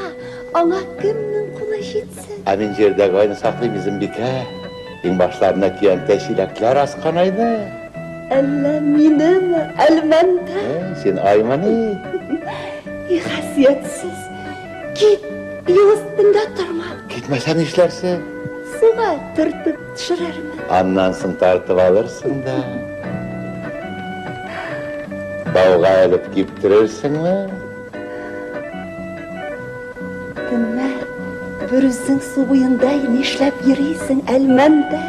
Speaker 12: Аңа кемнең кулы җитсен?
Speaker 6: Ә мин җирдәге айны саклыйм, Изембикә. Иңбашларына көянтә чиләкләр аскан айны.
Speaker 12: Әллә минеме, Әлмәндәр?
Speaker 6: Ә, син аймыни?
Speaker 12: И хасиятсез. Кит, юл өстендә торма.
Speaker 6: Китмәсәм нишләрсең?
Speaker 12: Суга төртеп төшерермен.
Speaker 6: Аннан соң тартып алырсың да. Бауга элеп киптерерсеңме?
Speaker 12: Төнлә берүзең су буенда нишләп йөрисең, Әлмәндәр?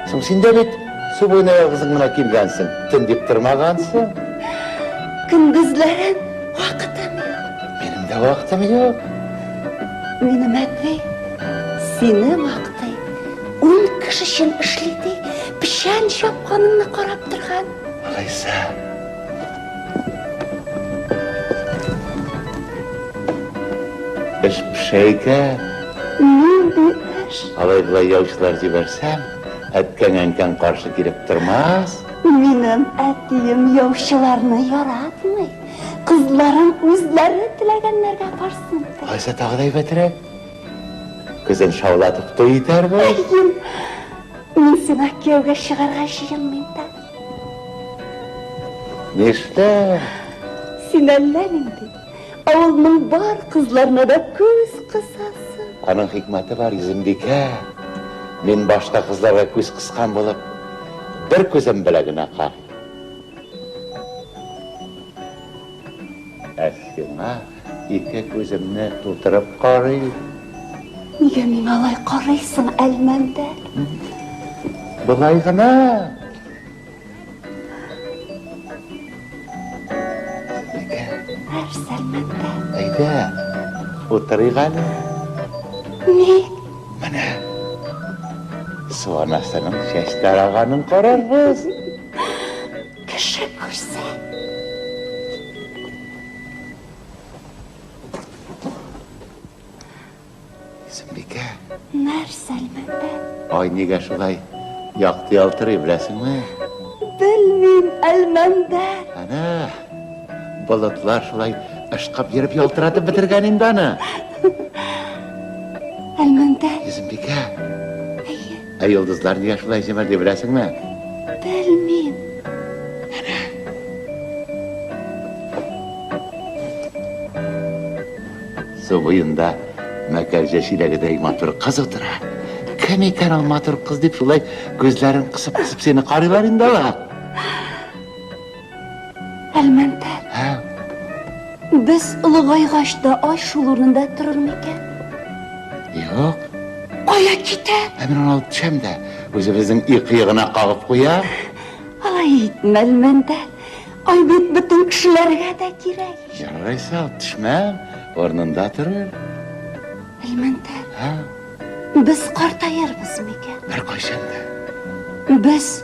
Speaker 6: Соң син дә бит су буена ялгызың гына килгәнсең, төн дип тормагансың.
Speaker 12: Көндезләрен вакытым юк.
Speaker 6: Минем дә вакытым юк.
Speaker 12: Минем әти сине мактый. Ун кеше өчен эшли ди, печән чапканыңны карап торган.
Speaker 6: Алайса. Эш пешә икән.
Speaker 12: Нинди эш?
Speaker 6: Алай болай яучылар җибәрсәм, әткәң-әнкәң каршы килеп тормас.
Speaker 12: Минем әтием яучыларны яратмый. Кызларым үзләре теләгәннәргә барсын ди.
Speaker 6: Алайса тагы да әйбәтрәк. Көзен шаулатып туй итәрбез.
Speaker 12: Әйем, мин сиңа кияүгә чыгарга җыенмыйм да.
Speaker 6: Нишләп?
Speaker 12: Син әллә нинди. Авылның бар кызларына да күз кысасың.
Speaker 6: Аның хикмәте бар, Йөзембикә. Мин башка кызларга күз кыскан булып, бер күзем белән генә карыйм. Ә сиңа ике күземне тутырып карыйм.
Speaker 12: Нигә миңа алай карыйсың, Әлмәндәр?
Speaker 6: Болай гына.
Speaker 12: Нәрсә, Әлмәндәр?
Speaker 6: Әйдә, утырыйк әле.
Speaker 12: Ник?
Speaker 6: Менә су анасының чәч тараганын карарбыз.
Speaker 12: Кеше күрсә.
Speaker 6: Сөмбикә.
Speaker 12: Нәрсә, Әлмәндәр?
Speaker 6: Ай нигә шулай якты ялтырый, беләсеңме?
Speaker 12: Белмим, Әлмәндәр.
Speaker 6: Әнә, болытлар шулай ышкып йөреп ялтыратып бетергән инде аны.
Speaker 12: Әлмәндәр.
Speaker 6: Йөзембикә. Әйе. Ә йолдызлар нигә шулай җемелди, беләсеңме?
Speaker 12: Белмим.
Speaker 6: Әнә. Су буенда мәкәрҗә чиләгедәй матур кыз утыра. Кем икән ул матур кыз дип шулай күзләрен кысып-кысып сине карыйлар инде алар.
Speaker 12: Әлмәндәр.
Speaker 6: Һә.
Speaker 12: Без олыгайгач та ай шул урында торыр микән?
Speaker 6: Юк.
Speaker 12: Кая китә?
Speaker 6: Ә мин аны алып төшәм дә, үзебезнең өй кыегына кагып куям.
Speaker 12: Алай итмә, Әлмәндәр. Ай бит бөтен кешеләргә дә кирәк.
Speaker 6: Ярар, алайса, алып төшмәм, урынында торыр.
Speaker 12: Әлмәндәр.
Speaker 6: Һә.
Speaker 12: Без картаербыз микән?
Speaker 6: Беркайчан да.
Speaker 12: Без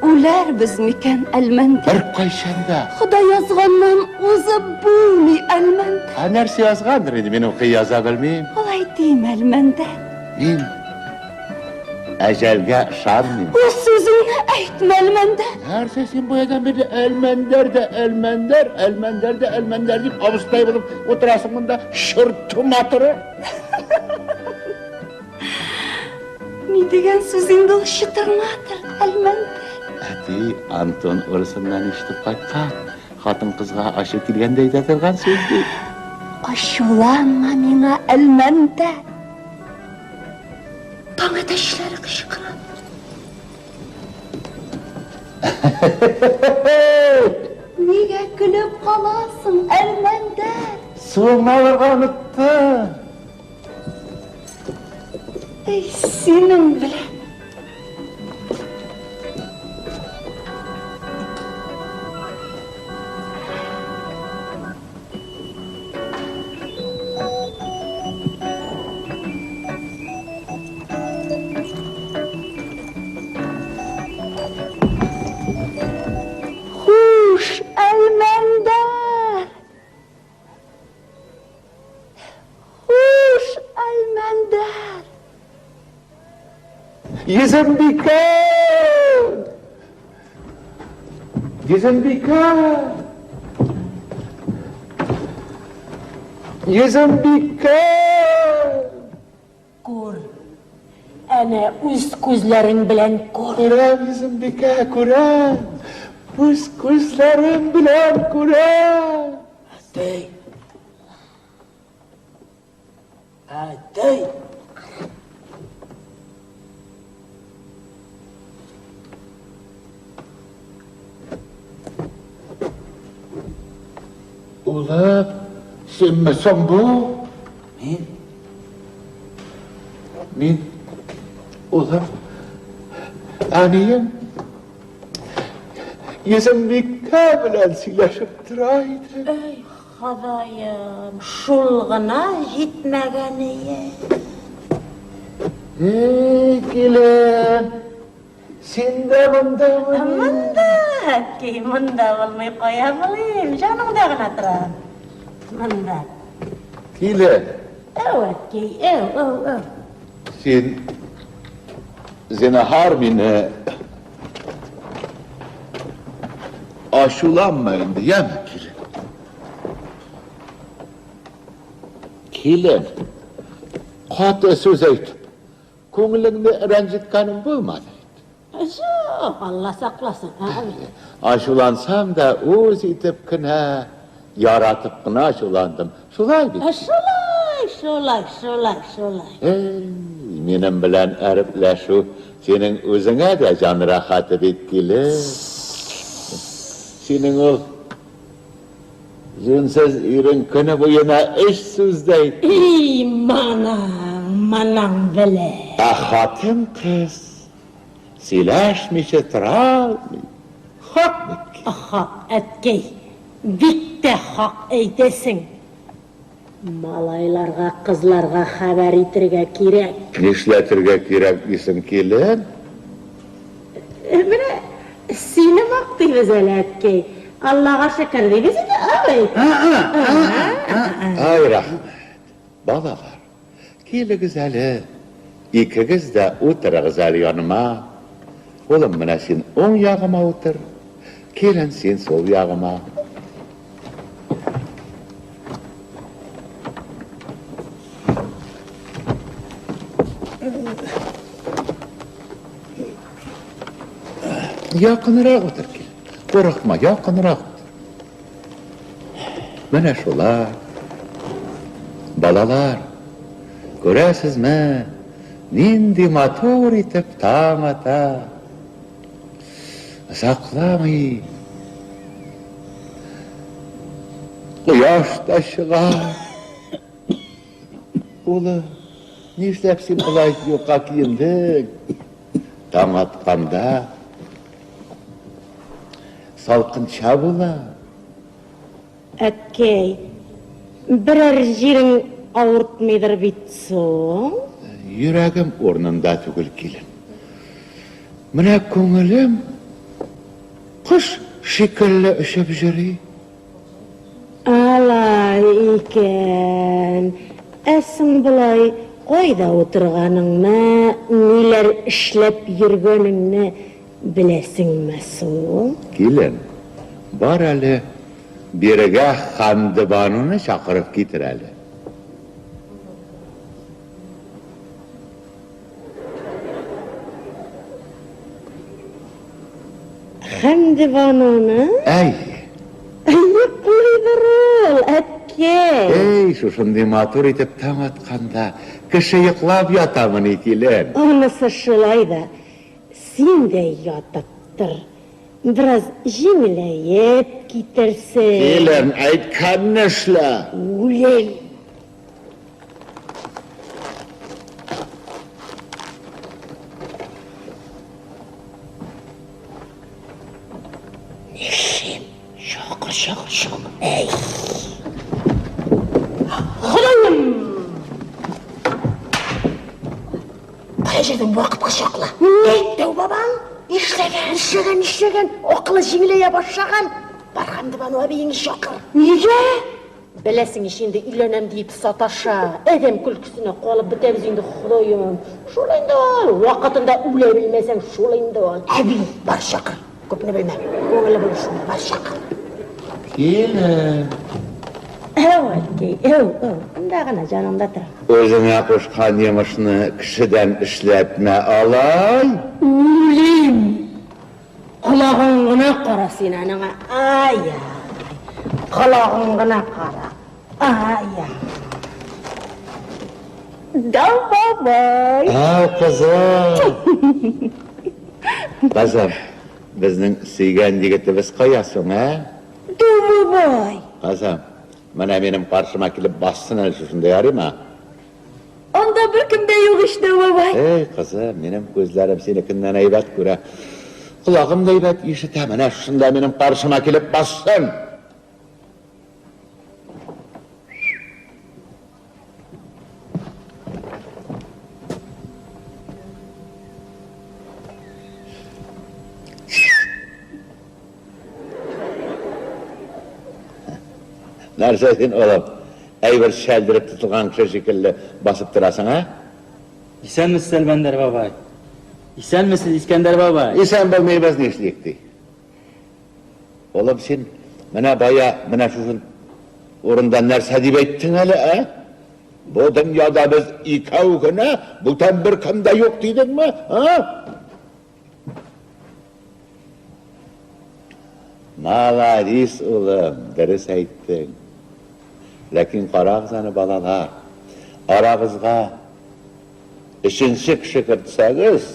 Speaker 12: үләрбез микән, Әлмәндәр?
Speaker 6: Беркайчан да.
Speaker 12: Ходай язганнан узып булмый, Әлмәндәр.
Speaker 6: Ә нәрсә язгандыр инде, мин укый яза белмим.
Speaker 12: Алай димә, Әлмәндәр.
Speaker 6: Мин әҗәлгә ышанмыйм.
Speaker 12: Үз сүзеңне әйтмә, Әлмәндәр.
Speaker 6: Нәрсә син баядан бирле Әлмәндәр дә Әлмәндәр, Әлмәндәр дә Әлмәндәр дип абыстай булып утырасың монда, чорту матуры.
Speaker 12: Ни дигән сүз инде ул чытырматыр, Әлмәндәр?
Speaker 6: Әти Антон урысыннан ишетеп кайткан. Хатын-кызга ачу килгәндә әйтә торган сүз ди.
Speaker 12: Ачуланма миңа, Әлмәндәр. Таң әтәчләре кычкыра. Нигә көлеп каласың, Әлмәндәр?
Speaker 6: Суыңны алырга оныттым.
Speaker 12: Әй, синең белән. Хуш, Әлмәндәр! Хуш, Әлмәндәр!
Speaker 6: Йөзембикә! Йөзембикә! Йөзембикә!
Speaker 2: Күр. Әнә үз күзләрең белән күр.
Speaker 6: Күрәм, Йөзембикә, күрәм. Үз күзләрем белән күрәм.
Speaker 8: Әтәй. Әтәй.
Speaker 6: Улым, синме соң бу?
Speaker 11: Мин?
Speaker 6: Мин, улым, әнием, Йөзембикә белән сөйләшеп тора идем.
Speaker 2: Әй, Ходаем, шул гына җитмәгәние.
Speaker 6: Эй, килен, син дә мондамыни?
Speaker 2: Монда, әткәй, монда булмый кая булыйм, җаныңда гына торам. Монда.
Speaker 6: Килен.
Speaker 2: Әү, әткәй, әү, әү, әү.
Speaker 6: Син, зинһар, мине ачуланма инде, яме, килен. Килен, каты сүз әйтеп, күңелеңне рәнҗеткәнем булмады бит.
Speaker 2: Юк, Алла сакласын.
Speaker 6: Ачулансам да үз итеп кенә, яратып кына ачуландым. Шулай бит?
Speaker 2: Шулай, шулай, шулай, шулай.
Speaker 6: Эй, минем белән әрепләшү синең үзеңә дә җан рәхәте бит, килен. Синең ул җүнсез ирең көне буена өч сүз дә әйтми.
Speaker 2: И, манаң, манаң белә.
Speaker 6: Ә хатын-кыз Сөйләшмичә тора алмый. Хак бит.
Speaker 2: Хак, әткәй. Бик тә хак әйтәсең. Малайларга, кызларга хәбәр итергә кирәк.
Speaker 6: Нишләтергә кирәк дисең, килен?
Speaker 2: Менә сине мактыйбыз әле, әткәй. Аллага шөкер дибез инде, абый.
Speaker 6: Ай, рәхмәт. Балалар, Килегез әле, икегез дә утырыгыз әле яныма. Улым, менә син уң ягыма утыр, килен, син сул ягыма. Якынрак утыр, килен. Курыкма, якынрак утыр. Менә шулай. Балалар, күрәсезме, нинди матур итеп таң ата. Озакламый кояш та чыга. Улым, нишләп син болай юка киендең? Таң атканда Салкынча була.
Speaker 2: Әткәй, берәр җирең авыртмыйдыр бит соң?
Speaker 6: Йөрәгем урынында түгел, килен. Менә күңелем кош шикелле очып йөри.
Speaker 2: Алай икән. Ә соң болай кайда утырганыңны, ниләр эшләп йөргәнеңне беләсеңме соң?
Speaker 6: Килен, бар әле, бирегә Хандыбануны чакырып китер әле.
Speaker 2: Хәмдебануны?
Speaker 6: Әйе.
Speaker 2: Йоклыйдыр ул, әткәй.
Speaker 6: Эй, шушындый матур итеп таң атканда, кеше йоклап ятамыни, килен?
Speaker 2: Анысы шулай да, син дә ятып тор. Бераз җиңеләеп китерсең.
Speaker 6: Килен, әйткәнне эшлә.
Speaker 2: Үләм.
Speaker 4: юк. Әй.
Speaker 2: Ходаем! Кая җирдән вакытка чаклы? Ни? Дәү бабаң нишләгән? Нишләгән, нишләгән? Акылы җиңеләя башлаган. Бар Хәмдебану әбиеңне чакыр. Нигә? Беләсең ич инде, өйләнәм диеп саташа. Адәм көлкесенә калып бетәбез инде, Ходаем. Шул инде ул. Вакытында үлә белмәсәң, шул инде ул. Әби, бар чакыр. Күпне белмә. Күңеле булыр шунда, бар чакыр.
Speaker 6: Килен.
Speaker 2: Әү, әткәй, әү, әү. Монда гына, җаныңда тора.
Speaker 6: Үзеңә кушкан йомышны кешедән эшләтмә алай.
Speaker 2: Үлим! Колагың гына кара син аныңа, ай-ай. Колагың гына кара, ай-ай.
Speaker 12: Дәү бабай.
Speaker 6: Әү, кызым. Кызым, безнең сөйгән егетебез кая соң, ә?
Speaker 2: Дәү бабай.
Speaker 6: Кызым, менә минем каршыма килеп бассын әле шушында, ярыймы?
Speaker 12: Анда беркем дә юк ич, дәү бабай.
Speaker 6: Эй, кызым, минем күзләрем синекеннән әйбәт күрә. Колагым да әйбәт ишетә. Менә шушында минем каршыма килеп бассын. Нәрсә син, улым, әйбер чәлдереп тотылган кеше шикелле басып торасың, ә?
Speaker 11: Исәнмесез, Әлмәндәр бабай. Исәнмесез, Искәндәр бабай.
Speaker 6: Исән булмыйбыз, нишлик ди. Улым, син менә бая менә шушы урында нәрсә дип әйттең әле, ә? Бу дөньяда без икәү генә, бүтән беркем дә юк дидеңме, ә? Маладис, улым, дөрес әйттең. Ләкин карагыз аны, балалар, арагызга өченче кеше кертсәгез,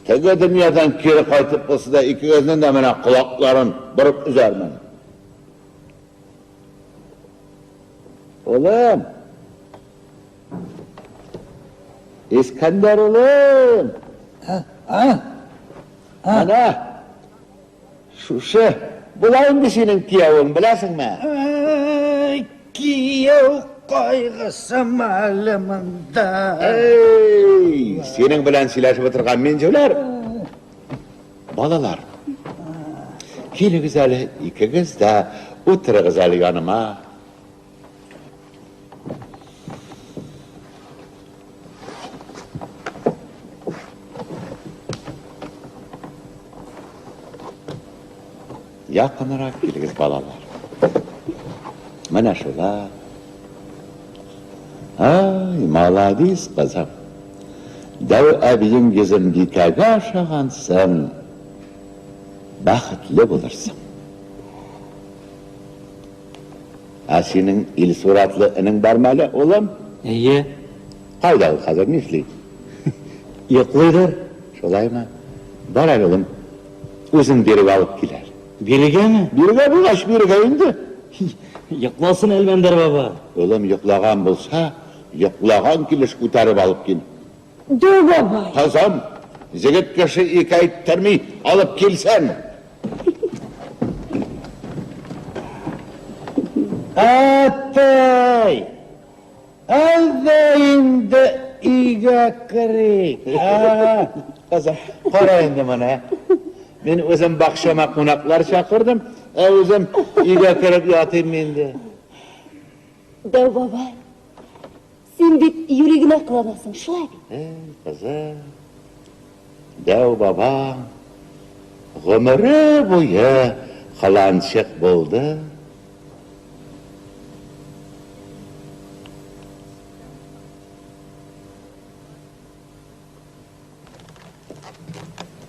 Speaker 6: теге дөньядан кире кайтып булса да икегезнең дә менә колакларын борып өзәрмен. Улым! Искәндәр улым!
Speaker 8: А?
Speaker 6: Менә шушы була инде синең киявең, беләсеңме?
Speaker 8: Кияү кайгысымы әле монда?
Speaker 6: Эй, синең белән сөйләшеп утырган мин җүләр. Балалар, килегез әле, икегез дә утырыгыз әле яныма. Якынрак килегез, балалар. Менә шулай. Ай, маладис, кызым. Дәү әбиең Йөзембикәгә ошагансың. Бәхетле булырсың. Ә синең Илсур атлы энең бармы әле, улым?
Speaker 11: Әйе.
Speaker 6: Кайда ул хәзер, нишли?
Speaker 11: Йоклыйдыр.
Speaker 6: Шулаймы? Бар әле, улым, үзең бирегә алып кил әле.
Speaker 11: Бирегәме?
Speaker 6: Бирегә булгач, бирегә инде.
Speaker 11: Йокласын Әлмәндәр баба.
Speaker 6: Улым, йоклаган булса, йоклаган килеш күтәреп алып кил.
Speaker 2: Дәү бабай.
Speaker 6: Кызым, җегет кеше ике әйттерми, алып килсен.
Speaker 8: Әтәй! Әйдә инде өйгә керик.
Speaker 6: Кызым, кара инде моны. Мин үзем бакчама кунаклар чакырдым, ә үзем өйгә кереп ятыйм инде.
Speaker 12: Дәү бабай, Син бит юри генә кыланасың, шулай бит?
Speaker 6: Эй, кызым, дәү бабаң гомере буе кыланчык булды.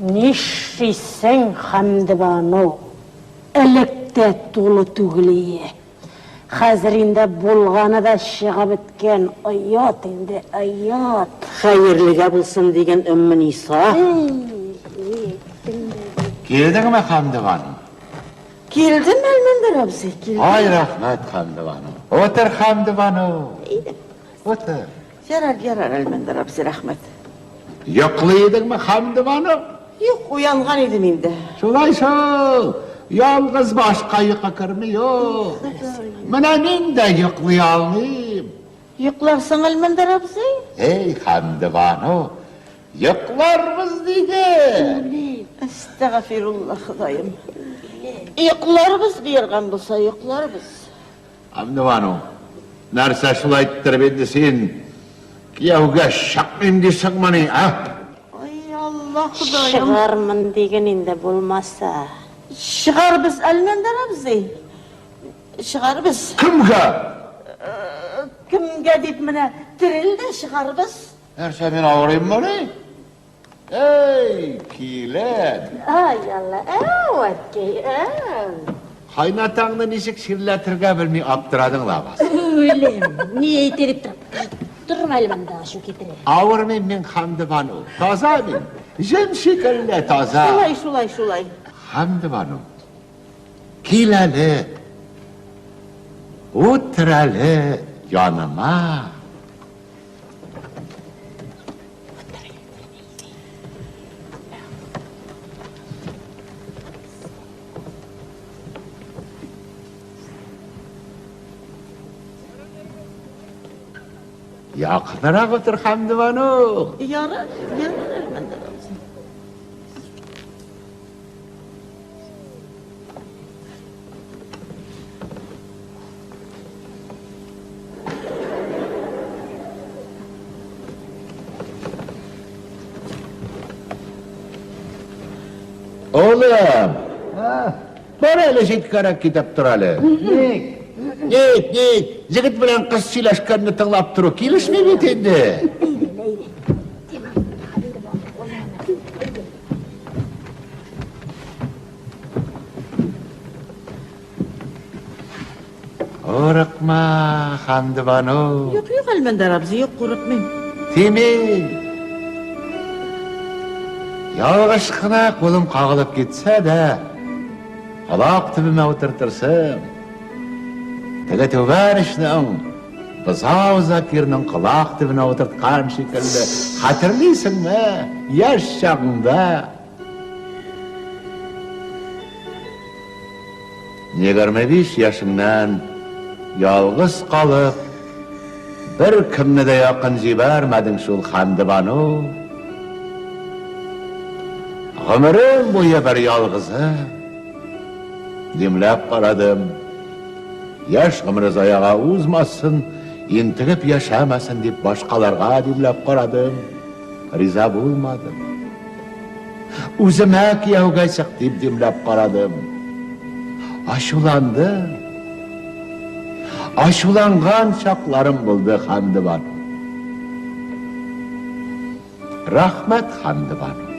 Speaker 2: Нишлисең, Хәмдебану? Элек тә тулы түгел ие. Хәзер инде булганы да чыгып беткән. Оят инде, оят.
Speaker 4: Хәерлегә булсын диген, Өммениса.
Speaker 6: Килдеңме, Хәмдебану?
Speaker 4: Килдем, Әлмәндәр абзый, килдем.
Speaker 6: Ай, рәхмәт, Хәмдебану. Утыр, Хәмдебану. Утыр.
Speaker 4: Ярар, ярар, Әлмәндәр абзый, рәхмәт.
Speaker 6: Йоклый идеңме, Хәмдебану?
Speaker 4: Юк, уянган идем инде.
Speaker 6: Шулай шул. Ялгыз башка йокы керми ул. Менә мин дә йоклый алмыйм.
Speaker 4: Йокларсың, Әлмәндәр абзый?
Speaker 6: Эй, Хәмдебану, йокларбыз диде.
Speaker 4: Әстәгафирулла, Ходаем. Йокларбыз боерган булса, йокларбыз.
Speaker 6: Хәмдебану, нәрсә шулай иттереп инде син кияүгә чыкмыйм дисеңмени, ә?
Speaker 4: Ай, Алла, Ходаем.
Speaker 2: Чыгармын диген инде булмаса.
Speaker 4: Чыгарбыз, Әлмәндәр абзый. Чыгарбыз.
Speaker 6: Кемгә?
Speaker 4: Кемгә дип менә терел дә чыгарбыз.
Speaker 6: Нәрсә, мин авырыйммыни? Эй, килен!
Speaker 2: Ай, Алла, әү, әткәй, әү.
Speaker 6: Кайнатаңны ничек чирләтергә белми аптырадың лабаса.
Speaker 2: Үлем, ни әйтә дип торам. Торма әле монда, ачу китерә.
Speaker 6: Авырмыйм мин, Хәмдебану. Таза мин. Җен шикелле таза.
Speaker 4: Шулай, шулай, шулай.
Speaker 6: Хәмдебану, кил әле. Утыр әле яныма. Якынрак утыр, Хәмдебану.
Speaker 4: Ярар, ярар, Әлмәндәр абзый.
Speaker 6: Улым! Бар әле җиткәрәк китеп тор әле.
Speaker 8: Ник?
Speaker 6: Ник, ник? Егет белән кыз сөйләшкәнне тыңлап тору килешми бит инде. Курыкма, Хәмдебану.
Speaker 4: Юк, юк, Әлмәндәр абзый, юк, курыкмыйм.
Speaker 6: Тимин. Ялгыш кына кулым кагылып китсә дә, колак төбемә утыртырсың. Теге түбән очның бозау Закирның колак төбенә утырткан шикелле, хәтерлисеңме, яшь чагыңда? 25 яшеңнән ялгыз калып, беркемне дә якын җибәрмәдең шул, Хәмдебану. Гомерем буе бер ялгызы. Димләп карадым. Яшь гомере заяга узмасын, интегеп яшәмәсен дип башкаларга димләп карадым. Риза булмадым. Үземә кияүгә чык дип димләп карадым. Ачуланды. Ачуланган чакларым булды, Хәмдебану. Рәхмәт, Хәмдебану.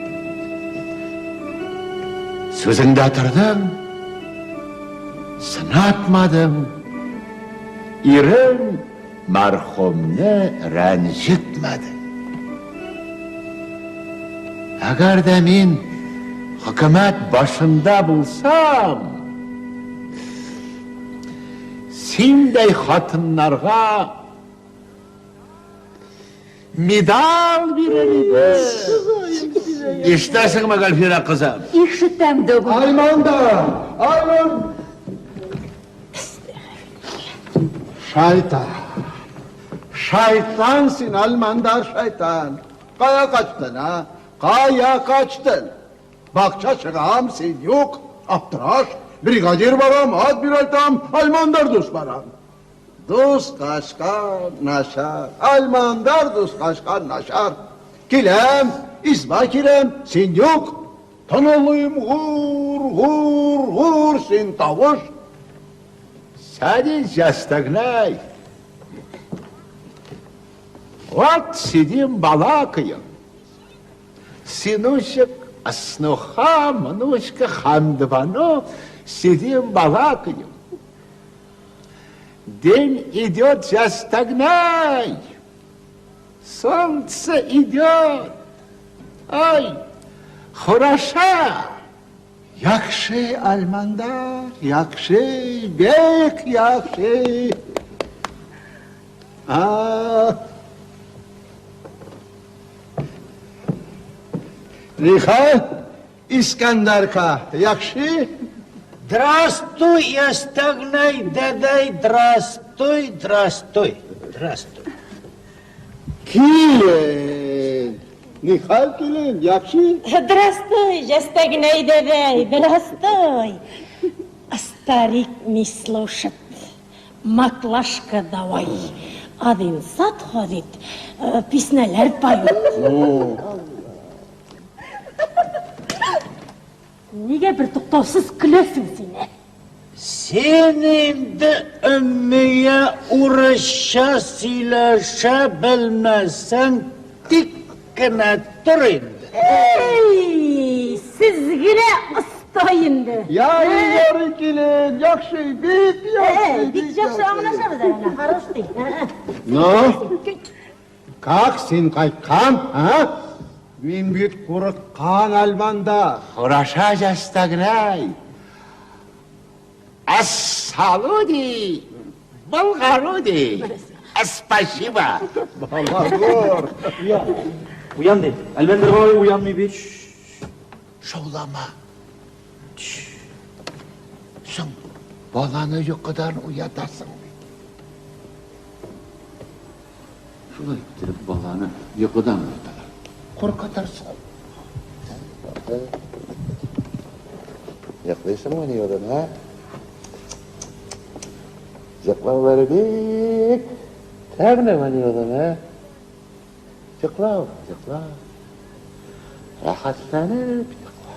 Speaker 6: Сүзеңдә тордың, сынатмадың. Ирем Мәрхүмне рәнҗетмәдең. Әгәр дә мин хөкүмәт башында булсам, синдәй хатыннарга медаль бирер идем. Ишетәсеңме, Гөлфирә кызым?
Speaker 12: Ишетәм, дәү бабай.
Speaker 10: Айманда! Айман! Шайтан. Шайтан син, Алмандар шайтан. Кая качтын, а? Кая качтын? Бакча чыгам, син юк. Аптыраш. Бригадир барам, ат бирайтам, Алмандар дус барам. Дус качкан начар. Алмандар дус качкан начар. Киләм, изба киләм, син юк. Тынылыйм, гур, гур, гур, син тавыш.
Speaker 6: Садись, застогнай. Вот сидим, балакаем. Сыночек, снуха, внучка, Хандвано, сидим, балакаем. День идет, застогнай. Солнце идет. Ай, хороша.
Speaker 10: Яхшы, Алмандар, яхшы, бик яхшы. А. Нихәл, Искәндәрка, яхшы?
Speaker 8: Драстуй, ястәгнәй, дәдәй, драстуй, драстуй, драстуй.
Speaker 10: Килен! Нихәл, килен, яхшы?
Speaker 2: Драстуй, ястәгнәй, дәдәй, драстуй. Старик не слушает. Маклашка давай. Один сад ходит, песняләр поет. Нигә бер туктаусыз көләсең син, ә?
Speaker 8: Син инде Өммия урысча сөйләшә белмәсәң, тик кенә тор инде.
Speaker 2: Әй, сез генә оста инде.
Speaker 10: Ярый, ярый, килен, яхшы, бик яхшы.
Speaker 2: Бик яхшы аңлашабыз әле, хорош ди.
Speaker 10: Ну, как син кайткан, а? Мин бит курыккан, Әлмәндәр.
Speaker 6: Хороша җәстәгнәй. Ассалуди, Болгаруди. Спасибо.
Speaker 10: Балагур.
Speaker 11: Уян. Уян ди. Әлмәндәр бабай уянмый бит.
Speaker 6: Шаулама. Соң, баланы йокыдан уятасың бит. Шулай иттереп баланы йокыдан уяталар. Куркытырсың. Йоклыйсыңмыни, улым, ә? Йоклаулары бик тәмлемени, улым, ә? Йокла, улым, йокла. Рәхәтләнеп йокла.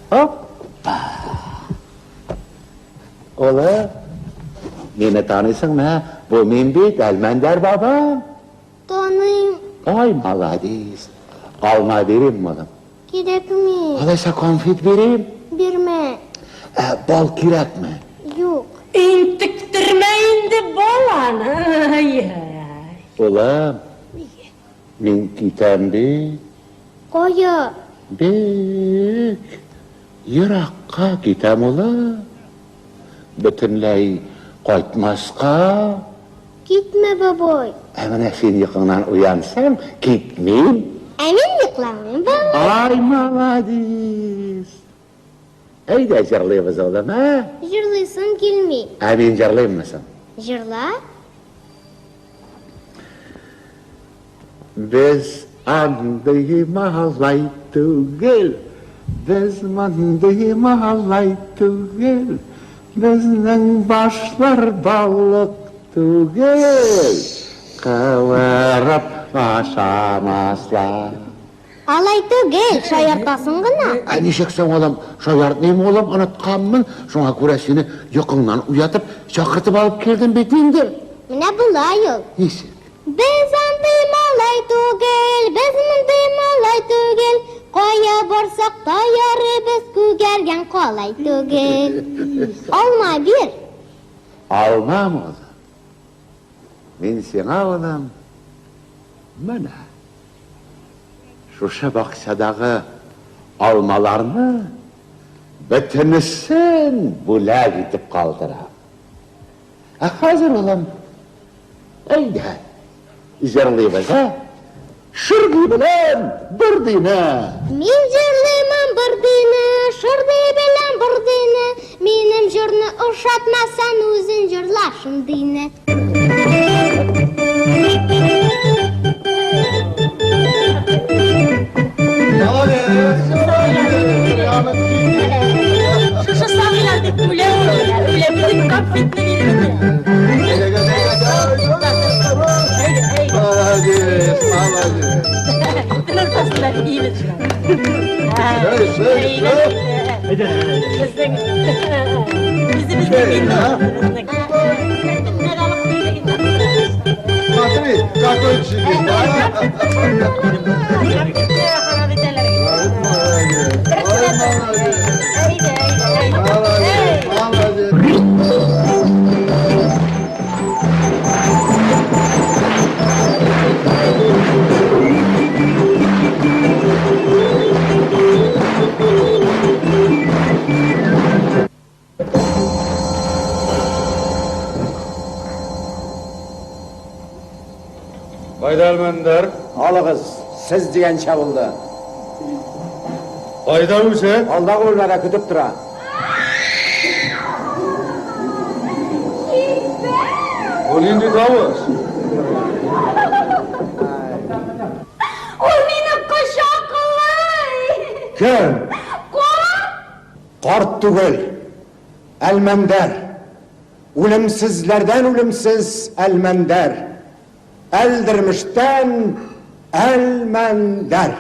Speaker 6: Оппа! Улым, мине таныйсыңмы, ә? Бу мин бит, Әлмәндәр бабам.
Speaker 7: Таныйм.
Speaker 6: Ай, молодец. Алма бирим, улым?
Speaker 7: Кирәкми.
Speaker 6: Алайса конфет бирим?
Speaker 7: Бирмә.
Speaker 6: Ә бал кирәкме?
Speaker 7: Юк.
Speaker 2: Интектермә инде баланы. Ай-яй.
Speaker 6: Улым, мин китәм бит.
Speaker 7: Кая?
Speaker 6: Бик еракка китәм, улым. Бөтенләй кайтмаска.
Speaker 7: Китмә, бабай.
Speaker 6: Ә менә син йокыңнан уянсаң, китмим.
Speaker 7: Ә мин йокламыйм, бабай.
Speaker 6: Ай, молодец. Әйдә җырлыйбыз, улым, ә?
Speaker 7: Җырлыйсым килми.
Speaker 6: Ә мин җырлыйммы соң?
Speaker 7: Җырла.
Speaker 6: Без андый малай түгел, без мондый малай түгел, безнең башлар балык түгел, кывырып ашамаслар.
Speaker 7: Алай түгел, шаяртасың гына.
Speaker 6: Ә ничек соң, улым, шаяртмыйм, улым, онытканмын. Шуңа күрә сине йокыңнан уятып, чакыртып алып килдем бит инде.
Speaker 7: Менә болай ул.
Speaker 6: Ничек?
Speaker 7: Без андый малай түгел, без мондый малай түгел, кая барсак та ярыйбыз, күгәргән калай түгел. Алма бир.
Speaker 6: Алмам, улым. Мин сиңа, улым, менә шушы бакчадагы алмаларны бөтенесен бүләк итеп калдырам. Ә хәзер, улым, әйдә, җырлыйбыз, ә? Шыргый белән Бырдыйны!
Speaker 7: Мин җырлыймын Бырдыйны, Шыргый белән Бырдыйны. Минем җырны ошатмасаң, үзең җырла шундыйны.
Speaker 2: Шушы сабыйлар дип үлә ул, үлә бөтен конфетны биреп бетерә.
Speaker 10: Молодец, молодец.
Speaker 2: Тел уртасында киебез шулай. Безнең үзебезнең инде безнең.
Speaker 10: Смотри, какой джигит, а? Молодец, молодец.
Speaker 3: Кайда Әлмәндәр?
Speaker 5: Алыгыз, сез дигәнчә булды.
Speaker 1: Кайда үзе?
Speaker 5: Алдагы бүлмәдә көтеп тора.
Speaker 1: Ул нинди тавыш?
Speaker 7: Ул мине кочаклый!
Speaker 5: Кем?
Speaker 7: Карт!
Speaker 5: Карт түгел. Әлмәндәр. Үлемсезләрдән үлемсез Әлмәндәр. Әлдермештән Әлмәндәр.